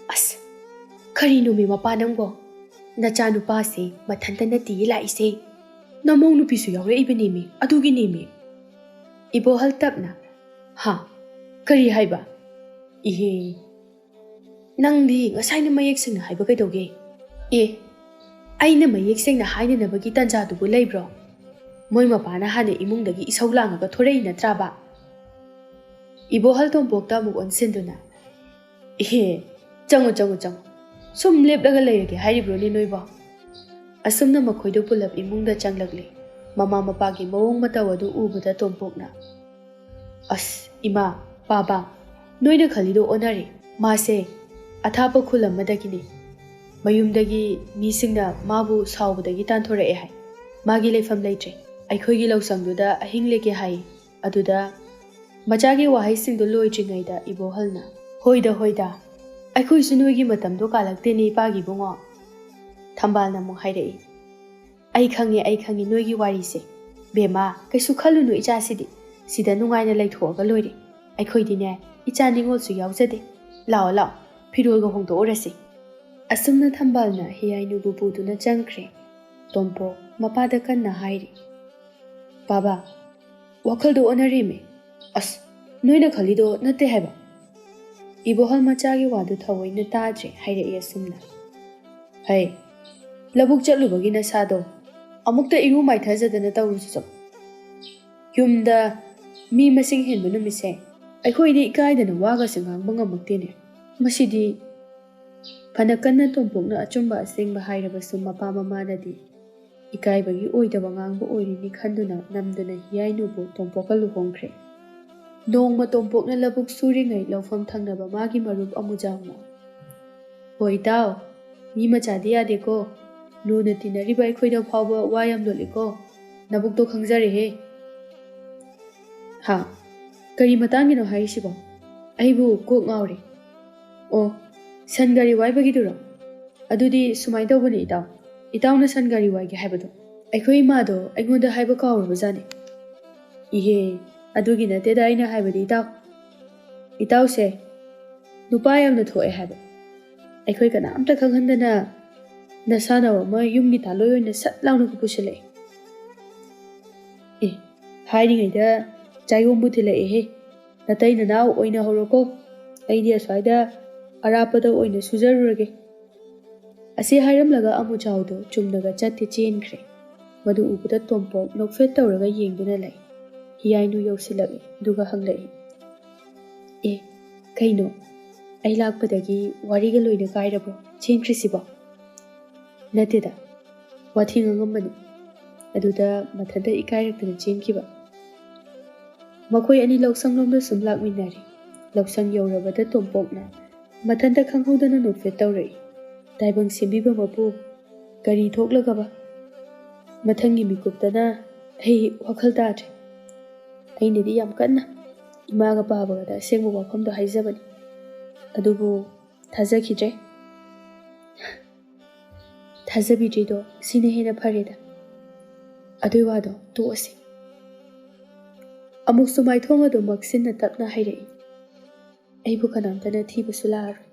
"ꯑꯁ, ꯀꯔꯤꯅꯣꯃꯤ ꯃꯄꯥ ꯅꯪꯕꯣ? ꯅꯆꯥꯅꯨꯄꯥꯁꯦ ꯃꯊꯟꯇ ꯅꯠꯇꯤꯌꯦ ꯂꯥꯛꯏꯁꯦ꯫ ꯅꯃꯧ ꯅꯨꯄꯤꯁꯨ ꯌꯥꯎꯔꯛꯏꯕꯅꯦꯃꯤ, ꯑꯗꯨꯒꯤꯅꯦꯃꯤ꯫" ꯏꯕꯣꯍꯜ ꯇꯞꯅ, "ꯍꯥ? ꯀꯔꯤ ꯍꯥꯏꯕ? ꯏꯍꯦ, ꯅꯪꯗꯤ ꯉꯁꯥꯏꯅ ꯃꯌꯦꯛ ꯁꯦꯡꯅ ꯍꯥꯏꯕ ꯀꯩꯗꯧꯒꯦ?" "ꯑꯦ, ꯑꯩꯅ ꯃꯌꯦꯛ ꯁꯦꯡꯅ ꯍꯥꯏꯅꯅꯕꯒꯤ ꯇꯥꯟꯖꯥꯗꯨꯕꯨ ꯂꯩꯕ꯭ꯔꯣ? ꯃꯣꯏ ꯃꯄꯥꯅ ꯍꯥꯟꯅ ꯏꯃꯨꯡꯗꯒꯤ ꯏꯁꯧ ꯂꯥꯡꯉꯒ ꯊꯣꯔꯛꯏ ꯅꯠꯇ꯭ꯔꯥꯕ?" ꯏꯕꯣꯍꯜ ꯇꯣꯝꯄꯣꯛꯇ ꯑꯃꯨꯛ ꯑꯣꯟꯁꯤꯟꯗꯨꯅ, "ꯏꯍꯦ, ꯆꯪꯉꯨ, ꯆꯪꯉꯨ, ꯆꯪꯉꯨ꯫ ꯁꯨꯝ ꯂꯦꯞꯂꯒ ꯂꯩꯔꯒꯦ ꯍꯥꯏꯔꯤꯕ꯭ꯔꯣꯅꯦ ꯅꯣꯏꯕꯣ?" ꯑꯁꯨꯝꯅ ꯃꯈꯣꯏꯗꯨ ꯄꯨꯂꯞ ꯏꯃꯨꯡꯗ ꯆꯪꯂꯛꯂꯦ꯫ ꯃꯃꯥ ꯃꯄꯥꯒꯤ ꯃꯑꯣꯡ ꯃꯇꯧ ꯑꯗꯨ ꯎꯕꯗ ꯇꯣꯝꯄꯣꯛꯅ, "ꯑꯁ, ꯏꯃꯥ, ꯄꯥꯕ, ꯅꯣꯏꯅ ꯈꯜꯂꯤꯗꯣ ꯑꯣꯟꯅꯔꯦ꯫ ꯃꯥꯁꯦ ꯑꯊꯥꯞꯄ ꯈꯨꯜ ꯑꯃꯗꯒꯤꯅꯦ꯫ ꯃꯌꯨꯝꯗꯒꯤ ꯃꯤꯁꯤꯡꯅ ꯃꯥꯕꯨ ꯁꯥꯎꯕꯗꯒꯤ ꯇꯥꯟꯊꯣꯔꯛꯑꯦ ꯍꯥꯏ꯫ ꯃꯥꯒꯤ ꯂꯩꯐꯝ ꯂꯩꯇ꯭ꯔꯦ꯫ ꯑꯩꯈꯣꯏꯒꯤ ꯂꯧꯁꯪꯗꯨꯗ ꯑꯍꯤꯡ ꯂꯦꯛꯀꯦ ꯍꯥꯏ꯫" ꯑꯗꯨꯗ ꯃꯆꯥꯒꯤ ꯋꯥꯍꯩꯁꯤꯡꯗꯨ ꯂꯣꯏꯗ꯭ꯔꯤꯉꯩꯗ ꯏꯕꯣꯍꯜꯅ, "ꯍꯣꯏꯗ, ꯍꯣꯏꯗ, ꯑꯩꯈꯣꯏꯁꯨ ꯅꯣꯏꯒꯤ ꯃꯇꯝꯗꯣ ꯀꯥꯜꯂꯛꯇꯦꯅꯦ, ꯏꯄꯥꯒꯤ ꯏꯕꯨꯡꯉꯣ꯫" ꯊꯝꯕꯥꯜꯅ ꯑꯃꯨꯛ ꯍꯥꯏꯔꯛꯏ, "ꯑꯩ ꯈꯪꯉꯦ, ꯑꯩ ꯈꯪꯉꯦ ꯅꯣꯏꯒꯤ ꯋꯥꯔꯤꯁꯦ꯫ ꯕꯦꯝꯃ, ꯀꯩꯁꯨ ꯈꯜꯂꯨꯅꯨ ꯏꯆꯥꯁꯤꯗꯤ꯫ ꯁꯤꯗ ꯅꯨꯡꯉꯥꯏꯅ ꯂꯩꯊꯣꯛꯑꯒ ꯂꯣꯏꯔꯦ꯫ ꯑꯩꯈꯣꯏꯗꯤꯅꯦ, ꯏꯆꯥ ꯅꯤꯉꯣꯜꯁꯨ ꯌꯥꯎꯖꯗꯦ꯫ ꯂꯥꯛꯑꯣ, ꯂꯥꯛꯑꯣ, ꯐꯤꯔꯣꯜꯒ ꯍꯣꯡꯗꯣꯛꯎꯔꯁꯤ꯫" ꯑꯁꯨꯝꯅ ꯊꯝꯕꯥꯜꯅ ꯍꯤꯌꯥꯏꯅꯨꯕꯨ ꯄꯨꯗꯨꯅ ꯆꯪꯈ꯭ꯔꯦ꯫ ꯇꯣꯝꯄꯣꯛ ꯃꯄꯥꯗ ꯀꯟꯅ ꯍꯥꯏꯔꯤ, "ꯕꯥꯕꯥ, ꯋꯥꯈꯜꯗꯣ ꯑꯣꯟꯅꯔꯦꯃꯦ꯫ ꯑꯁ, ꯅꯣꯏꯅ ꯈꯜꯂꯤꯗꯣ ꯅꯠꯇꯦ ꯍꯥꯏꯕ꯫ ꯏꯕꯣꯍꯜ ꯃꯆꯥꯒꯤ ꯋꯥꯗꯨ ꯊꯑꯣꯏꯅ ꯇꯥꯗ꯭ꯔꯦ ꯍꯥꯏꯔꯛꯏ ꯑꯁꯨꯝꯅ꯫ "ꯍꯩ, ꯂꯧꯕꯨꯛ ꯆꯠꯂꯨꯕꯒꯤ ꯅꯁꯥꯗꯣ ꯑꯃꯨꯛꯇ ꯏꯔꯨ ꯃꯥꯏꯊꯖꯗꯅ ꯇꯧꯔꯨꯆꯣ꯫ ꯌꯨꯝꯗ ꯃꯤ ꯃꯁꯤꯡ ꯍꯦꯟꯕ ꯅꯨꯃꯤꯠꯁꯦ ꯑꯩꯈꯣꯏꯗꯤ ꯏꯀꯥꯏꯗꯅ ꯋꯥꯒꯁꯦ ꯉꯥꯡꯕ ꯉꯝꯃꯛꯇꯦꯅꯦ꯫ ꯃꯁꯤꯗꯤ" ꯐꯅ ꯀꯟꯅ ꯇꯣꯝꯄꯣꯛꯅ ꯑꯆꯨꯝꯕ ꯑꯁꯦꯡꯕ ꯍꯥꯏꯔꯕꯁꯨ, ꯃꯄꯥ ꯃꯃꯥꯅꯗꯤ ꯏꯀꯥꯏꯕꯒꯤ ꯑꯣꯏꯗꯕ ꯉꯥꯡꯕ ꯑꯣꯏꯔꯤꯅꯤ ꯈꯟꯗꯨꯅ ꯅꯝꯗꯨꯅ ꯍꯤꯌꯥꯏꯅꯨꯕꯨ ꯇꯣꯝꯄꯣꯛꯀ ꯂꯨꯍꯣꯡꯈ꯭ꯔꯦ꯫ ꯅꯣꯡꯃ ꯇꯣꯝꯄꯣꯛꯅ ꯂꯧꯕꯨꯛ ꯁꯨꯔꯤꯉꯩ ꯂꯧꯐꯝ ꯊꯪꯅꯕ ꯃꯥꯒꯤ ꯃꯔꯨꯞ ꯑꯃꯨꯖꯥꯎꯅ, "ꯍꯣꯏ ꯏꯇꯥꯎ, ꯃꯤ ꯃꯆꯥꯗꯤ ꯌꯥꯗꯦꯀꯣ, ꯂꯨꯅ ꯇꯤꯟꯅꯔꯤꯕ ꯑꯩꯈꯣꯏꯗ ꯐꯥꯎꯕ ꯋꯥ ꯌꯥꯝ ꯂꯣꯠꯂꯤꯀꯣ, ꯅꯕꯨꯛꯇꯣ ꯈꯪꯖꯔꯦꯍꯦ"꯫ "ꯍꯥ? ꯀꯔꯤ ꯃꯇꯥꯡꯒꯤꯅꯣ ꯍꯥꯏꯔꯤꯁꯤꯕꯣ? ꯑꯩꯕꯨ ꯀꯣꯛ ꯉꯥꯎꯔꯦ꯫ ꯑꯣ, ꯁꯟ ꯒꯥꯔꯤ ꯋꯥꯏꯕꯒꯤꯗꯨꯔꯣ? ꯑꯗꯨꯗꯤ ꯁꯨꯃꯥꯏꯅ ꯇꯧꯕꯅꯦ ꯏꯇꯥꯎ, ꯏꯇꯥꯎꯅ ꯁꯟ ꯒꯥꯔꯤ ꯋꯥꯏꯒꯦ ꯍꯥꯏꯕꯗꯣ ꯑꯩꯈꯣꯏ ꯏꯃꯥꯗꯣ ꯑꯩꯉꯣꯟꯗ ꯍꯥꯏꯕ ꯀꯥꯎꯔꯕꯖꯥꯠꯅꯦ"꯫ "ꯏꯍꯦ, ꯑꯗꯨꯒꯤ ꯅꯠꯇꯦꯗ ꯑꯩꯅ ꯍꯥꯏꯕꯗꯤ ꯏꯇꯥꯎ꯫ ꯏꯇꯥꯎꯁꯦ ꯅꯨꯄꯥ ꯌꯥꯝꯅ ꯊꯣꯛꯑꯦ ꯍꯥꯏꯕ꯫ ꯑꯩꯈꯣꯏ ꯀꯅꯥꯝꯇ ꯈꯪꯍꯟꯗꯅ ꯅꯁꯥꯅꯧ ꯑꯃ ꯌꯨꯝꯒꯤ ꯇꯥꯂꯣꯏ ꯑꯣꯏꯅ ꯁꯠ ꯂꯥꯎꯅ ꯄꯨꯁꯤꯜꯂꯛꯑꯦ"꯫ "ꯑꯦ, ꯍꯥꯏꯔꯤꯉꯩꯗ ꯆꯥꯏꯌꯣꯝꯕꯨ ꯊꯤꯜꯂꯛꯑꯦꯍꯦ꯫ ꯅꯇꯩ ꯅꯅꯥꯎ ꯑꯣꯏꯅ ꯍꯧꯔꯣꯀꯣ, ꯑꯩꯗꯤ ꯑꯁ꯭ꯋꯥꯏꯗ ꯑꯔꯥꯞꯄꯗ ꯑꯣꯏꯅ ꯁꯨꯖꯔꯨꯔꯒꯦ"꯫ ꯑꯁꯤ ꯍꯥꯏꯔꯝꯂꯒ ꯑꯃꯨꯖꯥꯎꯗꯣ ꯆꯨꯝꯅꯒ ꯆꯠꯇꯦ ꯆꯦꯟꯈ꯭ꯔꯦ꯫ ꯃꯗꯨ ꯎꯕꯗ ꯇꯣꯝꯄꯣꯛ ꯅꯣꯛꯐꯦꯠ ꯇꯧꯔꯒ ꯌꯦꯡꯗꯨꯅ ꯂꯩ꯫ ꯍꯤꯌꯥꯏꯅꯨ ꯌꯧꯁꯤꯜꯂꯛꯏ, ꯑꯗꯨꯒ ꯍꯪꯂꯛꯏ, "ꯑꯦ, ꯀꯩꯅꯣ? ꯑꯩ ꯂꯥꯛꯄꯗꯒꯤ ꯋꯥꯔꯤꯒ ꯂꯣꯏꯅ ꯀꯥꯏꯔꯕꯣ ꯆꯦꯟꯈ꯭ꯔꯤꯁꯤꯕꯣ?" "ꯅꯠꯇꯦꯗ, ꯋꯥꯊꯤ ꯉꯥꯡꯉꯝꯕꯅꯤ꯫ ꯑꯗꯨꯗ ꯃꯊꯟꯇ ꯏꯀꯥꯏꯔꯛꯇꯅ ꯆꯦꯟꯈꯤꯕ"꯫ ꯃꯈꯣꯏ ꯑꯅꯤ ꯂꯧꯁꯪꯂꯣꯝꯗ ꯁꯨꯝ ꯂꯥꯛꯃꯤꯟꯅꯔꯦ꯫ ꯂꯧꯁꯪ ꯌꯧꯔꯕꯗ ꯇꯣꯝꯄꯣꯛꯅ ꯃꯊꯟꯇ ꯈꯪꯍꯧꯗꯅ ꯅꯣꯛꯐꯦꯠ ꯇꯧꯔꯛꯏ꯫ "ꯇꯥꯏꯕꯪ ꯁꯦꯝꯕꯤꯕ ꯃꯄꯨ, ꯀꯔꯤ ꯊꯣꯛꯂꯒꯕ? ꯃꯊꯪꯒꯤ ꯃꯤꯀꯨꯞꯇꯅ ꯑꯩ ꯋꯥꯈꯜ ꯇꯥꯗ꯭ꯔꯦ꯫ ꯑꯩꯅꯗꯤ ꯌꯥꯝ ꯀꯟꯅ ꯏꯃꯥꯒ ꯄꯥꯕꯒꯗ ꯑꯁꯦꯡꯕ ꯋꯥꯐꯝꯗꯣ ꯍꯥꯏꯖꯕꯅꯤ꯫ ꯑꯗꯨꯕꯨ ꯊꯥꯖꯈꯤꯗ꯭ꯔꯦ"꯫ "ꯊꯥꯖꯕꯤꯗ꯭ꯔꯤꯗꯣ ꯁꯤꯅ ꯍꯦꯟꯅ ꯐꯔꯦꯗ꯫ ꯑꯗꯨꯏ ꯋꯥꯗꯣ ꯇꯣꯛꯑꯁꯤ"꯫ ꯑꯃꯨꯛꯁꯨ ꯃꯥꯏꯊꯣꯡ ꯑꯗꯨ ꯃꯛꯁꯤꯟꯅ ꯇꯞꯅ ꯍꯥꯏꯔꯛꯏ, "ꯑꯩꯕꯨ ꯀꯅꯥꯝꯇꯅ ꯊꯤꯕꯁꯨ ꯂꯥꯛꯑꯔꯣꯏ꯫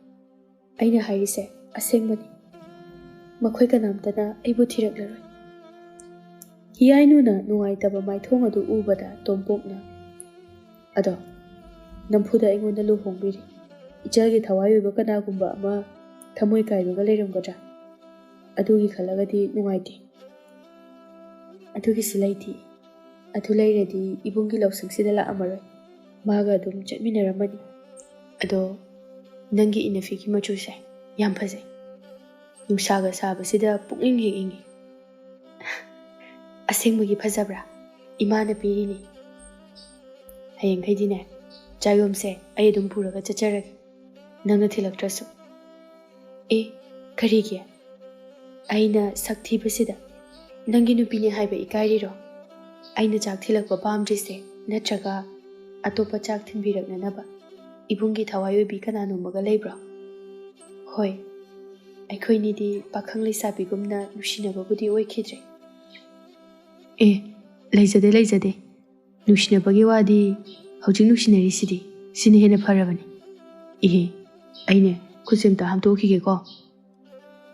ꯑꯩꯅ ꯍꯥꯏꯔꯤꯁꯦ ꯑꯁꯦꯡꯕꯅꯤ꯫ ꯃꯈꯣꯏ ꯀꯅꯥꯝꯇꯅ ꯑꯩꯕꯨ ꯊꯤꯔꯛꯂꯔꯣꯏ"꯫ ꯍꯤꯌꯥꯏꯅꯨꯅ ꯅꯨꯡꯉꯥꯏꯇꯕ ꯃꯥꯏꯊꯣꯡ ꯑꯗꯨ ꯎꯕꯗ ꯇꯣꯝꯄꯣꯛꯅ, "ꯑꯗꯣ ꯅꯝꯐꯨꯗ ꯑꯩꯉꯣꯟꯗ ꯂꯨꯍꯣꯡꯕꯤꯔꯦ꯫ ꯏꯆꯜꯒꯤ ꯊꯋꯥꯏ ꯑꯣꯏꯕ ꯀꯅꯥꯒꯨꯝꯕ ꯑꯃ ꯊꯃꯣꯏ ꯀꯥꯏꯕꯒ ꯂꯩꯔꯝꯒꯗ꯭ꯔꯥ? ꯑꯗꯨꯒꯤ ꯈꯜꯂꯒꯗꯤ ꯅꯨꯡꯉꯥꯏꯇꯦ꯫ ꯑꯗꯨꯒꯤꯁꯨ ꯂꯩꯇꯦ꯫ ꯑꯗꯨ ꯂꯩꯔꯗꯤ ꯏꯕꯨꯡꯒꯤ ꯂꯧꯁꯪꯁꯤꯗ ꯂꯥꯛꯑꯝꯃꯔꯣꯏ꯫ ꯃꯥꯒ ꯑꯗꯨꯝ ꯆꯠꯃꯤꯟꯅꯔꯝꯃꯅꯤ꯫ ꯑꯗꯣ ꯅꯪꯒꯤ ꯏꯅꯐꯤꯒꯤ ꯃꯆꯨꯁꯦ ꯌꯥꯝ ꯐꯖꯩ꯫ ꯅꯨꯡꯁꯥꯒ ꯁꯥꯕꯁꯤꯗ ꯄꯨꯛꯅꯤꯡ ꯍꯦꯛ ꯏꯪꯉꯤ꯫ ꯑꯁꯦꯡꯕꯒꯤ ꯐꯖꯕ꯭ꯔꯥ? ꯏꯃꯥꯅ ꯄꯤꯔꯤꯅꯤ꯫ ꯍꯌꯦꯡꯈꯩꯗꯤꯅꯦ, ꯆꯥꯌꯣꯝꯁꯦ ꯑꯩ ꯑꯗꯨꯝ ꯄꯨꯔꯒ ꯆꯠꯆꯔꯒꯦ, ꯅꯪꯅ ꯊꯤꯜꯂꯛꯇ꯭ꯔꯁꯨ꯫ ꯑꯦ, ꯀꯔꯤꯒꯤ? ꯑꯩꯅ ꯁꯛ ꯊꯤꯕꯁꯤꯗ ꯅꯪꯒꯤ ꯅꯨꯄꯤꯅꯦ ꯍꯥꯏꯕ ꯏꯀꯥꯏꯔꯤꯔꯣ? ꯑꯩꯅ ꯆꯥꯛ ꯊꯤꯜꯂꯛꯄ ꯄꯥꯝꯗ꯭ꯔꯤꯁꯦ, ꯅꯠꯇ꯭ꯔꯒ ꯑꯇꯣꯞꯄ ꯆꯥꯛ ꯊꯤꯟꯕꯤꯔꯛꯅꯅꯕ ꯏꯕꯨꯡꯒꯤ ꯊꯋꯥꯏ ꯑꯣꯏꯕꯤ ꯀꯅꯥꯅꯣꯝꯃꯒ ꯂꯩꯕ꯭ꯔꯣ? ꯍꯣꯏ, ꯑꯩꯈꯣꯏꯅꯤꯗꯤ ꯄꯥꯈꯪ ꯂꯩꯁꯥꯕꯤꯒꯨꯝꯅ ꯅꯨꯡꯁꯤꯅꯕꯕꯨꯗꯤ ꯑꯣꯏꯈꯤꯗ꯭ꯔꯦ꯫ ꯑꯦ, ꯂꯩꯖꯗꯦ, ꯂꯩꯖꯗꯦ꯫ ꯅꯨꯡꯁꯤꯅꯕꯒꯤ ꯋꯥꯗꯤ ꯍꯧꯖꯤꯛ ꯅꯨꯡꯁꯤꯅꯔꯤꯁꯤꯗꯤ, ꯁꯤꯅ ꯍꯦꯟꯅ ꯐꯔꯕꯅꯤ꯫ ꯏꯍꯦ, ꯑꯩꯅꯦ, ꯈꯨꯠꯁꯦ ꯑꯝꯇ ꯍꯥꯝꯗꯣꯛꯈꯤꯒꯦꯀꯣ꯫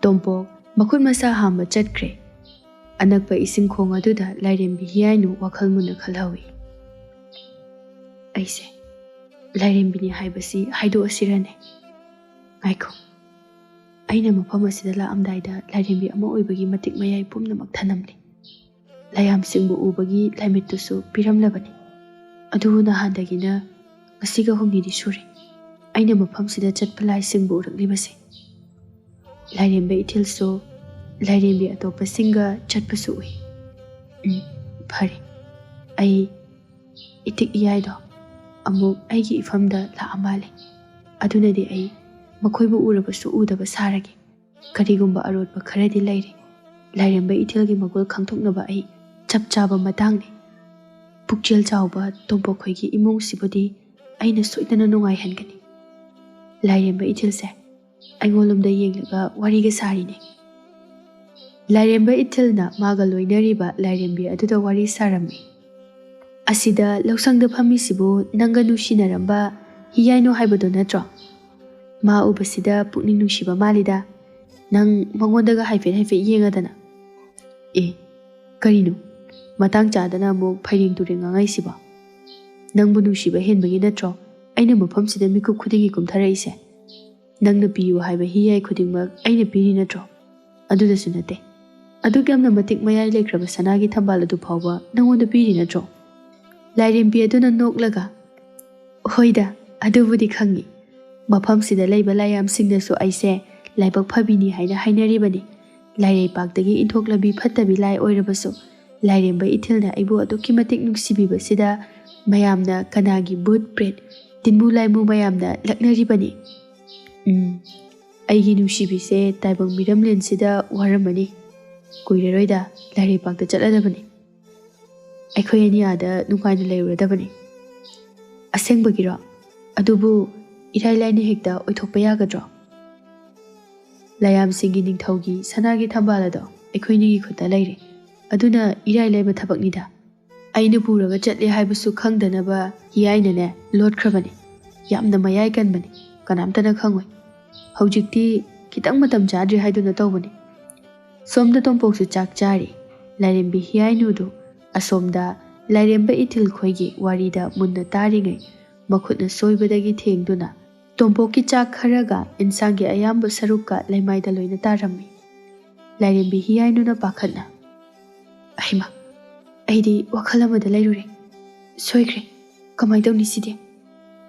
ꯇꯣꯝꯄꯣꯛ ꯃꯈꯨꯠ ꯃꯁꯥ ꯍꯥꯝꯕ ꯆꯠꯈ꯭ꯔꯦ꯫ ꯑꯅꯛꯄ ꯏꯁꯤꯡ ꯈꯣꯡ ꯑꯗꯨꯗ ꯂꯥꯏꯔꯦꯝꯕꯤ ꯍꯤꯌꯥꯏꯅꯨ ꯋꯥꯈꯜ ꯃꯨꯟꯅ ꯈꯜꯍꯧꯏ꯫ ꯑꯩꯁꯦ ꯂꯥꯏꯔꯦꯝꯕꯤꯅꯤ ꯍꯥꯏꯕꯁꯤ ꯍꯥꯏꯗꯣꯛꯑꯁꯤꯔꯅꯦ? ꯉꯥꯏꯈꯣ, ꯑꯩꯅ ꯃꯐꯝ ꯑꯁꯤꯗ ꯂꯥꯛꯑꯝꯗꯥꯏꯗ ꯂꯥꯏꯔꯦꯝꯕꯤ ꯑꯃ ꯑꯣꯏꯕꯒꯤ ꯃꯇꯤꯛ ꯃꯌꯥꯏ ꯄꯨꯝꯅꯃꯛ ꯊꯅꯝꯂꯤ꯫ ꯂꯥꯏꯌꯥꯝꯁꯤꯡꯕꯨ ꯎꯕꯒꯤ ꯂꯥꯏꯃꯤꯠꯇꯨꯁꯨ ꯄꯤꯔꯝꯂꯕꯅꯤ꯫ ꯑꯗꯨꯕꯨ ꯅꯍꯥꯟꯗꯒꯤꯅ ꯉꯁꯤꯒ ꯍꯨꯝꯅꯤꯗꯤ ꯁꯨꯔꯦ ꯑꯩꯅ ꯃꯐꯝꯁꯤꯗ ꯆꯠꯄ ꯂꯥꯏꯁꯤꯡꯕꯨ ꯎꯔꯛꯂꯤꯕꯁꯦ꯫ ꯂꯥꯏꯔꯦꯝꯕ ꯏꯊꯤꯜꯁꯨ ꯂꯥꯏꯔꯦꯝꯕꯤ ꯑꯇꯣꯞꯄꯁꯤꯡꯒ ꯆꯠꯄꯁꯨ ꯎꯏ꯫ ꯎꯝ, ꯐꯔꯦ꯫ ꯑꯩ ꯏꯇꯤꯛ ꯏꯌꯥꯏꯗꯣ ꯑꯃꯨꯛ ꯑꯩꯒꯤ ꯏꯐꯝꯗ ꯂꯥꯛꯑ ꯃꯥꯜꯂꯦ꯫ ꯑꯗꯨꯅꯗꯤ ꯑꯩ ꯃꯈꯣꯏꯕꯨ ꯎꯔꯕꯁꯨ ꯎꯗꯕ ꯁꯥꯔꯒꯦ꯫ ꯀꯔꯤꯒꯨꯝꯕ ꯑꯔꯣꯠꯄ ꯈꯔꯗꯤ ꯂꯩꯔꯦ꯫ ꯂꯥꯏꯔꯦꯝꯕ ꯏꯊꯤꯜꯒꯤ ꯃꯒꯨꯜ ꯈꯪꯗꯣꯛꯅꯕ ꯑꯩ ꯆꯞ ꯆꯥꯕ ꯃꯇꯥꯡꯅꯤ꯫ ꯄꯨꯛꯆꯦꯜ ꯆꯥꯎꯕ ꯇꯣꯝꯄꯣꯛꯈꯣꯏꯒꯤ ꯏꯃꯨꯡꯁꯤꯕꯨꯗꯤ ꯑꯩꯅ ꯁꯣꯏꯗꯅ ꯅꯨꯡꯉꯥꯏꯍꯟꯒꯅꯤ꯫ ꯂꯥꯏꯔꯦꯝꯕ ꯏꯊꯤꯜꯁꯦ ꯑꯩꯉꯣꯟꯂꯣꯝꯗ ꯌꯦꯡꯂꯒ ꯋꯥꯔꯤꯒ ꯁꯥꯔꯤꯅꯦ꯫ ꯂꯥꯏꯔꯦꯝꯕ ꯏꯊꯤꯜꯅ ꯃꯥꯒ ꯂꯣꯏꯅꯔꯤꯕ ꯂꯥꯏꯔꯦꯝꯕꯤ ꯑꯗꯨꯗ ꯋꯥꯔꯤ ꯁꯥꯔꯝꯃꯤ꯫ "ꯑꯁꯤꯗ ꯂꯧꯁꯪꯗ ꯐꯝꯃꯤꯁꯤꯕꯨ ꯅꯪꯒ ꯅꯨꯡꯁꯤꯅꯔꯝꯕ ꯍꯤꯌꯥꯏꯅꯨ ꯍꯥꯏꯕꯗꯣ ꯅꯠꯇ꯭ꯔꯣ? ꯃꯥ ꯎꯕꯁꯤꯗ ꯄꯨꯛꯅꯤꯡ ꯅꯨꯡꯁꯤꯕ ꯃꯥꯜꯂꯤꯗ꯫ ꯅꯪ ꯃꯉꯣꯟꯗꯒ ꯍꯥꯏꯐꯦꯠ ꯍꯥꯏꯐꯦꯠ ꯌꯦꯡꯉꯗꯅ꯫" "ꯑꯦ, ꯀꯔꯤꯅꯣ? ꯃꯇꯥꯡ ꯆꯥꯗꯅ ꯑꯃꯨꯛ ꯐꯩꯔꯦꯡ ꯇꯨꯔꯦꯡ ꯉꯥꯡꯉꯛꯏꯁꯤꯕꯣ? ꯅꯪꯕꯨ ꯅꯨꯡꯁꯤꯕ ꯍꯦꯟꯕꯒꯤ ꯅꯠꯇ꯭ꯔꯣ ꯑꯩꯅ ꯃꯐꯝꯁꯤꯗ ꯃꯤꯀꯨꯞ ꯈꯨꯗꯤꯡꯒꯤ ꯀꯨꯝꯊꯔꯛꯏꯁꯦ? ꯅꯪꯅ ꯄꯤꯌꯨ ꯍꯥꯏꯕ ꯍꯤꯌꯥꯏ ꯈꯨꯗꯤꯡꯃꯛ ꯑꯩꯅ ꯄꯤꯔꯤ ꯅꯠꯇ꯭ꯔꯣ? ꯑꯗꯨꯗꯁꯨ ꯅꯠꯇꯦ, ꯑꯗꯨꯛ ꯌꯥꯝꯅ ꯃꯇꯤꯛ ꯃꯌꯥꯏ ꯂꯩꯈ꯭ꯔꯕ ꯁꯅꯥꯒꯤ ꯊꯝꯕꯥꯜ ꯑꯗꯨ ꯐꯥꯎꯕ ꯅꯪꯉꯣꯟꯗ ꯄꯤꯔꯤ ꯅꯠꯇ꯭ꯔꯣ? ꯂꯥꯏꯔꯦꯝꯕꯤ ꯑꯗꯨꯅ ꯅꯣꯛꯂꯒ, "ꯍꯣꯏꯗ, ꯑꯗꯨꯕꯨꯗꯤ ꯈꯪꯉꯤ꯫ ꯃꯐꯝꯁꯤꯗ ꯂꯩꯕ ꯂꯥꯏꯌꯥꯝꯁꯤꯡꯅꯁꯨ ꯑꯩꯁꯦ ꯂꯥꯏꯕꯛ ꯐꯕꯤꯅꯤ ꯍꯥꯏꯅ ꯍꯥꯏꯅꯔꯤꯕꯅꯤ꯫ ꯂꯥꯏꯔꯩꯄꯥꯛꯇꯒꯤ ꯏꯟꯊꯣꯛꯂꯕꯤ ꯐꯠꯇꯕꯤ ꯂꯥꯏ ꯑꯣꯏꯔꯕꯁꯨ, ꯂꯥꯏꯔꯦꯝꯕ ꯏꯊꯤꯜꯅ ꯑꯩꯕꯨ ꯑꯗꯨꯛꯀꯤ ꯃꯇꯤꯛ ꯅꯨꯡꯁꯤꯕꯤꯕꯁꯤꯗ ꯃꯌꯥꯝꯅ ꯀꯅꯥꯒꯤ ꯚꯨꯠ ꯄ꯭ꯔꯦꯠ, ꯇꯤꯟꯃꯨ ꯂꯥꯏꯃꯨ ꯃꯌꯥꯝꯅ ꯂꯛꯅꯔꯤꯕꯅꯤ꯫ ꯎꯝ, ꯑꯩꯒꯤ ꯅꯨꯡꯁꯤꯕꯤꯁꯦ ꯇꯥꯏꯕꯪ ꯃꯤꯔꯝꯂꯦꯟꯁꯤꯗ ꯋꯥꯔꯝꯃꯅꯤ꯫ ꯀꯨꯏꯔꯔꯣꯏꯗ ꯂꯥꯏꯔꯩꯄꯥꯛꯇ ꯆꯠꯂꯗꯕꯅꯤ꯫ ꯑꯩꯈꯣꯏ ꯑꯅꯤ ꯑꯥꯗ ꯅꯨꯡꯉꯥꯏꯅ ꯂꯩꯔꯨꯔꯗꯕꯅꯤ꯫" "ꯑꯁꯦꯡꯕꯒꯤꯔꯣ? ꯑꯗꯨꯕꯨ ꯏꯔꯥꯏ ꯂꯥꯏꯅ ꯍꯦꯛꯇ ꯑꯣꯏꯊꯣꯛꯄ ꯌꯥꯒꯗ꯭ꯔꯣ?" "ꯂꯥꯏꯌꯥꯝꯁꯤꯡꯒꯤ ꯅꯤꯡꯊꯧꯒꯤ ꯁꯅꯥꯒꯤ ꯊꯝꯕꯥꯜ ꯑꯗꯣ ꯑꯩꯈꯣꯏꯅꯤꯒꯤ ꯈꯨꯠꯇ ꯂꯩꯔꯦ꯫ ꯑꯗꯨꯅ ꯏꯔꯥꯏ ꯂꯥꯏꯕ ꯊꯕꯛꯅꯤꯗ꯫ ꯑꯩꯅ ꯄꯨꯔꯒ ꯆꯠꯂꯦ ꯍꯥꯏꯕꯁꯨ ꯈꯪꯗꯅꯕ ꯍꯤꯌꯥꯏꯅꯅꯦ ꯂꯣꯠꯈ꯭ꯔꯕꯅꯤ꯫ ꯌꯥꯝꯅ ꯃꯌꯥꯏ ꯀꯟꯕꯅꯤ, ꯀꯅꯥꯝꯇꯅ ꯈꯪꯉꯣꯏ꯫ ꯍꯧꯖꯤꯛꯇꯤ ꯈꯤꯇꯪ ꯃꯇꯝ ꯆꯥꯗ꯭ꯔꯤ ꯍꯥꯏꯗꯨꯅ ꯇꯧꯕꯅꯤ꯫" ꯁꯣꯝꯗ ꯇꯣꯝꯄꯣꯛꯁꯨ ꯆꯥꯛ ꯆꯥꯔꯤ꯫ ꯂꯥꯏꯔꯦꯝꯕꯤ ꯍꯤꯌꯥꯏꯅꯨꯗꯨ ꯑꯁꯣꯝꯗ ꯂꯥꯏꯔꯦꯝꯕ ꯏꯊꯤꯜ ꯈꯣꯏꯒꯤ ꯋꯥꯔꯤꯗ ꯃꯨꯟꯅ ꯇꯥꯔꯤꯉꯩ, ꯃꯈꯨꯠꯅ ꯁꯣꯏꯕꯗꯒꯤ ꯊꯦꯡꯗꯨꯅ ꯇꯣꯝꯄꯣꯛꯀꯤ ꯆꯥꯛ ꯈꯔꯒ ꯏꯟꯁꯥꯡꯒꯤ ꯑꯌꯥꯝꯕ ꯁꯔꯨꯛꯀ ꯂꯩꯃꯥꯏꯗ ꯂꯣꯏꯅ ꯇꯥꯔꯝꯃꯤ꯫ ꯂꯥꯏꯔꯦꯝꯕꯤ ꯍꯤꯌꯥꯏꯅꯨꯅ ꯄꯥꯈꯠꯅ, "ꯑꯍꯩꯃ, ꯑꯩꯗꯤ ꯋꯥꯈꯜ ꯑꯃꯗ ꯂꯩꯔꯨꯔꯦ꯫ ꯁꯣꯏꯈ꯭ꯔꯦ꯫ ꯀꯃꯥꯏꯅ ꯇꯧꯅꯤ ꯁꯤꯗꯤ?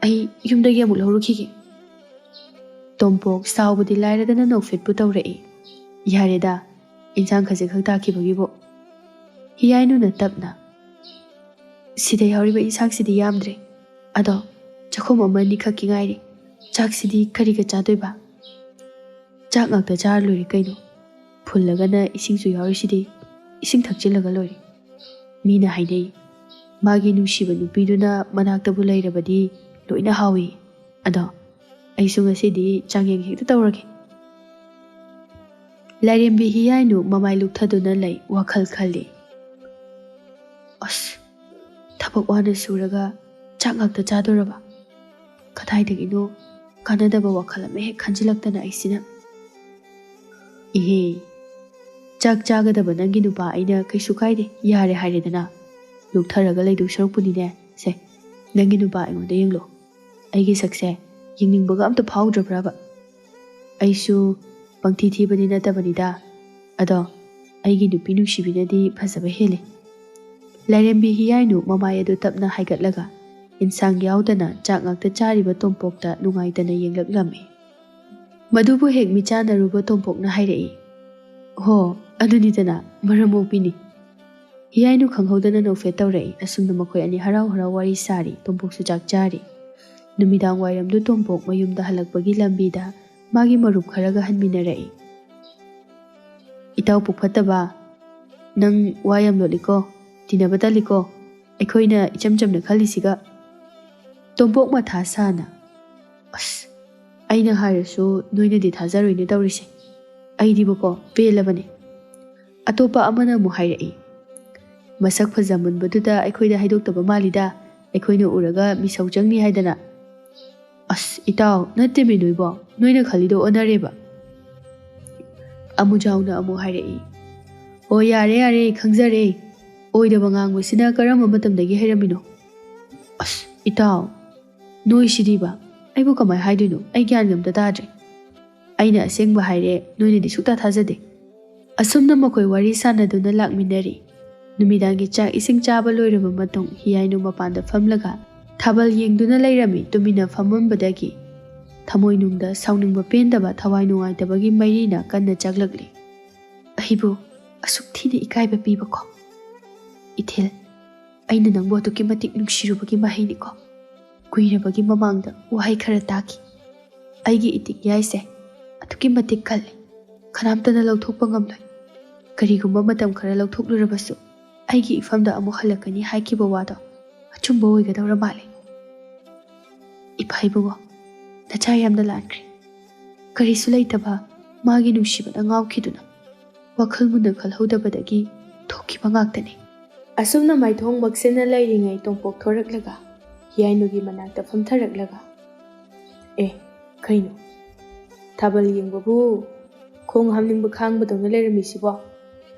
ꯑꯩ ꯌꯨꯝꯗꯒꯤ ꯑꯃꯨꯛ ꯂꯧꯔꯨꯈꯤꯒꯦ꯫" ꯇꯣꯝꯄꯣꯛ ꯁꯥꯎꯕꯗꯤ ꯂꯥꯏꯔꯗꯅ ꯅꯣꯛꯐꯦꯠꯄꯨ ꯇꯧꯔꯛꯏ꯫ "ꯌꯥꯔꯦꯗ, ꯏꯟꯁꯥꯡ ꯈꯖꯤꯛ ꯈꯛ ꯇꯥꯈꯤꯕꯒꯤꯕꯨ꯫" ꯍꯤꯌꯥꯏꯅꯨꯅ ꯇꯞꯅ, "ꯁꯤꯗ ꯌꯥꯎꯔꯤꯕ ꯏꯟꯁꯥꯡꯁꯤꯗꯤ ꯌꯥꯝꯗ꯭ꯔꯦ꯫ ꯑꯗꯣ ꯆꯥꯛꯈꯨꯝ ꯑꯃ ꯑꯅꯤꯈꯛꯀꯤ ꯉꯥꯏꯔꯦ꯫ ꯆꯥꯛꯁꯤꯗꯤ ꯀꯔꯤꯒ ꯆꯥꯗꯣꯏꯕ? ꯆꯥꯛ ꯉꯥꯛꯇ ꯆꯥꯔ ꯂꯣꯏꯔꯦ ꯀꯩꯅꯣ꯫ ꯐꯨꯜꯂꯒꯅ ꯏꯁꯤꯡꯁꯨ ꯌꯥꯎꯔꯤꯁꯤꯗꯤ꯫ ꯏꯁꯤꯡ ꯊꯛꯆꯤꯜꯂꯒ ꯂꯣꯏꯔꯦ꯫ ꯃꯤꯅ ꯍꯥꯏꯅꯩ, ꯃꯥꯒꯤ ꯅꯨꯡꯁꯤꯕ ꯅꯨꯄꯤꯗꯨꯅ ꯃꯅꯥꯛꯇꯕꯨ ꯂꯩꯔꯕꯗꯤ ꯂꯣꯏꯅ ꯍꯥꯎꯏ꯫ ꯑꯗꯣ ꯑꯩꯁꯨ ꯉꯁꯤꯗꯤ ꯆꯥꯡꯌꯦꯡ ꯍꯦꯛꯇ ꯇꯧꯔꯒꯦ꯫" ꯂꯥꯏꯔꯦꯝꯕꯤ ꯍꯤꯌꯥꯏꯅꯨ ꯃꯃꯥꯏ ꯂꯨꯛꯊꯗꯨꯅ ꯂꯩ, ꯋꯥꯈꯜ ꯈꯜꯂꯤ꯫ "ꯑꯁ, ꯊꯕꯛ ꯋꯥꯅ ꯁꯨꯔꯒ ꯆꯥꯛ ꯉꯥꯛꯇ ꯆꯥꯗꯣꯔꯕ? ꯀꯗꯥꯏꯗꯒꯤꯅꯣ ꯀꯥꯟꯅꯗꯕ ꯋꯥꯈꯜ ꯑꯃ ꯍꯦꯛ ꯈꯟꯖꯤꯜꯂꯛꯇꯅ ꯑꯩꯁꯤꯅ꯫ ꯏꯍꯦ, ꯆꯥꯛ ꯆꯥꯒꯗꯕ ꯅꯪꯒꯤ ꯅꯨꯄꯥ ꯑꯩꯅ ꯀꯩꯁꯨ ꯀꯥꯏꯗꯦ, ꯌꯥꯔꯦ ꯍꯥꯏꯔꯦꯗꯅ꯫ ꯂꯨꯛꯊꯔꯒ ꯂꯩꯗꯧ ꯁꯔꯨꯛꯄꯨꯗꯤꯅꯦ, ꯁꯦ, ꯅꯪꯒꯤ ꯅꯨꯄꯥ ꯑꯩꯉꯣꯟꯗ ꯌꯦꯡꯂꯣ꯫ ꯑꯩꯒꯤ ꯁꯛꯁꯦ ꯌꯦꯡꯅꯤꯡꯕꯒ ꯑꯝꯇ ꯐꯥꯎꯗ꯭ꯔꯕ꯭ꯔꯕ? ꯑꯩꯁꯨ ꯄꯪꯊꯤ ꯊꯤꯕꯗꯤ ꯅꯠꯇꯕꯅꯤꯗ꯫ ꯑꯗꯣ ꯑꯩꯒꯤ ꯅꯨꯄꯤ ꯅꯨꯡꯁꯤꯕꯤꯅꯗꯤ ꯐꯖꯕ ꯍꯦꯜꯂꯦ꯫ ꯂꯥꯏꯔꯦꯝꯕꯤ ꯍꯤꯌꯥꯏꯅꯨ ꯃꯃꯥꯏ ꯑꯗꯨ ꯇꯞꯅ ꯍꯥꯏꯒꯠꯂꯒ ꯏꯟꯁꯥꯡ ꯌꯥꯎꯗꯅ ꯆꯥꯛ ꯉꯥꯛꯇ ꯆꯥꯔꯤꯕ ꯇꯣꯝꯄꯣꯛꯇ ꯅꯨꯡꯉꯥꯏꯇꯅ ꯌꯦꯡꯂꯛꯂꯝꯃꯤ꯫ ꯃꯗꯨꯕꯨ ꯍꯦꯛ ꯃꯤꯠꯆꯥꯟꯅꯔꯨꯕ ꯇꯣꯝꯄꯣꯛꯅ ꯍꯥꯏꯔꯛꯏ, "ꯍꯣ, ꯑꯗꯨꯅꯤꯗꯅ, ꯃꯔꯝ ꯃꯣꯛꯄꯤꯅꯤ꯫" ꯍꯤꯌꯥꯏꯅꯨ ꯈꯪꯍꯧꯗꯅ ꯅꯣꯛꯐꯦꯠ ꯇꯧꯔꯛꯏ꯫ ꯑꯁꯨꯝꯅ ꯃꯈꯣꯏ ꯑꯅꯤ ꯍꯔꯥꯎ ꯍꯔꯥꯎ ꯋꯥꯔꯤ ꯁꯥꯔꯤ꯫ ꯇꯣꯝꯄꯣꯛꯁꯨ ꯆꯥꯛ ꯆꯥꯔꯤ꯫ ꯅꯨꯃꯤꯗꯥꯡ ꯋꯥꯏꯔꯝꯗꯨ ꯇꯣꯝꯄꯣꯛ ꯃꯌꯨꯝꯗ ꯍꯜꯂꯛꯄꯒꯤ ꯂꯝꯕꯤꯗ ꯃꯥꯒꯤ ꯃꯔꯨꯞ ꯈꯔꯒ ꯍꯟꯃꯤꯟꯅꯔꯛꯏ꯫ "ꯏꯇꯥꯎ ꯄꯨꯛ ꯐꯠꯇꯕ, ꯅꯪ ꯋꯥ ꯌꯥꯝ ꯂꯣꯠꯂꯤꯀꯣ, ꯇꯤꯟꯅꯕ ꯇꯜꯂꯤꯀꯣ, ꯑꯩꯈꯣꯏꯅ ꯏꯆꯝ ꯆꯝꯅ ꯈꯜꯂꯤꯁꯤꯒ꯫" ꯇꯣꯝꯄꯣꯛ ꯃꯊꯥ ꯁꯥꯅ, "ꯑꯁ, ꯑꯩꯅ ꯍꯥꯏꯔꯁꯨ ꯅꯣꯏꯅꯗꯤ ꯊꯥꯖꯔꯣꯏꯅꯦ ꯇꯧꯔꯤꯁꯦ꯫ ꯑꯩꯗꯤꯕꯀꯣ ꯄꯦꯜꯂꯕꯅꯦ꯫" ꯑꯇꯣꯞꯄ ꯑꯃꯅ ꯑꯃꯨꯛ ꯍꯥꯏꯔꯛꯏ, "ꯃꯁꯛ ꯐꯖꯃꯟꯕꯗꯨꯗ ꯑꯩꯈꯣꯏꯗ ꯍꯥꯏꯗꯣꯛꯇꯕ ꯃꯥꯜꯂꯤꯗ, ꯑꯩꯈꯣꯏꯅ ꯎꯔꯒ ꯃꯤꯁꯧ ꯆꯪꯅꯤ ꯍꯥꯏꯗꯅ꯫" "ꯑꯁ ꯏꯇꯥꯎ, ꯅꯠꯇꯦꯃꯤ ꯅꯣꯏꯕꯣ, ꯅꯣꯏꯅ ꯈꯜꯂꯤꯗꯣ ꯑꯣꯟꯅꯔꯦꯕ꯫" ꯑꯃꯨꯖꯥꯎꯅ ꯑꯃꯨꯛ ꯍꯥꯏꯔꯛꯏ, "ꯑꯣ ꯌꯥꯔꯦ ꯌꯥꯔꯦ, ꯈꯪꯖꯔꯦ꯫ ꯑꯣꯏꯗꯕ ꯉꯥꯡꯕꯁꯤꯅ ꯀꯔꯝꯕ ꯃꯇꯝꯗꯒꯤ ꯍꯩꯔꯝꯃꯤꯅꯣ?" "ꯑꯁ ꯏꯇꯥꯎ, ꯅꯣꯏꯁꯤꯗꯤꯕ, ꯑꯩꯕꯨ ꯀꯃꯥꯏ ꯍꯥꯏꯗꯣꯏꯅꯣ? ꯑꯩ ꯒ꯭ꯌꯥꯟꯒ ꯑꯝꯇ ꯇꯥꯗ꯭ꯔꯦ꯫ ꯑꯩꯅ ꯑꯁꯦꯡꯕ ꯍꯥꯏꯔꯦ, ꯅꯣꯏꯅꯗꯤ ꯁꯨꯛꯊꯥ ꯊꯥꯖꯗꯦ꯫" ꯑꯁꯨꯝꯅ ꯃꯈꯣꯏ ꯋꯥꯔꯤ ꯁꯥꯟꯅꯗꯨꯅ ꯂꯥꯛꯃꯤꯟꯅꯔꯤ꯫ ꯅꯨꯃꯤꯗꯥꯡꯒꯤ ꯆꯥꯛ ꯏꯁꯤꯡ ꯆꯥꯕ ꯂꯣꯏꯔꯕ ꯃꯇꯨꯡ ꯍꯤꯌꯥꯏꯅꯨ ꯃꯄꯥꯟꯗ ꯐꯝꯂꯒ ꯊꯥꯕꯜ ꯌꯦꯡꯗꯨꯅ ꯂꯩꯔꯝꯃꯤ꯫ ꯇꯨꯃꯤꯟꯅ ꯐꯝꯃꯝꯕꯗꯒꯤ ꯊꯃꯣꯏꯅꯨꯡꯗ ꯁꯥꯎꯅꯤꯡꯕ ꯄꯦꯟꯗꯕ, ꯊꯋꯥꯏ ꯅꯨꯡꯉꯥꯏꯇꯕꯒꯤ ꯃꯩꯔꯤꯅ ꯀꯟꯅ ꯆꯥꯛꯂꯛꯂꯤ꯫ "ꯑꯩꯕꯨ ꯑꯁꯨꯛ ꯊꯤꯅ ꯏꯀꯥꯏꯕ ꯄꯤꯕꯀꯣ, ꯏꯊꯤꯜ, ꯑꯩꯅ ꯅꯪꯕꯨ ꯑꯗꯨꯛꯀꯤ ꯃꯇꯤꯛ ꯅꯨꯡꯁꯤꯔꯨꯕꯒꯤ ꯃꯍꯩꯅꯤꯀꯣ꯫" ꯀꯨꯏꯔꯕꯒꯤ ꯃꯃꯥꯡꯗ ꯋꯥꯍꯩ ꯈꯔ ꯇꯥꯈꯤ꯫ "ꯑꯩꯒꯤ ꯏꯇꯤꯛ ꯌꯥꯏꯁꯦ ꯑꯗꯨꯛꯀꯤ ꯃꯇꯤꯛ ꯀꯜꯂꯤ꯫ ꯀꯅꯥꯝꯇꯅ ꯂꯧꯊꯣꯛꯄ ꯉꯝꯂꯣꯏ꯫ ꯀꯔꯤꯒꯨꯝꯕ ꯃꯇꯝ ꯈꯔ ꯂꯧꯊꯣꯛꯂꯨꯔꯕꯁꯨ ꯑꯩꯒꯤ ꯏꯐꯝꯗ ꯑꯃꯨꯛ ꯍꯜꯂꯛꯀꯅꯤ ꯍꯥꯏꯈꯤꯕ ꯋꯥꯗꯣ ꯑꯆꯨꯝꯕ ꯑꯣꯏꯒꯗꯧꯔ ꯃꯥꯜꯂꯦ꯫" "ꯏꯄꯥ ꯏꯕꯨꯡꯉꯣ, ꯅꯆꯥ ꯌꯥꯝꯅ ꯂꯥꯟꯈ꯭ꯔꯦ꯫" ꯀꯔꯤꯁꯨ ꯂꯩꯇꯕ ꯃꯥꯒꯤ ꯅꯨꯡꯁꯤꯕꯗ ꯉꯥꯎꯈꯤꯗꯨꯅ ꯋꯥꯈꯜ ꯃꯨꯟꯅ ꯈꯜꯍꯧꯗꯕꯗꯒꯤ ꯊꯣꯛꯈꯤꯕ ꯉꯥꯛꯇꯅꯤ꯫ ꯑꯁꯨꯝꯅ ꯃꯥꯏꯊꯣꯡ ꯃꯛꯁꯤꯟꯅ ꯂꯩꯔꯤꯉꯩ ꯇꯣꯝꯄꯣꯛ ꯊꯣꯔꯛꯂꯒ ꯍꯤꯌꯥꯏꯅꯨꯒꯤ ꯃꯅꯥꯛꯇ ꯐꯝꯊꯔꯛꯂꯒ, "ꯑꯦ, ꯀꯩꯅꯣ? ꯊꯥꯕꯜ ꯌꯦꯡꯕꯕꯨ ꯈꯣꯡ ꯍꯥꯝꯅꯤꯡꯕ ꯈꯥꯡꯕꯗꯧꯅ ꯂꯩꯔꯝꯃꯤꯁꯤꯕꯣ?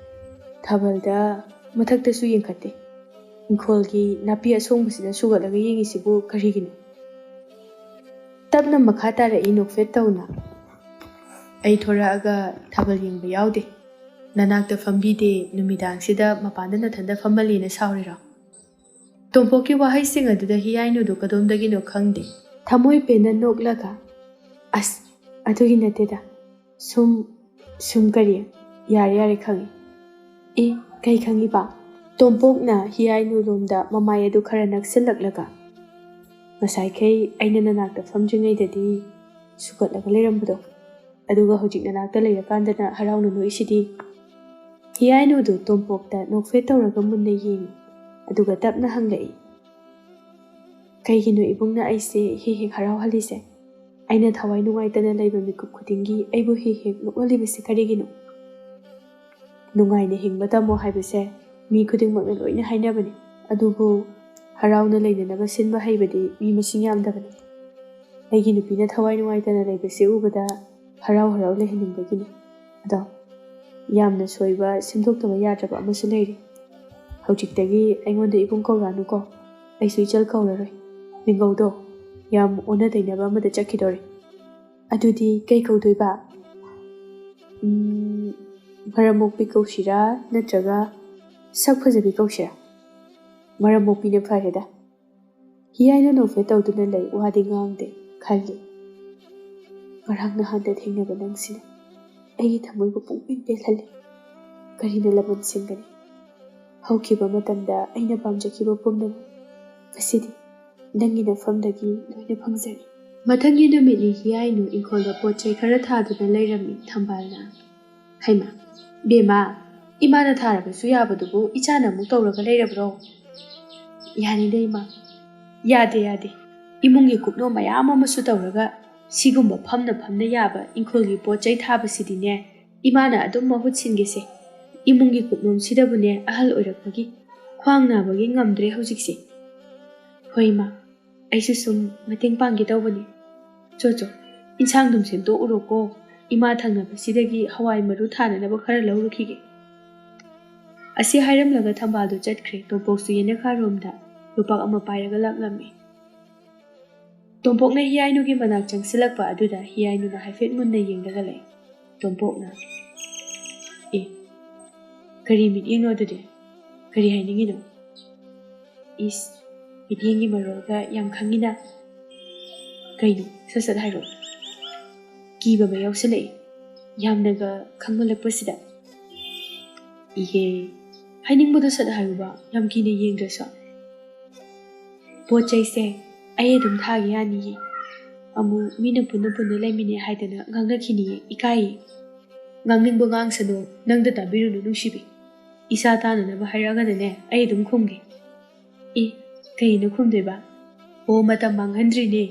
ꯊꯥꯕꯜꯗ ꯃꯊꯛꯇꯁꯨ ꯌꯦꯡꯈꯠꯇꯦ꯫ ꯏꯪꯈꯣꯜꯒꯤ ꯅꯥꯄꯤ ꯑꯁꯣꯡꯕꯁꯤꯗ ꯁꯨꯒꯠꯂꯒ ꯌꯦꯡꯉꯤꯁꯤꯕꯨ ꯀꯔꯤꯒꯤꯅꯣ?" ꯇꯞꯅ ꯃꯈꯥ ꯇꯥꯔꯛꯏ ꯅꯣꯛꯐꯦꯠ ꯇꯧꯅ꯫ "ꯑꯩ ꯊꯣꯔꯛꯑꯒ ꯊꯥꯕꯜ ꯌꯦꯡꯕ ꯌꯥꯎꯗꯦ, ꯅꯅꯥꯛꯇ ꯐꯝꯕꯤꯗꯦ, ꯅꯨꯃꯤꯗꯥꯡꯁꯤꯗ ꯃꯄꯥꯟꯗ ꯅꯊꯟꯗ ꯐꯝꯍꯜꯂꯤꯅ ꯁꯥꯎꯔꯤꯔꯣ?" ꯇꯣꯝꯄꯣꯛꯀꯤ ꯋꯥꯍꯩꯁꯤꯡ ꯑꯗꯨꯗ ꯍꯤꯌꯥꯏꯅꯨꯗꯨ ꯀꯗꯣꯝꯗꯒꯤꯅꯣ ꯈꯪꯗꯦ, ꯊꯃꯣꯏ ꯄꯦꯟꯅ ꯅꯣꯛꯂꯒ, "ꯑꯁ, ꯑꯗꯨꯒꯤ ꯅꯠꯇꯦꯗ, ꯁꯨꯝ, ꯁꯨꯝ ꯀꯔꯤ? ꯌꯥꯔꯦ, ꯌꯥꯔꯦ, ꯈꯪꯉꯤ꯫" "ꯑꯦ, ꯀꯩ ꯈꯪꯉꯤꯕ?" ꯇꯣꯝꯄꯣꯛꯅ ꯍꯤꯌꯥꯏꯅꯨ ꯂꯣꯝꯗ ꯃꯃꯥꯏ ꯑꯗꯨ ꯈꯔ ꯅꯛꯁꯤꯜꯂꯛꯂꯒ, "ꯉꯁꯥꯏꯈꯩ ꯑꯩꯅ ꯅꯅꯥꯛꯇ ꯐꯝꯗ꯭ꯔꯤꯉꯩꯗꯗꯤ ꯁꯨꯒꯠꯂꯒ ꯂꯩꯔꯝꯕꯗꯣ, ꯑꯗꯨꯒ ꯍꯧꯖꯤꯛ ꯅꯅꯥꯛꯇ ꯂꯩꯔꯀꯥꯟꯗꯅ ꯍꯔꯥꯎꯅ ꯅꯣꯛꯏꯁꯤꯗꯤ?" ꯍꯤꯌꯥꯏꯅꯨꯗꯨ ꯇꯣꯝꯄꯣꯛꯇ ꯅꯣꯛꯐꯦꯠ ꯇꯧꯔꯒ ꯃꯨꯟꯅ ꯌꯦꯡꯉꯤ, ꯑꯗꯨꯒ ꯇꯞꯅ ꯍꯪꯂꯛꯏ, "ꯀꯩꯒꯤꯅꯣ ꯏꯕꯨꯡꯅ ꯑꯩꯁꯦ ꯍꯦꯛ ꯍꯦꯛ ꯍꯔꯥꯎꯍꯜꯂꯤꯁꯦ? ꯑꯩꯅ ꯊꯋꯥꯏ ꯅꯨꯡꯉꯥꯏꯇꯅ ꯂꯩꯕ ꯃꯤꯀꯨꯞ ꯈꯨꯗꯤꯡꯒꯤ ꯑꯩꯕꯨ ꯍꯦꯛ ꯍꯦꯛ ꯅꯣꯛꯍꯜꯂꯤꯕꯁꯦ ꯀꯔꯤꯒꯤꯅꯣ?" "ꯅꯨꯡꯉꯥꯏꯅ ꯍꯤꯡꯕ ꯇꯝꯃꯣ ꯍꯥꯏꯕꯁꯦ ꯃꯤ ꯈꯨꯗꯤꯡꯃꯛꯅ ꯂꯣꯏꯅ ꯍꯥꯏꯅꯕꯅꯤ, ꯑꯗꯨꯕꯨ ꯍꯔꯥꯎꯅ ꯂꯩꯅꯅꯕ ꯁꯤꯟꯕ ꯍꯩꯕꯗꯤ ꯃꯤ ꯃꯁꯤꯡ ꯌꯥꯝꯗꯕꯅꯤ꯫ ꯑꯩꯒꯤ ꯅꯨꯄꯤꯅ ꯊꯋꯥꯏ ꯅꯨꯡꯉꯥꯏꯇꯅ ꯂꯩꯕꯁꯤ ꯎꯕꯗ ꯍꯔꯥꯎ ꯍꯔꯥꯎ ꯂꯩꯍꯟꯅꯤꯡꯕꯒꯤꯅꯤ꯫ ꯑꯗꯣ ꯌꯥꯝꯅ ꯁꯣꯏꯕ, ꯁꯦꯝꯗꯣꯛꯇꯕ ꯌꯥꯗ꯭ꯔꯕ ꯑꯃꯁꯨ ꯂꯩꯔꯤ꯫ ꯍꯧꯖꯤꯛꯇꯒꯤ ꯑꯩꯉꯣꯟꯗ ꯏꯕꯨꯡ ꯀꯧꯔꯛꯑꯅꯨꯀꯣ, ꯑꯩꯁꯨ ꯏꯆꯜ ꯀꯧꯔꯔꯣꯏ꯫ ꯃꯤꯡꯒꯧꯗꯣ ꯌꯥꯝ ꯑꯣꯟꯅ ꯇꯩꯅꯕ ꯑꯃꯗ ꯆꯠꯈꯤꯗꯣꯔꯦ꯫ ꯑꯗꯨꯗꯤ ꯀꯩ ꯀꯧꯗꯣꯏꯕ? ꯎꯝ, ꯃꯔꯝ ꯃꯣꯛꯄꯤ ꯀꯧꯁꯤꯔꯥ, ꯅꯠꯇ꯭ꯔꯒ ꯁꯛ ꯐꯖꯕꯤ ꯀꯧꯁꯤꯔꯥ?" "ꯃꯔꯝ ꯃꯣꯛꯄꯤꯅ ꯐꯔꯦꯗ꯫" ꯍꯤꯌꯥꯏꯅ ꯅꯣꯛꯐꯦꯠ ꯇꯧꯗꯨꯅ ꯂꯩ, ꯋꯥꯗꯤ ꯉꯥꯡꯗꯦ꯫ ꯈꯜꯂꯤ, "ꯉꯔꯥꯡ ꯅꯍꯥꯟꯗ ꯊꯦꯡꯅꯕ ꯅꯪꯁꯤꯅ ꯑꯩꯒꯤ ꯊꯃꯣꯏꯕꯨ ꯄꯨꯡꯄꯦꯟ ꯄꯦꯜꯍꯜꯂꯤ꯫ ꯀꯔꯤꯅ ꯂꯃꯟ ꯁꯤꯡꯒꯅꯤ? ꯍꯧꯈꯤꯕ ꯃꯇꯝꯗ ꯑꯩꯅ ꯄꯥꯝꯖꯈꯤꯕ ꯄꯨꯝꯅꯃꯛ ꯉꯁꯤꯗꯤ ꯅꯪꯒꯤ ꯅꯐꯝꯗꯒꯤ ꯂꯣꯏꯅ ꯐꯪꯖꯔꯦ꯫" ꯃꯊꯪꯒꯤ ꯅꯨꯃꯤꯠꯅꯤ ꯍꯤꯌꯥꯏꯅꯨ ꯏꯪꯈꯣꯜꯗ ꯄꯣꯠ ꯆꯩ ꯈꯔ ꯊꯥꯗꯨꯅ ꯂꯩꯔꯝꯃꯤ ꯊꯝꯕꯥꯜꯅ꯫ "ꯍꯩꯃꯥ, ꯕꯦꯝꯃ, ꯏꯃꯥꯅ ꯊꯥꯔꯕꯁꯨ ꯌꯥꯕꯗꯨꯕꯨ ꯏꯆꯥꯅ ꯑꯃꯨꯛ ꯇꯧꯔꯒ ꯂꯩꯔꯕ꯭ꯔꯣ?" "ꯌꯥꯅꯤꯗ ꯏꯃꯥ꯫" "ꯌꯥꯗꯦ, ꯌꯥꯗꯦ꯫ ꯏꯃꯨꯡꯒꯤ ꯀꯨꯞꯅꯣꯝ ꯃꯌꯥꯝ ꯑꯃꯁꯨ ꯇꯧꯔꯒ ꯁꯤꯒꯨꯝꯕ ꯐꯝꯅ ꯐꯝꯅ ꯌꯥꯕ ꯏꯪꯈꯣꯜꯒꯤ ꯄꯣꯠ ꯆꯩ ꯊꯥꯕꯁꯤꯗꯤꯅꯦ, ꯏꯃꯥꯅ ꯑꯗꯨꯝ ꯃꯍꯨꯠ ꯁꯤꯟꯒꯦꯁꯦ꯫ ꯏꯃꯨꯡꯒꯤ ꯀꯨꯞꯅꯣꯝꯁꯤꯗꯕꯨꯅꯦ ꯑꯍꯜ ꯑꯣꯏꯔꯛꯄꯒꯤ ꯈ꯭ꯋꯥꯡ ꯅꯥꯕꯒꯤ ꯉꯝꯗ꯭ꯔꯦ ꯍꯧꯖꯤꯛꯁꯦ꯫" "ꯍꯣꯏ ꯏꯃꯥ, ꯑꯩꯁꯨ ꯁꯨꯝ ꯃꯇꯦꯡ ꯄꯥꯡꯒꯦ ꯇꯧꯕꯅꯤ꯫ ꯆꯣ ꯆꯣ, ꯏꯟꯁꯥꯡꯗꯨꯝ ꯁꯦꯝꯗꯣꯛꯎꯔꯣꯀꯣ, ꯏꯃꯥ ꯊꯪꯅꯕꯁꯤꯗꯒꯤ ꯍꯋꯥꯏ ꯃꯔꯨ ꯊꯥꯅꯅꯕ ꯈꯔ ꯂꯧꯔꯨꯈꯤꯒꯦ꯫" ꯑꯁꯤ ꯍꯥꯏꯔꯝꯂꯒ ꯊꯝꯕꯥꯜꯗꯨ ꯆꯠꯈ꯭ꯔꯦ꯫ ꯇꯣꯝꯄꯣꯛꯁꯨ ꯌꯦꯅꯈꯥꯔꯣꯝꯗ ꯌꯣꯄꯥꯛ ꯑꯃ ꯄꯥꯏꯔꯒ ꯂꯥꯛꯂꯝꯃꯤ꯫ ꯇꯣꯝꯄꯣꯛꯅ ꯍꯤꯌꯥꯏꯅꯨꯒꯤ ꯃꯅꯥꯛ ꯆꯪꯁꯤꯜꯂꯛꯄ ꯑꯗꯨꯗ ꯍꯤꯌꯥꯏꯅꯨꯅ ꯍꯥꯏꯐꯦꯠ ꯃꯨꯟꯅ ꯌꯦꯡꯂꯒ ꯂꯩ꯫ ꯇꯣꯝꯄꯣꯛꯅ, "ꯑꯦ, ꯀꯔꯤ ꯃꯤꯠꯌꯦꯡꯅꯣ ꯑꯗꯨꯗꯤ? ꯀꯔꯤ ꯍꯥꯏꯅꯤꯡꯉꯤꯅꯣ?" "ꯏꯁ, ꯃꯤꯠꯌꯦꯡꯒꯤ ꯃꯔꯣꯜꯒ ꯌꯥꯝ ꯈꯪꯉꯤꯅ꯫ ꯀꯩꯅꯣ, ꯁꯠ ꯁꯠ ꯍꯥꯏꯔꯣ꯫ ꯀꯤꯕ ꯑꯃ ꯌꯥꯎꯁꯜꯂꯛꯏ꯫ ꯌꯥꯝꯅꯒ ꯈꯪꯃꯜꯂꯛꯄꯁꯤꯗ꯫" "ꯏꯍꯦ, ꯍꯥꯏꯅꯤꯡꯕꯗꯣ ꯁꯠ ꯍꯥꯏꯌꯨꯕ, ꯌꯥꯝ ꯀꯤꯅ ꯌꯦꯡꯗ꯭ꯔꯁꯨ꯫ ꯄꯣꯠ ꯆꯩꯁꯦ ꯑꯩ ꯑꯗꯨꯝ ꯊꯥꯒꯦ ꯌꯥꯅꯤꯌꯦ꯫ ꯑꯃꯨꯛ ꯃꯤꯅ ꯄꯨꯟꯅ ꯄꯨꯟꯅ ꯂꯩꯃꯤꯟꯅꯩ ꯍꯥꯏꯗꯅ ꯉꯥꯡꯅꯈꯤꯅꯤꯌꯦ, ꯏꯀꯥꯏꯌꯦ꯫" "ꯉꯥꯡꯅꯤꯡꯕ ꯉꯥꯡꯁꯅꯨ, ꯅꯪꯗ ꯇꯥꯕꯤꯔꯨꯅꯨ ꯅꯨꯡꯁꯤꯕꯤ꯫ ꯏꯁꯥ ꯇꯥꯅꯅꯕ ꯍꯥꯏꯔꯛꯑꯒꯅꯅꯦ, ꯑꯩ ꯑꯗꯨꯝ ꯈꯨꯝꯒꯦ꯫" "ꯑꯦ, ꯀꯩꯅꯣ ꯈꯨꯝꯗꯣꯏꯕ? ꯑꯣ, ꯃꯇꯝ ꯃꯥꯡꯍꯟꯗ꯭ꯔꯤꯅꯦ꯫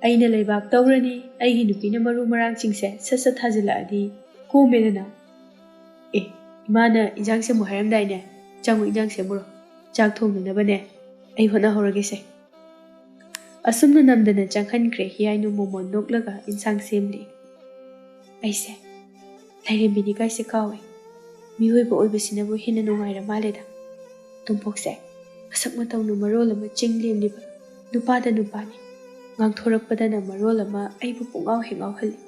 ꯑꯩꯅ ꯂꯩꯕꯥꯛ ꯇꯧꯔꯅꯤ, ꯑꯩꯒꯤ ꯅꯨꯄꯤꯅ ꯃꯔꯨ ꯃꯔꯥꯡꯁꯤꯡꯁꯦ ꯁꯠ ꯁꯠ ꯊꯥꯖꯤꯜꯂꯛꯑꯗꯤ ꯀꯣꯝꯃꯦꯗꯅ꯫" "ꯑꯦ, ꯏꯃꯥꯅ ꯏꯟꯖꯥꯡ ꯁꯦꯝꯃꯨ ꯍꯥꯏꯔꯝꯗꯥꯏꯅꯦ? ꯆꯪꯉꯨ, ꯏꯟꯖꯥꯡ ꯁꯦꯝꯃꯨꯔꯣ꯫ ꯆꯥꯛ ꯊꯣꯡꯅꯅꯕꯅꯦ ꯑꯩ ꯍꯣꯠꯅꯍꯧꯔꯒꯦꯁꯦ꯫" ꯑꯁꯨꯝꯅ ꯅꯝꯗꯅ ꯆꯪꯍꯟꯈ꯭ꯔꯦ꯫ ꯍꯤꯌꯥꯏꯅꯨ ꯃꯣꯃꯣꯟ ꯅꯣꯛꯂꯒ ꯏꯟꯁꯥꯡ ꯁꯦꯝꯂꯤ꯫ "ꯑꯩꯁꯦ ꯂꯥꯏꯔꯦꯝꯕꯤꯅꯤ ꯀꯥꯏꯁꯦ ꯀꯥꯎꯋꯦ꯫ ꯃꯤꯑꯣꯏꯕ ꯑꯣꯏꯕꯁꯤꯅꯕꯨ ꯍꯦꯟꯅ ꯅꯨꯡꯉꯥꯏꯔ ꯃꯥꯜꯂꯦꯗ꯫" ꯇꯣꯝꯄꯣꯛꯁꯦ ꯃꯁꯛ ꯃꯇꯧꯅ ꯃꯔꯣꯜ ꯑꯃ ꯆꯤꯡ ꯂꯦꯝꯂꯤꯕ, ꯅꯨꯄꯥꯗ ꯅꯨꯄꯥꯅꯤ, ꯉꯥꯡꯊꯣꯔꯛꯄꯗꯅ ꯃꯔꯣꯜ ꯑꯃ ꯑꯩꯕꯨ ꯄꯨꯡꯉꯥꯎ ꯍꯦꯛ ꯉꯥꯎꯍꯜꯂꯤ꯫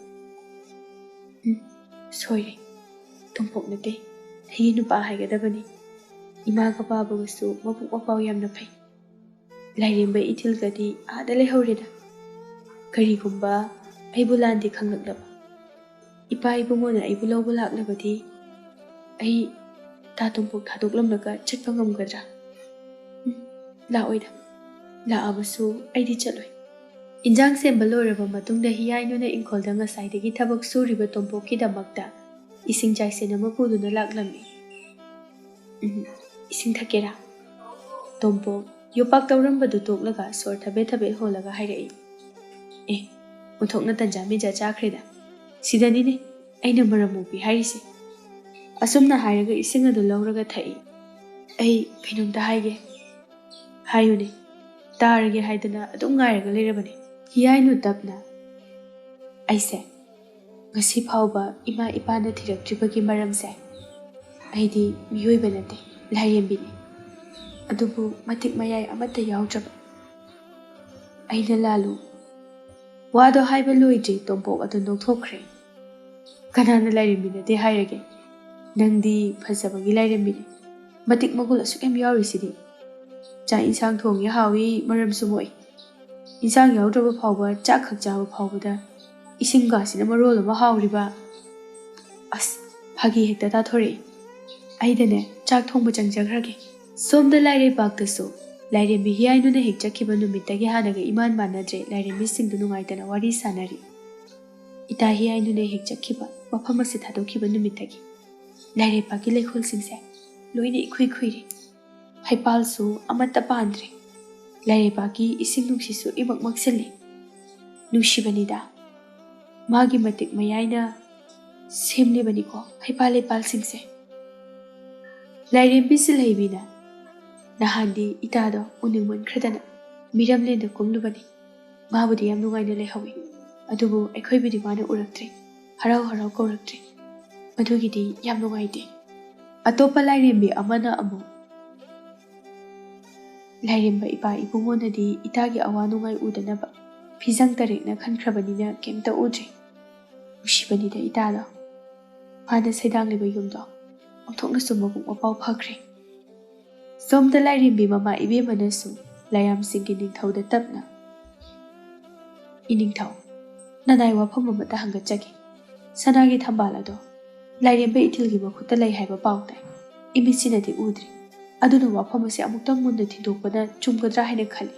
ꯎꯝ, ꯁꯣꯏꯔꯦ꯫ ꯇꯣꯝꯄꯣꯛ ꯅꯠꯇꯦ, ꯑꯩꯒꯤ ꯅꯨꯄꯥ ꯍꯥꯏꯒꯗꯕꯅꯤ꯫ ꯏꯃꯥꯒ ꯄꯥꯕꯒꯁꯨ ꯃꯕꯨꯛ ꯃꯄꯥꯎ ꯌꯥꯝꯅ ꯐꯩ꯫ ꯂꯥꯏꯔꯦꯝꯕ ꯏꯊꯤꯜꯒꯗꯤ ꯑꯥꯗ ꯂꯩꯍꯧꯔꯦꯗ꯫ ꯀꯔꯤꯒꯨꯝꯕ ꯑꯩꯕꯨ ꯂꯥꯟꯗꯤ ꯈꯪꯂꯛꯂꯕ, ꯏꯄꯥ ꯏꯕꯨꯡꯉꯣꯅ ꯑꯩꯕꯨ ꯂꯧꯕ ꯂꯥꯛꯂꯕꯗꯤ ꯑꯩ ꯇꯥ ꯇꯣꯝꯄꯣꯛ ꯊꯥꯗꯣꯛꯂꯝꯂꯒ ꯆꯠꯄ ꯉꯝꯒꯗ꯭ꯔꯥ? ꯎꯝ, ꯂꯥꯛꯑꯣꯏꯗ꯫ ꯂꯥꯛꯑꯕꯁꯨ ꯑꯩꯗꯤ ꯆꯠꯂꯣꯏ꯫ ꯏꯟꯖꯥꯡ ꯁꯦꯝꯕ ꯂꯣꯏꯔꯕ ꯃꯇꯨꯡꯗ ꯍꯤꯌꯥꯏꯅꯨꯅ ꯏꯪꯈꯣꯜꯗ ꯉꯁꯥꯏꯗꯒꯤ ꯊꯕꯛ ꯁꯨꯔꯤꯕ ꯇꯣꯝꯄꯣꯛꯀꯤꯗꯃꯛꯇ ꯏꯁꯤꯡ ꯆꯥꯏꯁꯦꯟ ꯑꯃ ꯄꯨꯗꯨꯅ ꯂꯥꯛꯂꯝꯃꯤ꯫ "ꯎꯝ, ꯏꯁꯤꯡ ꯊꯛꯀꯦꯔꯥ?" ꯇꯣꯝꯄꯣꯛ ꯌꯣꯄꯥꯛ ꯇꯧꯔꯝꯕꯗꯨ ꯇꯣꯛꯂꯒ ꯁꯣꯔ ꯊꯕꯦꯠ ꯊꯕꯦꯠ ꯍꯣꯜꯂꯒ ꯍꯥꯏꯔꯛꯏ꯫ "ꯑꯦ, ꯑꯣꯟꯊꯣꯛꯅ ꯇꯟꯖꯥ ꯃꯦꯟꯖꯥ ꯆꯥꯈ꯭ꯔꯦꯗ꯫ ꯁꯤꯗꯅꯤꯅꯦ ꯑꯩꯅ ꯃꯔꯝ ꯃꯣꯛꯄꯤ ꯍꯥꯏꯔꯤꯁꯦ꯫" ꯑꯁꯨꯝꯅ ꯍꯥꯏꯔꯒ ꯏꯁꯤꯡ ꯑꯗꯨ ꯂꯧꯔꯒ ꯊꯛꯏ꯫ "ꯑꯩ ꯀꯩꯅꯣꯝꯇ ꯍꯥꯏꯒꯦ꯫" "ꯍꯥꯏꯌꯨꯅꯦ, ꯇꯥꯔꯒꯦ ꯍꯥꯏꯗꯅ ꯑꯗꯨꯝ ꯉꯥꯏꯔꯒ ꯂꯩꯔꯕꯅꯦ꯫" ꯍꯤꯌꯥꯏꯅꯨ ꯇꯞꯅ, "ꯑꯩꯁꯦ ꯉꯁꯤ ꯐꯥꯎꯕ ꯏꯃꯥ ꯏꯄꯥꯅ ꯊꯤꯔꯛꯇ꯭ꯔꯤꯕꯒꯤ ꯃꯔꯝꯁꯦ, ꯑꯩꯗꯤ ꯃꯤꯑꯣꯏꯕ ꯅꯠꯇꯦ, ꯂꯥꯏꯔꯦꯝꯕꯤꯅꯤ꯫ ꯑꯗꯨꯕꯨ ꯃꯇꯤꯛ ꯃꯌꯥꯏ ꯑꯃꯠꯇ ꯌꯥꯎꯗ꯭ꯔꯕ꯫ ꯑꯩꯅ ꯂꯥꯜꯂꯨ, ꯋꯥꯗꯣ ꯍꯥꯏꯕ ꯂꯣꯏꯗ꯭ꯔꯤ ꯇꯣꯝꯄꯣꯛ ꯑꯗꯨ ꯅꯣꯛꯊꯣꯛꯈ꯭ꯔꯦ꯫ "ꯀꯅꯥꯅ ꯂꯥꯏꯔꯦꯝꯕꯤ ꯅꯠꯇꯦ ꯍꯥꯏꯔꯒꯦ? ꯅꯪꯗꯤ ꯐꯖꯕꯒꯤ ꯂꯥꯏꯔꯦꯝꯕꯤꯅꯤ꯫ ꯃꯇꯤꯛ ꯃꯒꯨꯜ ꯑꯁꯨꯛ ꯌꯥꯝ ꯌꯥꯎꯔꯤꯁꯤꯗꯤ꯫ ꯆꯥꯛ ꯏꯟꯁꯥꯡ ꯊꯣꯡꯉꯦ ꯍꯥꯎꯏ, ꯃꯔꯝꯁꯨ ꯃꯣꯛꯏ꯫ ꯏꯟꯁꯥꯡ ꯌꯥꯎꯗ꯭ꯔꯕ ꯐꯥꯎꯕ ꯆꯥꯛ ꯈꯛ ꯆꯥꯕ ꯐꯥꯎꯕꯗ ꯏꯁꯤꯡꯒꯥꯁꯤꯅ ꯃꯔꯣꯜ ꯑꯃ ꯍꯥꯎꯔꯤꯕ꯫ ꯑꯁ, ꯐꯥꯒꯤ ꯍꯦꯛꯇ ꯇꯥꯊꯣꯔꯛꯏ꯫ ꯑꯩꯗꯅꯦ, ꯆꯥꯛ ꯊꯣꯡꯕ ꯆꯪꯖꯈ꯭ꯔꯒꯦ꯫" ꯁꯣꯝꯗ ꯂꯥꯏꯔꯩꯄꯥꯛꯇꯁꯨ ꯂꯥꯏꯔꯦꯝꯕꯤ ꯍꯤꯌꯥꯏꯅꯨꯅ ꯍꯦꯛ ꯆꯠꯈꯤꯕ ꯅꯨꯃꯤꯠꯇꯒꯤ ꯍꯥꯟꯅꯒ ꯏꯃꯥꯟ ꯃꯥꯟꯅꯗ꯭ꯔꯦ꯫ ꯂꯥꯏꯔꯦꯝꯕꯤꯁꯤꯡꯗꯨ ꯅꯨꯡꯉꯥꯏꯇꯅ ꯋꯥꯔꯤ ꯁꯥꯟꯅꯔꯤ꯫ ꯏꯇꯥ ꯍꯤꯌꯥꯏꯅꯨꯅ ꯍꯦꯛ ꯆꯠꯈꯤꯕ, ꯃꯐꯝ ꯑꯁꯤ ꯊꯥꯗꯣꯛꯈꯤꯕ ꯅꯨꯃꯤꯠꯇꯒꯤ ꯂꯥꯏꯔꯩꯄꯥꯛꯀꯤ ꯂꯩꯈꯣꯜꯁꯤꯡꯁꯦ ꯂꯣꯏꯅ ꯏꯈꯨꯏ ꯈꯨꯏꯔꯤ꯫ ꯍꯩꯄꯥꯜꯁꯨ ꯑꯃꯠꯇ ꯄꯥꯟꯗ꯭ꯔꯦ꯫ ꯂꯥꯏꯔꯩꯄꯥꯛꯀꯤ ꯏꯁꯤꯡ ꯅꯨꯡꯁꯤꯠꯁꯨ ꯏꯃꯛ ꯃꯛꯁꯤꯜꯂꯤ꯫ ꯅꯨꯡꯁꯤꯕꯅꯤꯗ, ꯃꯥꯒꯤ ꯃꯇꯤꯛ ꯃꯌꯥꯏꯅ ꯁꯦꯝꯂꯤꯕꯅꯤꯀꯣ ꯍꯩꯄꯥꯜ ꯂꯩꯄꯥꯜꯁꯤꯡꯁꯦ꯫ ꯂꯥꯏꯔꯦꯝꯕꯤ ꯁꯤꯜꯍꯩꯕꯤꯅ ꯅꯍꯥꯟꯗꯤ ꯏꯇꯥꯗꯣ ꯎꯅꯤꯡꯃꯟꯈ꯭ꯔꯗꯅ ꯃꯤꯔꯝꯂꯦꯟꯗ ꯀꯨꯝꯂꯨꯕꯅꯤ꯫ ꯃꯥꯕꯨꯗꯤ ꯌꯥꯝ ꯅꯨꯡꯉꯥꯏꯅ ꯂꯩꯍꯧꯏ꯫ ꯑꯗꯨꯕꯨ ꯑꯩꯈꯣꯏꯕꯨꯗꯤ ꯃꯥꯅ ꯎꯔꯛꯇ꯭ꯔꯦ, ꯍꯔꯥꯎ ꯍꯔꯥꯎ ꯀꯧꯔꯛꯇ꯭ꯔꯦ꯫ ꯃꯗꯨꯒꯤꯗꯤ ꯌꯥꯝ ꯅꯨꯡꯉꯥꯏꯇꯦ꯫ ꯑꯇꯣꯞꯄ ꯂꯥꯏꯔꯦꯝꯕꯤ ꯑꯃꯅ ꯑꯃꯨꯛ ꯂꯥꯏꯔꯦꯝꯕ ꯏꯄꯥ ꯏꯕꯨꯡꯉꯣꯅꯗꯤ ꯏꯇꯥꯒꯤ ꯑꯋꯥ ꯅꯨꯡꯉꯥꯏ ꯎꯗꯅꯕ ꯐꯤꯖꯪ ꯇꯔꯦꯠꯅ ꯈꯟꯈ꯭ꯔꯕꯅꯤꯅ ꯀꯩꯝꯇ ꯎꯗ꯭ꯔꯦ꯫ ꯅꯨꯡꯁꯤꯕꯅꯤꯗ ꯏꯇꯥꯗꯣ꯫ ꯃꯥꯅ ꯁꯩꯗꯥꯡꯂꯤꯕ ꯌꯨꯝꯗꯣ ꯑꯣꯟꯊꯣꯛꯅꯁꯨ ꯃꯕꯨꯛ ꯃꯄꯥꯎ ꯐꯈ꯭ꯔꯦ꯫ ꯁꯣꯝꯗ ꯂꯥꯏꯔꯦꯝꯕꯤ ꯃꯃꯥ ꯏꯕꯦꯝꯃꯅꯁꯨ ꯂꯥꯏꯌꯥꯝꯁꯤꯡꯒꯤ ꯅꯤꯡꯊꯧꯗ ꯇꯞꯅ, "ꯏꯅꯤꯡꯊꯧ, ꯅꯅꯥꯏ ꯋꯥꯐꯝ ꯑꯃꯇ ꯍꯪꯒꯠꯆꯒꯦ꯫ ꯁꯅꯥꯒꯤ ꯊꯝꯕꯥꯜ ꯑꯗꯣ ꯂꯥꯏꯔꯦꯝꯕ ꯏꯊꯤꯜꯒꯤ ꯃꯈꯨꯠꯇ ꯂꯩ ꯍꯥꯏꯕ ꯄꯥꯎ ꯇꯥꯏ꯫ ꯏꯃꯤꯠꯁꯤꯅꯗꯤ ꯎꯗ꯭ꯔꯤ꯫ ꯑꯗꯨꯅ ꯋꯥꯐꯝ ꯑꯁꯤ ꯑꯃꯨꯛꯇꯪ ꯃꯨꯟꯅ ꯊꯤꯗꯣꯛꯄꯅ ꯆꯨꯝꯒꯗ꯭ꯔꯥ ꯍꯥꯏꯅ ꯈꯜꯂꯤ꯫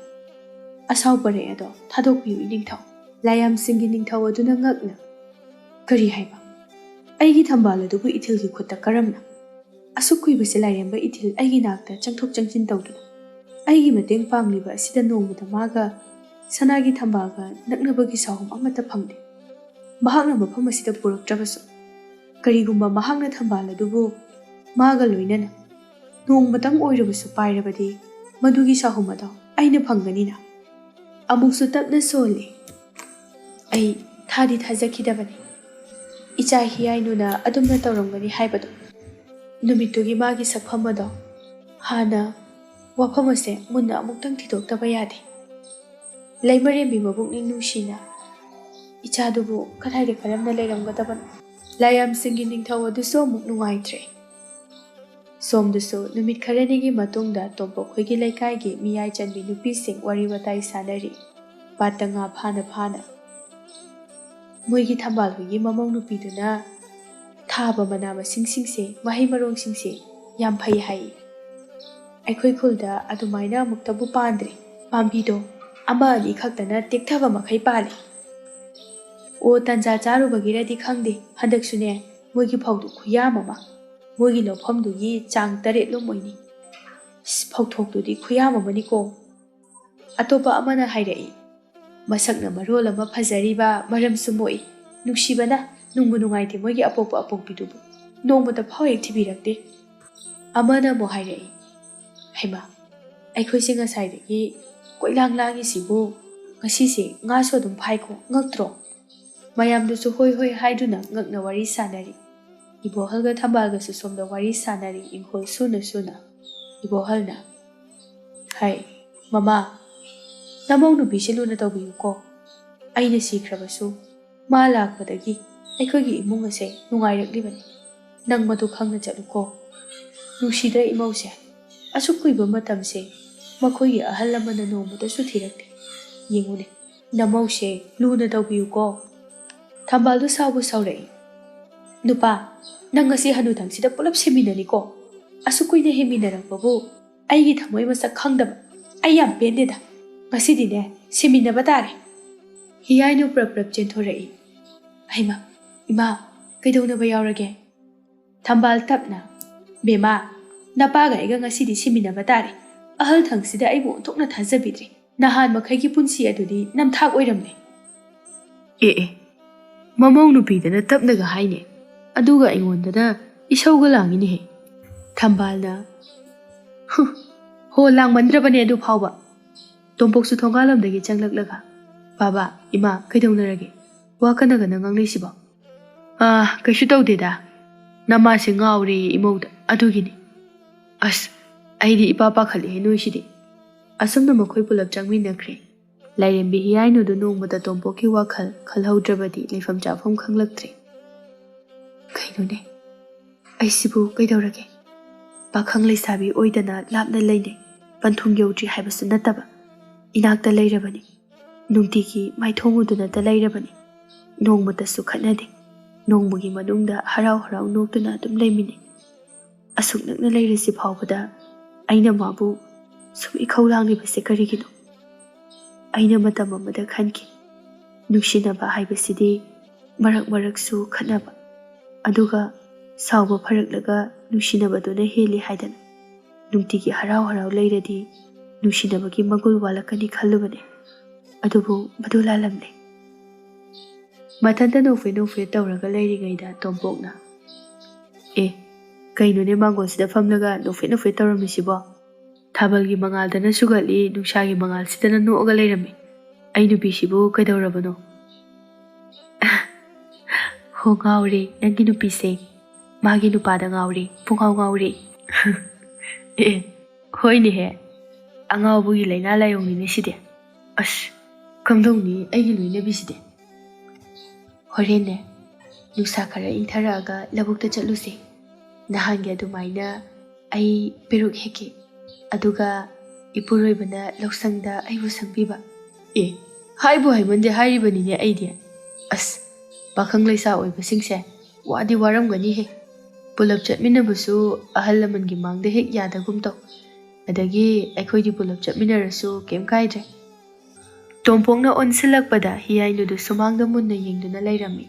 ꯑꯁꯥꯎ ꯄꯔꯩ ꯑꯗꯣ ꯊꯥꯗꯣꯛꯄꯤꯌꯨ ꯏꯅꯤꯡꯊꯧ꯫" ꯂꯥꯏꯌꯥꯝꯁꯤꯡꯒꯤ ꯅꯤꯡꯊꯧ ꯑꯗꯨꯅ ꯉꯛꯅ, "ꯀꯔꯤ ꯍꯥꯏꯕ? ꯑꯩꯒꯤ ꯊꯝꯕꯥꯜ ꯑꯗꯨꯕꯨ ꯏꯊꯤꯜꯒꯤ ꯈꯨꯠꯇ ꯀꯔꯝꯅ? ꯑꯁꯨꯛ ꯀꯨꯏꯕꯁꯦ ꯂꯥꯏꯔꯦꯝꯕ ꯏꯊꯤꯜ ꯑꯩꯒꯤ ꯅꯥꯛꯇ ꯆꯪꯊꯣꯛ ꯆꯪꯁꯤꯟ ꯇꯧꯗꯨꯅ ꯑꯩꯒꯤ ꯃꯇꯦꯡ ꯄꯥꯡꯂꯤꯕ ꯑꯁꯤꯗ ꯅꯣꯡꯃꯗ ꯃꯥꯒ ꯁꯅꯥꯒꯤ ꯊꯝꯕꯥꯜꯒ ꯅꯛꯅꯕꯒꯤ ꯁꯥꯍꯨꯝ ꯑꯃꯠꯇ ꯐꯪꯗꯦ꯫ ꯃꯍꯥꯛꯅ ꯃꯐꯝ ꯑꯁꯤꯗ ꯄꯨꯔꯛꯇ꯭ꯔꯕꯁꯨ, ꯀꯔꯤꯒꯨꯝꯕ ꯃꯍꯥꯛꯅ ꯊꯝꯕꯥꯜ ꯑꯗꯨꯕꯨ ꯃꯥꯒ ꯂꯣꯏꯅꯅ ꯅꯣꯡꯃꯇꯪ ꯑꯣꯏꯔꯕꯁꯨ ꯄꯥꯏꯔꯕꯗꯤ, ꯃꯗꯨꯒꯤ ꯁꯥꯍꯨꯝ ꯑꯗꯣ ꯑꯩꯅ ꯐꯪꯒꯅꯤꯅ?" ꯑꯃꯨꯛꯁꯨ ꯇꯞꯅ ꯁꯣꯜꯂꯤ꯫ "ꯑꯩ ꯊꯥꯗꯤ ꯊꯥꯖꯈꯤꯗꯕꯅꯤ ꯏꯆꯥ ꯍꯤꯌꯥꯏꯅꯨꯅ ꯑꯗꯨꯝꯅ ꯇꯧꯔꯝꯒꯅꯤ ꯍꯥꯏꯕꯗꯣ꯫ ꯅꯨꯃꯤꯠꯇꯨꯒꯤ ꯃꯥꯒꯤ ꯁꯛꯐꯝ ꯑꯗꯣ ꯍꯥꯟꯅ ꯋꯥꯐꯝ ꯑꯁꯦ ꯃꯨꯟꯅ ꯑꯃꯨꯛꯇꯪ ꯊꯤꯗꯣꯛꯇꯕ ꯌꯥꯗꯦ꯫" ꯂꯩꯃꯔꯦꯝꯕꯤ ꯃꯕꯨꯛꯅꯤꯡ ꯅꯨꯡꯁꯤꯅ ꯏꯆꯥꯗꯨꯕꯨ ꯀꯗꯥꯏꯗ ꯀꯔꯝꯅ ꯂꯩꯔꯝꯒꯗꯕꯅꯣ? ꯂꯥꯏꯌꯥꯝꯁꯤꯡꯒꯤ ꯅꯤꯡꯊꯧ ꯑꯗꯨꯁꯨ ꯑꯃꯨꯛ ꯅꯨꯡꯉꯥꯏꯇ꯭ꯔꯦ꯫ ꯁꯣꯝꯗꯁꯨ ꯅꯨꯃꯤꯠ ꯈꯔꯅꯤꯒꯤ ꯃꯇꯨꯡꯗ ꯇꯣꯝꯄꯣꯛ ꯈꯣꯏꯒꯤ ꯂꯩꯀꯥꯏꯒꯤ ꯃꯤꯌꯥꯏ ꯆꯟꯕꯤ ꯅꯨꯄꯤꯁꯤꯡ ꯋꯥꯔꯤ ꯋꯥꯇꯥꯏ ꯁꯥꯟꯅꯔꯤ꯫ ꯄꯥꯠꯇ ꯉꯥ ꯐꯥꯅ ꯐꯥꯅ꯫ ꯃꯣꯏꯒꯤ ꯊꯝꯕꯥꯜ ꯍꯣꯏꯒꯤ ꯃꯃꯧ ꯅꯨꯄꯤꯗꯨꯅ ꯊꯥꯕ ꯃꯅꯥ ꯃꯁꯤꯡꯁꯤꯡꯁꯦ, ꯃꯍꯩ ꯃꯔꯣꯡꯁꯤꯡꯁꯦ ꯌꯥꯝ ꯐꯩ ꯍꯥꯏꯌꯦ꯫ ꯑꯩꯈꯣꯏ ꯈꯨꯜꯗ ꯑꯗꯨꯃꯥꯏꯅ ꯑꯃꯨꯛꯇꯕꯨ ꯄꯥꯟꯗ꯭ꯔꯤ꯫ ꯄꯥꯝꯕꯤꯗꯣ ꯑꯃ ꯑꯅꯤ ꯈꯛꯇꯅ ꯇꯦꯛꯊꯕ ꯃꯈꯩ ꯄꯥꯜꯂꯤ꯫ ꯑꯣ, ꯇꯟꯖꯥ ꯆꯥꯔꯨꯕꯒꯤꯔꯗꯤ ꯈꯪꯗꯦ, ꯍꯟꯗꯛꯁꯨꯅꯦ ꯃꯣꯏꯒꯤ ꯐꯧꯗꯨ ꯈꯨꯌꯥꯝ ꯑꯃ, ꯃꯣꯏꯒꯤ ꯂꯧꯐꯝꯗꯨꯒꯤ ꯆꯥꯡ ꯇꯔꯦꯠꯂꯣꯝ ꯑꯣꯏꯅꯤ꯫ ꯑꯁ, ꯐꯧꯊꯣꯛꯇꯨꯗꯤ ꯈꯨꯌꯥꯝ ꯑꯃꯅꯤꯀꯣ꯫ ꯑꯇꯣꯞꯄ ꯑꯃꯅ ꯍꯥꯏꯔꯛꯏ, ꯃꯁꯛꯅ ꯃꯔꯣꯜ ꯑꯃ ꯐꯖꯔꯤꯕ, ꯃꯔꯝꯁꯨ ꯃꯣꯛꯏ, ꯅꯨꯡꯁꯤꯕꯅ ꯅꯨꯡꯕꯨ ꯅꯨꯡꯉꯥꯏꯇꯦ ꯃꯣꯏꯒꯤ ꯑꯄꯣꯛꯄ ꯑꯄꯣꯛꯄꯤꯗꯨꯕꯨ꯫ ꯅꯣꯡꯃꯇ ꯐꯥꯎ ꯍꯦꯛ ꯊꯤꯕꯤꯔꯛꯇꯦ꯫ ꯑꯃꯅ ꯑꯃꯨꯛ ꯍꯥꯏꯔꯛꯏ, ꯍꯩꯃꯥ, ꯑꯩꯈꯣꯏꯁꯦ ꯉꯁꯥꯏꯗꯒꯤ ꯀꯣꯏꯂꯥꯡ ꯂꯥꯡꯉꯤꯁꯤꯕꯨ ꯉꯁꯤꯁꯦ ꯉꯥꯁꯨ ꯑꯗꯨꯝ ꯐꯥꯏꯀꯣ, ꯉꯛꯇ꯭ꯔꯣ? ꯃꯌꯥꯝꯗꯨꯁꯨ ꯍꯣꯏ ꯍꯣꯏ ꯍꯥꯏꯗꯨꯅ ꯉꯛꯅ ꯋꯥꯔꯤ ꯁꯥꯟꯅꯔꯤ꯫ ꯏꯕꯣꯍꯜꯒ ꯊꯝꯕꯥꯜꯒꯁꯨ ꯁꯣꯝꯗ ꯋꯥꯔꯤ ꯁꯥꯟꯅꯔꯤ, ꯏꯪꯈꯣꯜ ꯁꯨꯅ ꯁꯨꯅ꯫ ꯏꯕꯣꯍꯜꯅ, ꯍꯩ, ꯃꯃꯥ, ꯅꯃꯧ ꯅꯨꯄꯤꯁꯦ ꯂꯨꯅ ꯇꯧꯕꯤꯌꯨꯀꯣ꯫ ꯑꯩꯅ ꯁꯤꯈ꯭ꯔꯕꯁꯨ ꯃꯥ ꯂꯥꯛꯄꯗꯒꯤ ꯑꯩꯈꯣꯏꯒꯤ ꯏꯃꯨꯡ ꯑꯁꯦ ꯅꯨꯡꯉꯥꯏꯔꯛꯂꯤꯕꯅꯤ꯫ ꯅꯪ ꯃꯗꯨ ꯈꯪꯅ ꯆꯠꯂꯨꯀꯣ꯫ ꯅꯨꯡꯁꯤꯗ꯭ꯔ ꯏꯃꯧꯁꯦ? ꯑꯁꯨꯛ ꯀꯨꯏꯕ ꯃꯇꯝꯁꯦ ꯃꯈꯣꯏꯒꯤ ꯑꯍꯜ ꯑꯃꯅ ꯅꯣꯡꯃꯇꯁꯨ ꯊꯤꯔꯛꯇꯦ꯫ ꯌꯦꯡꯉꯨꯅꯦ, ꯅꯃꯧꯁꯦ ꯂꯨꯅ ꯇꯧꯕꯤꯌꯨꯀꯣ꯫ ꯊꯝꯕꯥꯜꯗꯨ ꯁꯥꯎꯕꯨ ꯁꯥꯎꯔꯛꯏ꯫ ꯅꯨꯄꯥ, ꯅꯪ ꯉꯁꯤ ꯍꯅꯨꯊꯪꯁꯤꯗ ꯄꯨꯂꯞ ꯁꯤꯃꯤꯟꯅꯅꯤꯀꯣ꯫ ꯑꯁꯨꯛ ꯀꯨꯏꯅ ꯍꯤꯡꯃꯤꯟꯅꯔꯛꯄꯕꯨ ꯑꯩꯒꯤ ꯊꯃꯣꯏ ꯃꯁꯛ ꯈꯪꯗꯕ꯫ ꯑꯩ ꯌꯥꯝ ꯄꯦꯟꯗꯦꯗ꯫ ꯉꯁꯤꯗꯤꯅꯦ, ꯁꯤꯃꯤꯟꯅꯕ ꯇꯥꯔꯦ꯫ ꯍꯤꯌꯥꯏꯅꯨ ꯄ꯭ꯔꯞ ꯄ꯭ꯔꯞ ꯆꯦꯟꯊꯣꯔꯛꯏ꯫ ꯍꯩꯃꯥ, ꯏꯃꯥ, ꯀꯩꯗꯧꯅꯕ ꯌꯥꯎꯔꯒꯦ? ꯊꯝꯕꯥꯜ ꯇꯞꯅ, ꯕꯦꯃꯥ, ꯅꯄꯥꯒ ꯑꯩꯒ ꯉꯁꯤꯗꯤ ꯁꯤꯃꯤꯟꯅꯕ ꯇꯥꯔꯦ꯫ ꯑꯍꯜ ꯊꯪꯁꯤꯗ ꯑꯩꯕꯨ ꯑꯣꯟꯊꯣꯛꯅ ꯊꯥꯖꯕꯤꯗ꯭ꯔꯦ꯫ ꯅꯍꯥꯟ ꯃꯈꯩꯒꯤ ꯄꯨꯟꯁꯤ ꯑꯗꯨꯗꯤ ꯅꯝꯊꯥꯛ ꯑꯣꯏꯔꯝꯂꯦ꯫ ꯑꯦ ꯑꯦ, ꯃꯃꯧ ꯅꯨꯄꯤꯗꯅ ꯇꯞꯅꯒ ꯍꯥꯏꯅꯦ, ꯑꯗꯨꯒ ꯑꯩꯉꯣꯟꯗꯅ ꯏꯁꯧꯒ ꯂꯥꯡꯉꯤꯅꯦꯍꯦ꯫ ꯊꯝꯕꯥꯜꯅ, "ꯍꯨ, ꯍꯣ, ꯂꯥꯡꯃꯟꯗ꯭ꯔꯕꯅꯦ ꯑꯗꯨ ꯐꯥꯎꯕ"꯫ ꯇꯣꯝꯄꯣꯛꯁꯨ ꯊꯣꯡꯒꯥꯜꯂꯣꯝꯗꯒꯤ ꯆꯪꯂꯛꯂꯒ, "ꯕꯥꯕꯥ, ꯏꯃꯥ, ꯀꯩꯗꯧꯅꯔꯒꯦ? ꯋꯥ ꯀꯟꯅ ꯀꯟꯅ ꯉꯥꯡꯅꯩꯁꯤꯕꯣ?" "ꯑꯥ, ꯀꯩꯁꯨ ꯇꯧꯗꯦꯗ꯫ ꯅꯃꯥꯁꯦ ꯉꯥꯎꯔꯦꯌꯦ ꯏꯃꯧꯗ, ꯑꯗꯨꯒꯤꯅꯤ꯫ ꯑꯁ, ꯑꯩꯗꯤ ꯏꯄꯥ ꯄꯥꯈꯠꯂꯦꯍꯦ ꯅꯣꯏꯁꯤꯗꯤ"꯫ ꯑꯁꯨꯝꯅ ꯃꯈꯣꯏ ꯄꯨꯂꯞ ꯆꯪꯃꯤꯟꯅꯈ꯭ꯔꯦ꯫ ꯂꯥꯏꯔꯦꯝꯕꯤ ꯍꯤꯌꯥꯏꯅꯨꯗꯨ ꯅꯣꯡꯃꯇ ꯇꯣꯝꯄꯣꯛꯀꯤ ꯋꯥꯈꯜ ꯈꯜꯍꯧꯗ꯭ꯔꯕꯗꯤ ꯂꯩꯐꯝ ꯆꯥꯐꯝ ꯈꯪꯂꯛꯇ꯭ꯔꯦ꯫ "ꯀꯩꯅꯣꯅꯦ, ꯑꯩꯁꯤꯕꯨ ꯀꯩꯗꯧꯔꯒꯦ? ꯄꯥꯈꯪ ꯂꯩꯁꯥꯕꯤ ꯑꯣꯏꯗꯅ ꯂꯥꯞꯅ ꯂꯩꯅꯩ, ꯄꯟꯊꯨꯡ ꯌꯧꯗ꯭ꯔꯤ ꯍꯥꯏꯕꯁꯨ ꯅꯠꯇꯕ, ꯏꯅꯥꯛꯇ ꯂꯩꯔꯕꯅꯤ, ꯅꯨꯡꯇꯤꯒꯤ ꯃꯥꯏꯊꯣꯡ ꯎꯗꯨꯅꯇ ꯂꯩꯔꯕꯅꯤ, ꯅꯣꯡꯃꯇꯁꯨ ꯈꯠꯅꯗꯦ, ꯅꯣꯡꯃꯒꯤ ꯃꯅꯨꯡꯗ ꯍꯔꯥꯎ ꯍꯔꯥꯎ ꯅꯣꯛꯇꯨꯅ ꯑꯗꯨꯝ ꯂꯩꯃꯤꯟꯅꯩ꯫ ꯑꯁꯨꯛ ꯅꯛꯅ ꯂꯩꯔꯁꯤ ꯐꯥꯎꯕꯗ ꯑꯩꯅ ꯃꯥꯕꯨ ꯁꯨꯝ ꯏꯈꯧ ꯂꯥꯡꯂꯤꯕꯁꯦ ꯀꯔꯤꯒꯤꯅꯣ? ꯑꯩꯅ ꯃꯇꯝ ꯑꯃꯗ ꯈꯟꯈꯤ, ꯅꯨꯡꯁꯤꯅꯕ ꯍꯥꯏꯕꯁꯤꯗꯤ ꯃꯔꯛ ꯃꯔꯛꯁꯨ ꯈꯠꯅꯕ, ꯑꯗꯨꯒ ꯁꯥꯎꯕ ꯐꯔꯛꯂꯒ ꯅꯨꯡꯁꯤꯅꯕꯗꯨꯅ ꯍꯦꯜꯂꯤ ꯍꯥꯏꯗꯅ꯫ ꯅꯨꯡꯇꯤꯒꯤ ꯍꯔꯥꯎ ꯍꯔꯥꯎ ꯂꯩꯔꯗꯤ ꯅꯨꯡꯁꯤꯅꯕꯒꯤ ꯃꯒꯨꯜ ꯋꯥꯠꯂꯛꯀꯅꯤ ꯈꯜꯂꯨꯕꯅꯦ꯫ ꯑꯗꯨꯕꯨ ꯃꯗꯨ ꯂꯥꯜꯂꯝꯂꯦ"꯫ ꯃꯊꯟꯇ ꯅꯣꯛꯐꯦꯠ ꯅꯣꯛꯐꯦꯠ ꯇꯧꯔꯒ ꯂꯩꯔꯤꯉꯩꯗ ꯇꯣꯝꯄꯣꯛꯅ, "ꯑꯦ, ꯀꯩꯅꯣꯅꯦ ꯃꯥꯡꯒꯣꯜꯁꯤꯗ ꯐꯝꯂꯒ ꯅꯣꯛꯐꯦꯠ ꯅꯣꯛꯐꯦꯠ ꯇꯧꯔꯝꯃꯤꯁꯤꯕꯣ? ꯊꯥꯕꯜꯒꯤ ꯃꯉꯥꯜꯗꯅ ꯁꯨꯒꯠꯂꯤ, ꯅꯨꯡꯁꯥꯒꯤ ꯃꯉꯥꯜꯁꯤꯗꯅ ꯅꯣꯛꯑꯒ ꯂꯩꯔꯝꯃꯤ꯫ ꯑꯩ ꯅꯨꯄꯤꯁꯤꯕꯨ ꯀꯩꯗꯧꯔꯕꯅꯣ?" "ꯍꯣ, ꯉꯥꯎꯔꯦ ꯅꯪꯒꯤ ꯅꯨꯄꯤꯁꯦ꯫ ꯃꯥꯒꯤ ꯅꯨꯄꯥꯗ ꯉꯥꯎꯔꯦ, ꯄꯨꯡꯉꯥꯎ ꯉꯥꯎꯔꯦ"꯫ "ꯑꯦ, ꯍꯣꯏꯅꯦꯍꯦ, ꯑꯉꯥꯎꯕꯒꯤ ꯂꯥꯏꯅꯥ ꯂꯥꯏꯌꯣꯡꯅꯤꯅꯦ ꯁꯤꯗꯤ꯫ ꯑꯁ, ꯀꯝꯗꯧꯅꯤ ꯑꯩꯒꯤ ꯂꯣꯏꯅꯕꯤꯁꯤꯗꯤ?" "ꯍꯣꯔꯦꯟꯅꯦ, ꯅꯨꯡꯁꯥ ꯈꯔ ꯏꯪꯊꯔꯛꯑꯒ ꯂꯧꯕꯨꯛꯇ ꯆꯠꯂꯨꯁꯦ꯫ ꯅꯍꯥꯟꯒꯤ ꯑꯗꯨꯃꯥꯏꯅ ꯑꯩ ꯄꯦꯔꯨꯛ ꯍꯦꯛꯀꯦ, ꯑꯗꯨꯒ ꯏꯄꯨꯔꯣꯏꯕꯅ ꯂꯧꯁꯪꯗ ꯑꯩꯕꯨ ꯁꯪꯕꯤꯕ"꯫ "ꯑꯦ, ꯍꯥꯏꯕꯨ ꯍꯥꯏꯃꯟꯗꯦ ꯍꯥꯏꯔꯤꯕꯅꯤꯅꯦ ꯑꯩꯗꯤ꯫ ꯑꯁ, ꯄꯥꯈꯪ ꯂꯩꯁꯥ ꯑꯣꯏꯕꯁꯤꯡꯁꯦ ꯋꯥꯗꯤ ꯋꯥꯔꯝꯒꯅꯤꯍꯦ꯫ ꯄꯨꯂꯞ ꯆꯠꯃꯤꯟꯅꯕꯁꯨ ꯑꯍꯜ ꯂꯃꯟꯒꯤ ꯃꯥꯡꯗ ꯍꯦꯛ ꯌꯥꯗꯒꯨꯝ ꯇꯧ꯫ ꯑꯗꯒꯤ ꯑꯩꯈꯣꯏꯗꯤ ꯄꯨꯂꯞ ꯆꯠꯃꯤꯟꯅꯔꯁꯨ ꯀꯩꯝ ꯀꯥꯏꯗ꯭ꯔꯦ"꯫ ꯇꯣꯝꯄꯣꯛꯅ ꯑꯣꯟꯁꯤꯜꯂꯛꯄꯗ ꯍꯤꯌꯥꯏꯅꯨꯗꯨ ꯁꯨꯃꯥꯡꯗ ꯃꯨꯟꯅ ꯌꯦꯡꯗꯨꯅ ꯂꯩꯔꯝꯃꯤ꯫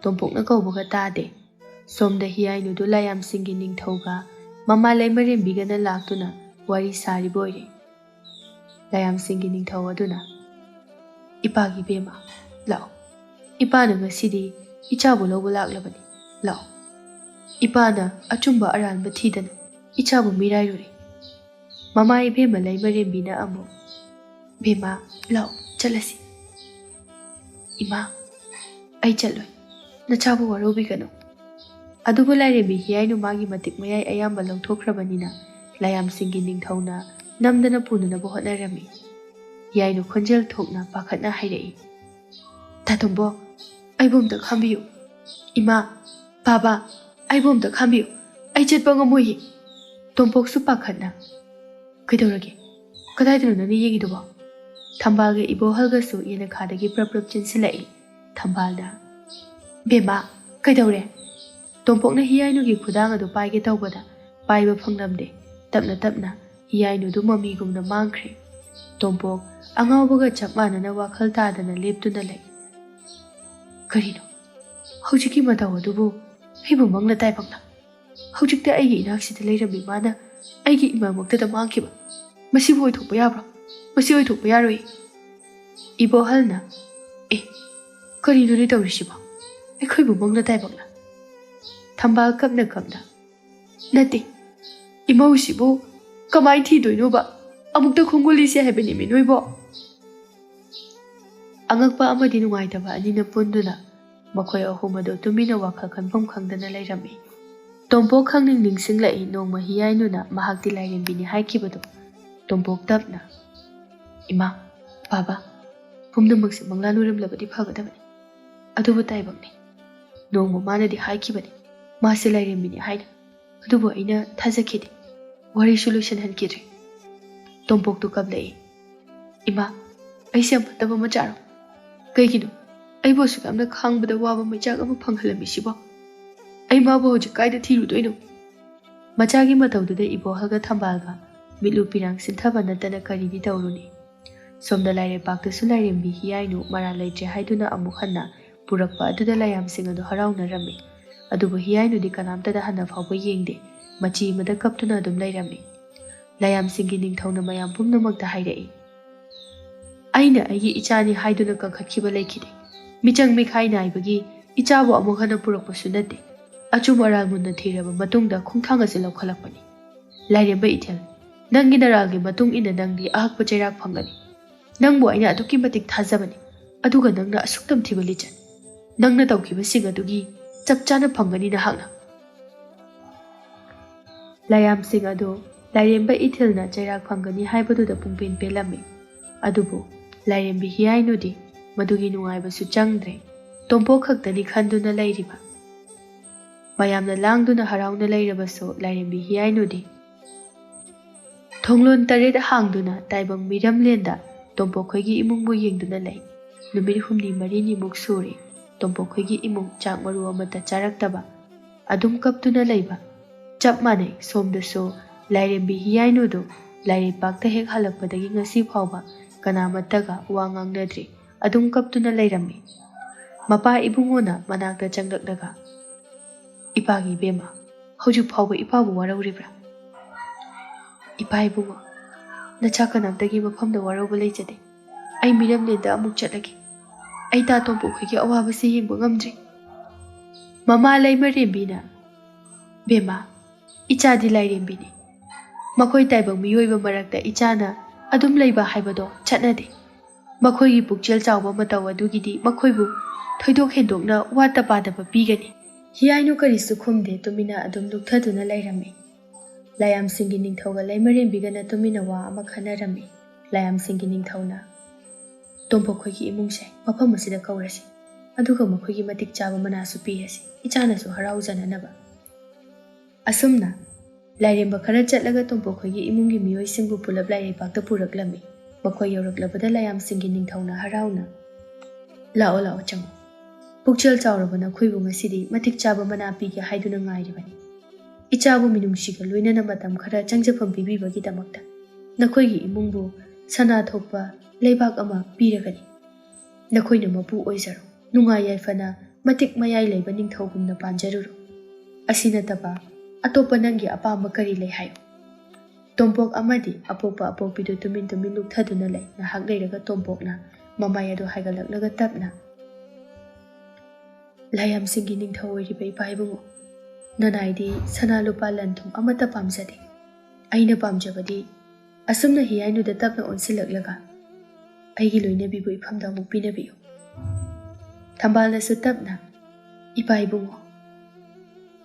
ꯇꯣꯝꯄꯣꯛꯅ ꯀꯧꯕꯒ ꯇꯥꯗꯦ꯫ ꯁꯣꯝꯗ ꯍꯤꯌꯥꯏꯅꯨꯗꯨ ꯂꯥꯏꯌꯥꯝꯁꯤꯡꯒꯤ ꯅꯤꯡꯊꯧꯒ ꯃꯃꯥ ꯂꯩꯃꯔꯦꯝꯕꯤꯒꯅ ꯂꯥꯛꯇꯨꯅ ꯋꯥꯔꯤ ꯁꯥꯔꯤꯕ ꯑꯣꯏꯔꯦ꯫ ꯂꯥꯏꯌꯥꯝꯁꯤꯡꯒꯤ ꯅꯤꯡꯊꯧ ꯑꯗꯨꯅ, "ꯏꯄꯥꯒꯤ ꯏꯕꯦꯝꯃ, ꯂꯥꯛꯑꯣ꯫ ꯏꯄꯥꯅ ꯉꯁꯤꯗꯤ ꯏꯆꯥꯕꯨ ꯂꯧꯕ ꯂꯥꯛꯂꯕꯅꯤ꯫ ꯂꯥꯛꯑꯣ꯫ ꯏꯄꯥꯅ ꯑꯆꯨꯝꯕ ꯑꯔꯥꯟꯕ ꯊꯤꯗꯅ ꯏꯆꯥꯕꯨ ꯃꯤꯔꯥꯏꯔꯨꯔꯦ"꯫ ꯃꯃꯥ ꯏꯕꯦꯝꯃ ꯂꯩꯃꯔꯦꯝꯕꯤꯅ ꯑꯃꯨꯛ, "ꯕꯦꯝꯃ, ꯂꯥꯛꯑꯣ, ꯆꯠꯂꯁꯤ"꯫ "ꯏꯃꯥ, ꯑꯩ ꯆꯠꯂꯣꯏ꯫ ꯅꯆꯥꯕꯨ ꯋꯥꯔꯧꯕꯤꯒꯅꯨ"꯫ ꯑꯗꯨꯕꯨ ꯂꯥꯏꯔꯦꯝꯕꯤ ꯍꯤꯌꯥꯏꯅꯨ ꯃꯥꯒꯤ ꯃꯇꯤꯛ ꯃꯌꯥꯏ ꯑꯌꯥꯝꯕ ꯂꯧꯊꯣꯛꯈ꯭ꯔꯕꯅꯤꯅ ꯂꯥꯏꯌꯥꯝꯁꯤꯡꯒꯤ ꯅꯤꯡꯊꯧꯅ ꯅꯝꯗꯅ ꯄꯨꯅꯅꯕ ꯍꯣꯠꯅꯔꯝꯃꯤ꯫ ꯍꯤꯌꯥꯏꯅꯨ ꯈꯣꯟꯖꯦꯜ ꯊꯣꯛꯅ ꯄꯥꯈꯠꯅ ꯍꯥꯏꯔꯛꯏ꯫ "ꯇꯥ ꯇꯣꯝꯕꯣꯛ, ꯑꯩꯕꯨ ꯑꯝꯇ ꯈꯥꯝꯕꯤꯌꯨ꯫ ꯏꯃꯥ, ꯕꯥꯕꯥ, ꯑꯩꯕꯨ ꯑꯝꯇ ꯈꯥꯝꯕꯤꯌꯨ꯫ ꯑꯩ ꯆꯠꯄ ꯉꯝꯃꯣꯏꯌꯦ꯫" ꯇꯣꯝꯄꯣꯛꯁꯨ ꯄꯥꯈꯠꯅ, "ꯀꯩꯗꯧꯔꯒꯦ? ꯀꯗꯥꯏꯗꯅꯣ ꯅꯪꯅ ꯌꯦꯡꯉꯤꯗꯨꯕꯣ?" ꯊꯝꯕꯥꯜꯒ ꯏꯕꯣꯍꯜꯒꯁꯨ ꯌꯦꯅꯈꯥꯗꯒꯤ ꯄ꯭ꯔꯞ ꯄ꯭ꯔꯞ ꯆꯦꯟꯁꯤꯜꯂꯛꯏ꯫ ꯊꯝꯕꯥꯜꯅ, "ꯕꯦꯝꯃ, ꯀꯩꯗꯧꯔꯦ?" ꯇꯣꯝꯄꯣꯛꯅ ꯍꯤꯌꯥꯏꯅꯨꯒꯤ ꯈꯨꯗꯥꯡ ꯑꯗꯨ ꯄꯥꯏꯒꯦ ꯇꯧꯕꯗ ꯄꯥꯏꯕ ꯐꯪꯂꯝꯗꯦ꯫ ꯇꯞꯅ ꯇꯞꯅ ꯍꯤꯌꯥꯏꯅꯨꯗꯨ ꯃꯃꯤꯒꯨꯝꯅ ꯃꯥꯡꯈ꯭ꯔꯦ꯫ ꯇꯣꯝꯄꯣꯛ ꯑꯉꯥꯎꯕꯒ ꯆꯞ ꯃꯥꯟꯅꯅ ꯋꯥꯈꯜ ꯇꯥꯗꯅ ꯂꯦꯞꯇꯨꯅ ꯂꯩ꯫ "ꯀꯔꯤꯅꯣ ꯍꯧꯖꯤꯛꯀꯤ ꯃꯇꯧ ꯑꯗꯨꯕꯨ? ꯑꯩꯕꯨ ꯃꯪꯂ ꯇꯥꯏꯕꯪꯂ? ꯍꯧꯖꯤꯛꯇ ꯑꯩꯒꯤ ꯏꯅꯥꯛꯁꯤꯗ ꯂꯩꯔꯝꯃꯤ ꯃꯥꯅ ꯑꯩꯒꯤ ꯏꯃꯥꯡꯃꯛꯇꯗ ꯃꯥꯡꯈꯤꯕ꯫ ꯃꯁꯤꯕꯨ ꯑꯣꯏꯊꯣꯛꯄ ꯌꯥꯕ꯭ꯔꯣ? ꯃꯁꯤ ꯑꯣꯏꯊꯣꯛꯄ ꯌꯥꯔꯣꯏ꯫" ꯏꯕꯣꯍꯜꯅ, "ꯑꯦ, ꯀꯔꯤꯅꯣꯅꯦ ꯇꯧꯔꯤꯁꯤꯕꯣ? ꯑꯩꯈꯣꯏꯕꯨ ꯃꯪꯂ ꯇꯥꯏꯕꯪꯂ?" ꯊꯝꯕꯥꯜ ꯀꯞꯅ ꯀꯞꯅ, "ꯅꯠꯇꯦ, ꯏꯃꯧꯁꯤꯕꯨ ꯀꯃꯥꯏ ꯊꯤꯗꯣꯏꯅꯣꯕ? ꯑꯃꯨꯛꯇ ꯈꯣꯡꯒꯨꯜ ꯂꯤꯁꯦ ꯍꯥꯏꯕꯅꯤꯃꯤ ꯅꯣꯏꯕꯣ?" ꯑꯉꯛꯄ ꯑꯃꯗꯤ ꯅꯨꯡꯉꯥꯏꯇꯕ ꯑꯅꯤꯅ ꯄꯨꯟꯗꯨꯅ ꯃꯈꯣꯏ ꯑꯍꯨꯝ ꯑꯗꯨ ꯇꯨꯃꯤꯟꯅ ꯋꯥꯈꯜ ꯈꯟꯐꯝ ꯈꯪꯗꯅ ꯂꯩꯔꯝꯃꯤ꯫ ꯇꯣꯝꯄꯣꯛ ꯈꯪꯅꯤꯡ ꯅꯤꯡꯁꯤꯡꯂꯛꯏ ꯅꯣꯡꯃ ꯍꯤꯌꯥꯏꯅꯨꯅ ꯃꯍꯥꯛꯇꯤ ꯂꯥꯏꯔꯦꯝꯕꯤꯅꯤ ꯍꯥꯏꯈꯤꯕꯗꯨ꯫ ꯇꯣꯝꯄꯣꯛ ꯇꯞꯅ, "ꯏꯃꯥ, ꯕꯥꯕꯥ, ꯄꯨꯝꯅꯃꯛꯁꯦ ꯃꯪꯂꯥꯟ ꯑꯣꯏꯔꯝꯂꯕꯗꯤ ꯐꯒꯗꯕꯅꯤ꯫ ꯑꯗꯨꯕꯨ ꯇꯥꯏꯕꯪꯅꯤ꯫ ꯅꯣꯡꯃ ꯃꯥꯅꯗꯤ ꯍꯥꯏꯈꯤꯕꯅꯤ, ꯃꯥꯁꯦ ꯂꯥꯏꯔꯦꯝꯕꯤꯅꯤ ꯍꯥꯏꯅ꯫ ꯑꯗꯨꯕꯨ ꯑꯩꯅ ꯊꯥꯖꯈꯤꯗꯦ꯫ ꯋꯥꯔꯤꯁꯨ ꯂꯣꯏꯁꯤꯟꯍꯟꯈꯤꯗ꯭ꯔꯦ꯫" ꯇꯣꯝꯄꯣꯛꯇꯨ ꯀꯞꯂꯛꯏ꯫ "ꯏꯃꯥ, ꯑꯩꯁꯦ ꯌꯥꯝ ꯐꯠꯇꯕ ꯃꯆꯥꯔꯣ? ꯀꯩꯒꯤꯅꯣ ꯑꯩꯕꯨ ꯑꯁꯨꯛ ꯌꯥꯝꯅ ꯈꯥꯡꯕꯗ ꯋꯥꯕ ꯃꯩꯆꯥꯛ ꯑꯃ ꯐꯪꯍꯜꯂꯝꯃꯤꯁꯤꯕꯣ? ꯑꯩ ꯃꯥꯕꯨ ꯍꯧꯖꯤꯛ ꯀꯥꯏꯗ ꯊꯤꯔꯨꯗꯣꯏꯅꯣ?" ꯃꯆꯥꯒꯤ ꯃꯇꯧꯗꯨꯗ ꯏꯕꯣꯍꯜꯒ ꯊꯝꯕꯥꯜꯒ ꯃꯤꯠꯂꯨ ꯄꯤꯔꯥꯡ ꯁꯤꯟꯊꯕ ꯅꯠꯇꯅ ꯀꯔꯤꯗꯤ ꯇꯧꯔꯨꯅꯤ? ꯁꯣꯝꯗ ꯂꯥꯏꯔꯩꯄꯥꯛꯇꯁꯨ ꯂꯥꯏꯔꯦꯝꯕꯤ ꯍꯤꯌꯥꯏꯅꯨ ꯃꯔꯥꯜ ꯂꯩꯇ꯭ꯔꯦ ꯍꯥꯏꯗꯨꯅ ꯑꯃꯨꯛ ꯍꯟꯅ ꯄꯨꯔꯛꯄ ꯑꯗꯨꯗ ꯂꯥꯏꯌꯥꯝꯁꯤꯡ ꯑꯗꯨ ꯍꯔꯥꯎꯅꯔꯝꯃꯤ꯫ ꯑꯗꯨꯕꯨ ꯍꯤꯌꯥꯏꯅꯨꯗꯤ ꯀꯅꯥꯝꯇꯗ ꯍꯟꯅ ꯐꯥꯎꯕ ꯌꯦꯡꯗꯦ, ꯃꯆꯤ ꯑꯃꯗ ꯀꯞꯇꯨꯅ ꯑꯗꯨꯝ ꯂꯩꯔꯝꯃꯤ꯫ ꯂꯥꯏꯌꯥꯝꯁꯤꯡꯒꯤ ꯅꯤꯡꯊꯧꯅ ꯃꯌꯥꯝ ꯄꯨꯝꯅꯃꯛꯇ ꯍꯥꯏꯔꯛꯏ, "ꯑꯩꯅ ꯑꯩꯒꯤ ꯏꯆꯥꯅꯤ ꯍꯥꯏꯗꯨꯅ ꯀꯟꯈꯠꯈꯤꯕ ꯂꯩꯈꯤꯗꯦ꯫ ꯃꯤꯆꯪ ꯃꯤꯈꯥꯏ ꯅꯥꯏꯕꯒꯤ ꯏꯆꯥꯕꯨ ꯑꯃꯨꯛ ꯍꯟꯅ ꯄꯨꯔꯛꯄꯁꯨ ꯅꯠꯇꯦ꯫ ꯑꯆꯨꯝ ꯑꯔꯥꯜ ꯃꯨꯟꯅ ꯊꯤꯔꯕ ꯃꯇꯨꯡꯗ ꯈꯣꯡꯊꯥꯡ ꯑꯁꯤ ꯂꯧꯈꯠꯂꯛꯄꯅꯤ꯫ ꯂꯥꯏꯔꯦꯝꯕ ꯏꯊꯤꯜ, ꯅꯪꯒꯤ ꯅꯔꯥꯜꯒꯤ ꯃꯇꯨꯡ ꯏꯟꯅ ꯅꯪꯗꯤ ꯑꯍꯛꯄ ꯆꯩꯔꯥꯛ ꯐꯪꯒꯅꯤ꯫ ꯅꯪꯕꯨ ꯑꯩꯅ ꯑꯗꯨꯛꯀꯤ ꯃꯇꯤꯛ ꯊꯥꯖꯕꯅꯤ, ꯑꯗꯨꯒ ꯅꯪꯅ ꯑꯁꯨꯛ ꯇꯝꯊꯤꯕ ꯂꯤꯆꯠ꯫ ꯅꯪꯅ ꯇꯧꯈꯤꯕꯁꯤꯡ ꯑꯗꯨꯒꯤ ꯆꯞ ꯆꯥꯅ ꯐꯪꯒꯅꯤ ꯅꯍꯥꯛꯅ꯫" ꯂꯥꯏꯌꯥꯝꯁꯤꯡ ꯑꯗꯨ ꯂꯥꯏꯔꯦꯝꯕ ꯏꯊꯤꯜꯅ ꯆꯩꯔꯥꯛ ꯐꯪꯒꯅꯤ ꯍꯥꯏꯕꯗꯨꯗ ꯄꯨꯡꯄꯦꯟ ꯄꯦꯜꯂꯝꯃꯤ꯫ ꯑꯗꯨꯕꯨ ꯂꯥꯏꯔꯦꯝꯕꯤ ꯍꯤꯌꯥꯏꯅꯨꯗꯤ ꯃꯗꯨꯒꯤ ꯅꯨꯡꯉꯥꯏꯕꯁꯨ ꯆꯪꯗ꯭ꯔꯦ꯫ ꯇꯣꯝꯄꯣꯛ ꯈꯛꯇꯅꯤ ꯈꯟꯗꯨꯅ ꯂꯩꯔꯤꯕ꯫ ꯃꯌꯥꯝꯅ ꯂꯥꯡꯗꯨꯅ ꯍꯔꯥꯎꯅ ꯂꯩꯔꯕꯁꯨ ꯂꯥꯏꯔꯦꯝꯕꯤ ꯍꯤꯌꯥꯏꯅꯨꯗꯤ ꯊꯣꯡꯂꯣꯟ ꯇꯔꯦꯠ ꯍꯥꯡꯗꯨꯅ ꯇꯥꯏꯕꯪ ꯃꯤꯔꯝꯂꯦꯟꯗ ꯇꯣꯝꯄꯣꯛꯈꯣꯏꯒꯤ ꯏꯃꯨꯡꯕꯨ ꯌꯦꯡꯗꯨꯅ ꯂꯩ꯫ ꯅꯨꯃꯤꯠ ꯍꯨꯝꯅꯤ ꯃꯔꯤꯅꯤꯃꯨꯛ ꯁꯨꯔꯦ ꯇꯣꯝꯄꯣꯛꯈꯣꯏꯒꯤ ꯏꯃꯨꯡ ꯆꯥꯛ ꯃꯔꯨ ꯑꯃꯠꯇ ꯆꯥꯔꯛꯇꯕ꯫ ꯑꯗꯨꯝ ꯀꯞꯇꯨꯅ ꯂꯩꯕ꯫ ꯆꯞ ꯃꯥꯟꯅꯩ ꯁꯣꯝꯗꯁꯨ ꯂꯥꯏꯔꯦꯝꯕꯤ ꯍꯤꯌꯥꯏꯅꯨꯗꯨ ꯂꯥꯏꯔꯩꯄꯥꯛꯇ ꯍꯦꯛ ꯍꯜꯂꯛꯄꯗꯒꯤ ꯉꯁꯤ ꯐꯥꯎꯕ ꯀꯅꯥꯃꯠꯇꯒ ꯋꯥ ꯉꯥꯡꯅꯗ꯭ꯔꯤ꯫ ꯑꯗꯨꯝ ꯀꯞꯇꯨꯅ ꯂꯩꯔꯝꯃꯤ꯫ ꯃꯄꯥ ꯏꯕꯨꯡꯉꯣꯅ ꯃꯅꯥꯛꯇ ꯆꯪꯂꯛꯂꯒ, "ꯏꯄꯥꯒꯤ ꯏꯕꯦꯝꯃ, ꯍꯧꯖꯤꯛ ꯐꯥꯎꯕ ꯏꯄꯥꯕꯨ ꯋꯥꯔꯧꯔꯤꯕ꯭ꯔꯥ?" "ꯏꯄꯥ ꯏꯕꯨꯡꯉꯣ, ꯅꯆꯥ ꯀꯅꯥꯝꯇꯒꯤ ꯃꯐꯝꯗ ꯋꯥꯔꯧꯕ ꯂꯩꯖꯗꯦ꯫ ꯑꯩ ꯃꯤꯔꯝꯂꯦꯟꯗ ꯑꯃꯨꯛ ꯆꯠꯂꯒꯦ꯫ ꯑꯩ ꯇꯥ ꯇꯣꯝꯄꯣꯛꯈꯣꯏꯒꯤ ꯑꯋꯥꯕꯁꯤ ꯌꯦꯡꯕ ꯉꯝꯗ꯭ꯔꯦ꯫" ꯃꯃꯥ ꯂꯩꯃꯔꯦꯝꯕꯤꯅ, "ꯕꯦꯝꯃ, ꯏꯆꯥꯗꯤ ꯂꯥꯏꯔꯦꯝꯕꯤꯅꯤ꯫ ꯃꯈꯣꯏ ꯇꯥꯏꯕꯪ ꯃꯤꯑꯣꯏꯕ ꯃꯔꯛꯇ ꯏꯆꯥꯅ ꯑꯗꯨꯝ ꯂꯩꯕ ꯍꯥꯏꯕꯗꯣ ꯆꯠꯅꯗꯦ꯫ ꯃꯈꯣꯏꯒꯤ ꯄꯨꯛꯆꯦꯜ ꯆꯥꯎꯕ ꯃꯇꯧ ꯑꯗꯨꯒꯤꯗꯤ ꯃꯈꯣꯏꯕꯨ ꯊꯣꯏꯗꯣꯛ ꯍꯦꯟꯗꯣꯛꯅ ꯋꯥꯠꯇ ꯄꯥꯗꯕ ꯄꯤꯒꯅꯤ꯫" ꯍꯤꯌꯥꯏꯅꯨ ꯀꯔꯤꯁꯨ ꯈꯨꯝꯗꯦ, ꯇꯨꯃꯤꯟꯅ ꯑꯗꯨꯝ ꯂꯨꯞꯊꯗꯨꯅ ꯂꯩꯔꯝꯃꯤ꯫ ꯂꯥꯏꯌꯥꯝꯁꯤꯡꯒꯤ ꯅꯤꯡꯊꯧꯒ ꯂꯩꯃꯔꯦꯝꯕꯤꯒꯅ ꯇꯨꯃꯤꯟꯅ ꯋꯥ ꯑꯃ ꯈꯟꯅꯔꯝꯃꯤ꯫ ꯂꯥꯏꯌꯥꯝꯁꯤꯡꯒꯤ ꯅꯤꯡꯊꯧꯅ, "ꯇꯣꯝꯄꯣꯛꯈꯣꯏꯒꯤ ꯏꯃꯨꯡꯁꯦ ꯃꯐꯝ ꯑꯁꯤꯗ ꯀꯧꯔꯁꯤ, ꯑꯗꯨꯒ ꯃꯈꯣꯏꯒꯤ ꯃꯇꯤꯛ ꯆꯥꯕ ꯃꯅꯥꯁꯨ ꯄꯤꯔꯁꯤ, ꯏꯆꯥꯅꯁꯨ ꯍꯔꯥꯎꯖꯅꯅꯕ꯫" ꯑꯁꯨꯝꯅ ꯂꯥꯏꯔꯦꯝꯕ ꯈꯔ ꯆꯠꯂꯒ ꯇꯣꯝꯄꯣꯛꯈꯣꯏꯒꯤ ꯏꯃꯨꯡꯒꯤ ꯃꯤꯑꯣꯏꯁꯤꯡꯕꯨ ꯄꯨꯂꯞ ꯂꯥꯏꯔꯩꯄꯥꯛꯇ ꯄꯨꯔꯛꯂꯝꯃꯤ꯫ ꯃꯈꯣꯏ ꯌꯧꯔꯛꯂꯕꯗ ꯂꯥꯏꯌꯥꯝꯁꯤꯡꯒꯤ ꯅꯤꯡꯊꯧꯅ ꯍꯔꯥꯎꯅ, "ꯂꯥꯛꯑꯣ, ꯂꯥꯛꯑꯣ, ꯆꯪꯉꯣ꯫ ꯄꯨꯛꯆꯦꯜ ꯆꯥꯎꯔꯕ ꯅꯈꯣꯏꯕꯨ ꯉꯁꯤꯗꯤ ꯃꯇꯤꯛ ꯆꯥꯕ ꯃꯅꯥ ꯄꯤꯒꯦ ꯍꯥꯏꯗꯨꯅ ꯉꯥꯏꯔꯤꯕꯅꯤ꯫ ꯏꯆꯥꯕꯨ ꯃꯤꯅꯨꯡꯁꯤꯒ ꯂꯣꯏꯅꯅ ꯃꯇꯝ ꯈꯔ ꯆꯪꯖꯐꯝ ꯄꯤꯕꯤꯕꯒꯤꯗꯃꯛꯇ ꯅꯈꯣꯏꯒꯤ ꯏꯃꯨꯡꯕꯨ ꯁꯅꯥ ꯊꯣꯛꯄ ꯂꯩꯕꯥꯛ ꯑꯃ ꯄꯤꯔꯒꯅꯤ꯫ ꯅꯈꯣꯏꯅ ꯃꯄꯨ ꯑꯣꯏꯖꯔꯣ꯫ ꯅꯨꯡꯉꯥꯏ ꯌꯥꯏꯐꯅ ꯃꯇꯤꯛ ꯃꯌꯥꯏ ꯂꯩꯕ ꯅꯤꯡꯊꯧꯒꯨꯝꯅ ꯄꯥꯟꯖꯔꯨꯔꯣ꯫ ꯑꯁꯤ ꯅꯠꯇꯕ ꯑꯇꯣꯞꯄ ꯅꯪꯒꯤ ꯑꯄꯥꯝꯕ ꯀꯔꯤ ꯂꯩ ꯍꯥꯏꯌꯨ꯫" ꯇꯣꯝꯄꯣꯛ ꯑꯃꯗꯤ ꯑꯄꯣꯛꯄ ꯑꯄꯣꯛꯄꯤꯗꯨ ꯇꯨꯃꯤꯟ ꯇꯨꯃꯤꯟ ꯂꯨꯞꯊꯗꯨꯅ ꯂꯩ꯫ ꯉꯥꯏꯍꯥꯛ ꯂꯩꯔꯒ ꯇꯣꯝꯄꯣꯛꯅ ꯃꯃꯥꯏ ꯑꯗꯨ ꯍꯥꯏꯒꯠꯂꯛꯂꯒ ꯇꯞꯅ, "ꯂꯥꯏꯌꯥꯝꯁꯤꯡꯒꯤ ꯅꯤꯡꯊꯧ ꯑꯣꯏꯔꯤꯕ ꯏꯄꯥ ꯏꯕꯨꯡꯉꯣ, ꯅꯅꯥꯏꯗꯤ ꯁꯅꯥ ꯂꯨꯄꯥ ꯂꯟ ꯊꯨꯝ ꯑꯃꯠꯇ ꯄꯥꯝꯖꯗꯦ꯫ ꯑꯩꯅ ꯄꯥꯝꯖꯕꯗꯤ ꯑꯁꯨꯝꯅ ꯍꯤꯌꯥꯏꯅꯨꯗ ꯇꯞꯅ ꯑꯣꯟꯁꯤꯜꯂꯛꯂꯒ ꯑꯩꯒꯤ ꯂꯣꯏꯅꯕꯤꯕꯨ ꯏꯐꯝꯗ ꯑꯃꯨꯛ ꯄꯤꯅꯕꯤꯌꯨ꯫" ꯊꯝꯕꯥꯜꯅꯁꯨ ꯇꯞꯅ, "ꯏꯄꯥ ꯏꯕꯨꯡꯉꯣ,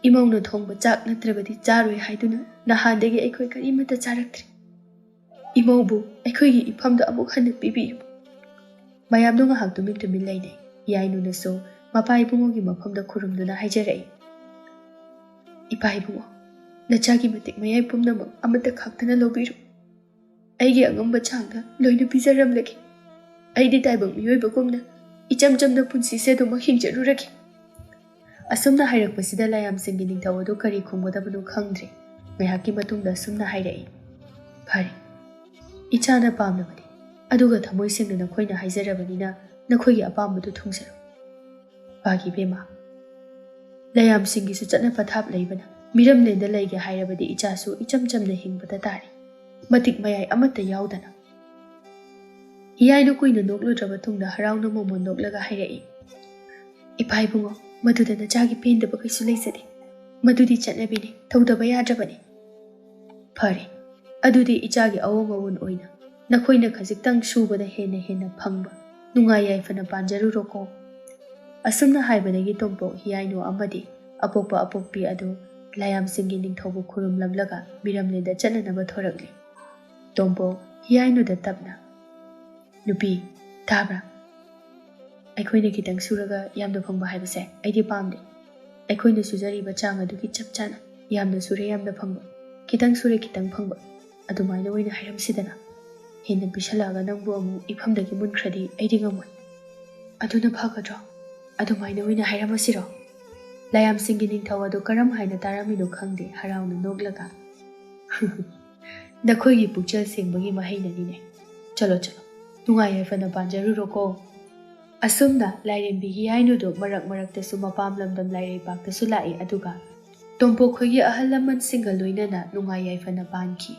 ꯏꯃꯧꯅ ꯊꯣꯡꯕ ꯆꯥꯛ ꯅꯠꯇ꯭ꯔꯕꯗꯤ ꯆꯥꯔꯣꯏ ꯍꯥꯏꯗꯨꯅ ꯅꯍꯥꯟꯗꯒꯤ ꯑꯩꯈꯣꯏ ꯀꯔꯤꯃꯠꯇ ꯆꯥꯔꯛꯇ꯭ꯔꯤ꯫ ꯏꯃꯧꯕꯨ ꯑꯩꯈꯣꯏꯒꯤ ꯏꯐꯝꯗ ꯑꯃꯨꯛ ꯍꯟꯅ ꯄꯤꯕꯤꯌꯨ꯫ ꯃꯌꯥꯝꯗꯣ ꯉꯥꯏꯍꯥꯛ ꯇꯨꯃꯤꯟ ꯇꯨꯃꯤꯟ ꯂꯩꯅꯩ꯫ ꯍꯤꯌꯥꯏꯅꯨꯅꯁꯨ ꯃꯄꯥ ꯏꯕꯨꯡꯉꯣꯒꯤ ꯃꯐꯝꯗ ꯈꯨꯔꯨꯝꯗꯨꯅ ꯍꯥꯏꯖꯔꯛꯏ, "ꯏꯄꯥ ꯏꯕꯨꯡꯉꯣ, ꯅꯆꯥꯒꯤ ꯃꯇꯤꯛ ꯃꯌꯥꯏ ꯄꯨꯝꯅꯃꯛ ꯑꯃꯠꯇ ꯈꯥꯛꯇꯅ ꯂꯧꯕꯤꯔꯨ꯫ ꯑꯩꯒꯤ ꯑꯉꯝꯕ ꯆꯥꯡꯗ ꯂꯣꯏꯅ ꯄꯤꯖꯔꯝꯂꯒꯦ꯫ ꯑꯩꯗꯤ ꯇꯥꯏꯕꯪ ꯃꯤꯑꯣꯏꯕꯒꯨꯝꯅ ꯏꯆꯝ ꯆꯝꯅ ꯄꯨꯟꯁꯤꯁꯦ ꯑꯗꯨꯃꯛ ꯍꯤꯡꯖꯔꯨꯔꯒꯦ"꯫ ꯑꯁꯨꯝꯅ ꯍꯥꯏꯔꯛꯄꯁꯤꯗ ꯂꯥꯌꯥꯝꯁꯤꯡꯒꯤ ꯅꯤꯡꯊꯧ ꯑꯗꯨ ꯀꯔꯤ ꯈꯨꯝꯒꯗꯕꯅꯣ ꯈꯪꯗ꯭ꯔꯦ꯫ ꯉꯥꯏꯍꯥꯛꯀꯤ ꯃꯇꯨꯡꯗ ꯑꯁꯨꯝꯅ ꯍꯥꯏꯔꯛꯏ, "ꯐꯔꯦ, ꯏꯆꯥꯅ ꯄꯥꯝꯂꯕꯗꯤ, ꯑꯗꯨꯒ ꯊꯃꯣꯏ ꯁꯦꯡꯅ ꯅꯈꯣꯏꯅ ꯍꯥꯏꯖꯔꯕꯅꯤꯅ ꯅꯈꯣꯏꯒꯤ ꯑꯄꯥꯝꯕꯗꯨ ꯊꯨꯡꯖꯔꯣ꯫ ꯄꯥꯒꯤ ꯏꯕꯦꯝꯃ, ꯂꯥꯌꯥꯝꯁꯤꯡꯒꯤꯁꯨ ꯆꯠꯅ ꯄꯊꯥꯞ ꯂꯩꯕꯅ ꯃꯤꯔꯝꯂꯦꯟꯗ ꯂꯩꯒꯦ ꯍꯥꯏꯔꯕꯗꯤ ꯏꯆꯥꯁꯨ ꯏꯆꯝ ꯆꯝꯅ ꯍꯤꯡꯕꯗ ꯇꯥꯔꯦ, ꯃꯇꯤꯛ ꯃꯌꯥꯏ ꯑꯃꯠꯇ ꯌꯥꯎꯗꯅ"꯫ ꯍꯤꯌꯥꯏꯅꯨ ꯀꯨꯏꯅ ꯅꯣꯛꯂꯨꯗ꯭ꯔꯕ ꯇꯨꯡꯗ ꯍꯔꯥꯎꯅ ꯃꯣꯃꯣꯟ ꯅꯣꯛꯂꯒ ꯍꯥꯏꯔꯛꯏ, "ꯏꯄꯥ ꯏꯕꯨꯡꯉꯣ, ꯃꯗꯨꯗ ꯅꯆꯥꯒꯤ ꯄꯦꯟꯗꯕ ꯀꯩꯁꯨ ꯂꯩꯖꯗꯦ꯫ ꯃꯗꯨꯗꯤ ꯆꯠꯅꯕꯤꯅꯤ, ꯇꯧꯗꯕ ꯌꯥꯗ꯭ꯔꯕꯅꯤ"꯫ "ꯐꯔꯦ, ꯑꯗꯨꯗꯤ ꯏꯆꯥꯒꯤ ꯑꯑꯣꯡ ꯑꯑꯣꯟ ꯑꯣꯏꯅ ꯅꯈꯣꯏꯅ ꯈꯖꯤꯛꯇꯪ ꯁꯨꯕꯗ ꯍꯦꯟꯅ ꯍꯦꯟꯅ ꯐꯪꯕ ꯅꯨꯡꯉꯥꯏ ꯌꯥꯏꯐꯅ ꯄꯥꯟꯖꯔꯨꯔꯣꯀꯣ"꯫ ꯑꯁꯨꯝꯅ ꯍꯥꯏꯕꯗꯒꯤ ꯇꯣꯝꯄꯣꯛ ꯍꯤꯌꯥꯏꯅꯨ ꯑꯃꯗꯤ ꯑꯄꯣꯛꯄ ꯑꯄꯣꯛꯄꯤ ꯑꯗꯨ ꯂꯥꯌꯥꯝꯁꯤꯡꯒꯤ ꯅꯤꯡꯊꯧꯕꯨ ꯈꯨꯔꯨꯝꯂꯝꯂꯒ ꯃꯤꯔꯝꯂꯦꯟꯗ ꯆꯠꯅꯅꯕ ꯊꯣꯔꯛꯂꯤ꯫ ꯇꯣꯝꯄꯣꯛ ꯍꯤꯌꯥꯏꯅꯨꯗ ꯇꯞꯅ, "ꯅꯨꯄꯤ, ꯇꯥꯕ꯭ꯔꯥ? ꯑꯩꯈꯣꯏꯅ ꯈꯤꯇꯪ ꯁꯨꯔꯒ ꯌꯥꯝꯅ ꯐꯪꯕ ꯍꯥꯏꯕꯁꯦ ꯑꯩꯗꯤ ꯄꯥꯝꯗꯦ꯫ ꯑꯩꯈꯣꯏꯅ ꯁꯨꯖꯔꯤꯕ ꯆꯥꯡ ꯑꯗꯨꯒꯤ ꯆꯞ ꯆꯥꯅ ꯌꯥꯝꯅ ꯁꯨꯔꯦ ꯌꯥꯝꯅ ꯐꯪꯕ, ꯈꯤꯇꯪ ꯁꯨꯔꯦ ꯈꯤꯇꯪ ꯐꯪꯕ, ꯑꯗꯨꯃꯥꯏꯅ ꯑꯣꯏꯅ ꯍꯥꯏꯔꯝꯁꯤꯗꯅ꯫ ꯍꯦꯟꯅ ꯄꯤꯁꯜꯂꯛꯑꯒ ꯅꯪꯕꯨ ꯑꯃꯨꯛ ꯏꯐꯝꯗꯒꯤ ꯃꯨꯟꯈ꯭ꯔꯗꯤ ꯑꯩꯗꯤ ꯉꯝꯃꯣꯏ꯫ ꯑꯗꯨꯅ ꯐꯒꯗ꯭ꯔꯣ? ꯑꯗꯨꯃꯥꯏꯅ ꯑꯣꯏꯅ ꯍꯥꯏꯔꯝꯃꯁꯤꯔꯣ?" ꯂꯥꯌꯥꯝꯁꯤꯡꯒꯤ ꯅꯤꯡꯊꯧ ꯑꯗꯨ ꯀꯔꯝ ꯍꯥꯏꯅ ꯇꯥꯔꯝꯃꯤꯅꯣ ꯈꯪꯗꯦ, ꯍꯔꯥꯎꯅ ꯅꯣꯛꯂꯒ, "ꯅꯈꯣꯏꯒꯤ ꯄꯨꯛꯆꯦꯜ ꯁꯦꯡꯕꯒꯤ ꯃꯍꯩꯅꯅꯤꯅꯦ꯫ ꯆꯠꯂꯣ, ꯆꯠꯂꯣ, ꯅꯨꯡꯉꯥꯏ ꯌꯥꯏꯐꯅ ꯄꯥꯟꯖꯔꯨꯔꯣꯀꯣ"꯫ ꯑꯁꯨꯝꯅ ꯂꯥꯏꯔꯦꯝꯕꯤ ꯍꯤꯌꯥꯏꯅꯨꯗꯨ ꯃꯔꯛ ꯃꯔꯛꯇꯁꯨ ꯃꯄꯥꯝ ꯂꯝꯗꯝ ꯂꯥꯏꯔꯩꯄꯥꯛꯇꯁꯨ ꯂꯥꯛꯏ, ꯑꯗꯨꯒ ꯇꯣꯝꯄꯣꯛꯈꯣꯏꯒꯤ ꯑꯍꯜ ꯂꯃꯟꯁꯤꯡꯒ ꯂꯣꯏꯅꯅ ꯅꯨꯡꯉꯥꯏ ꯌꯥꯏꯐꯅ ꯄꯥꯟꯈꯤ꯫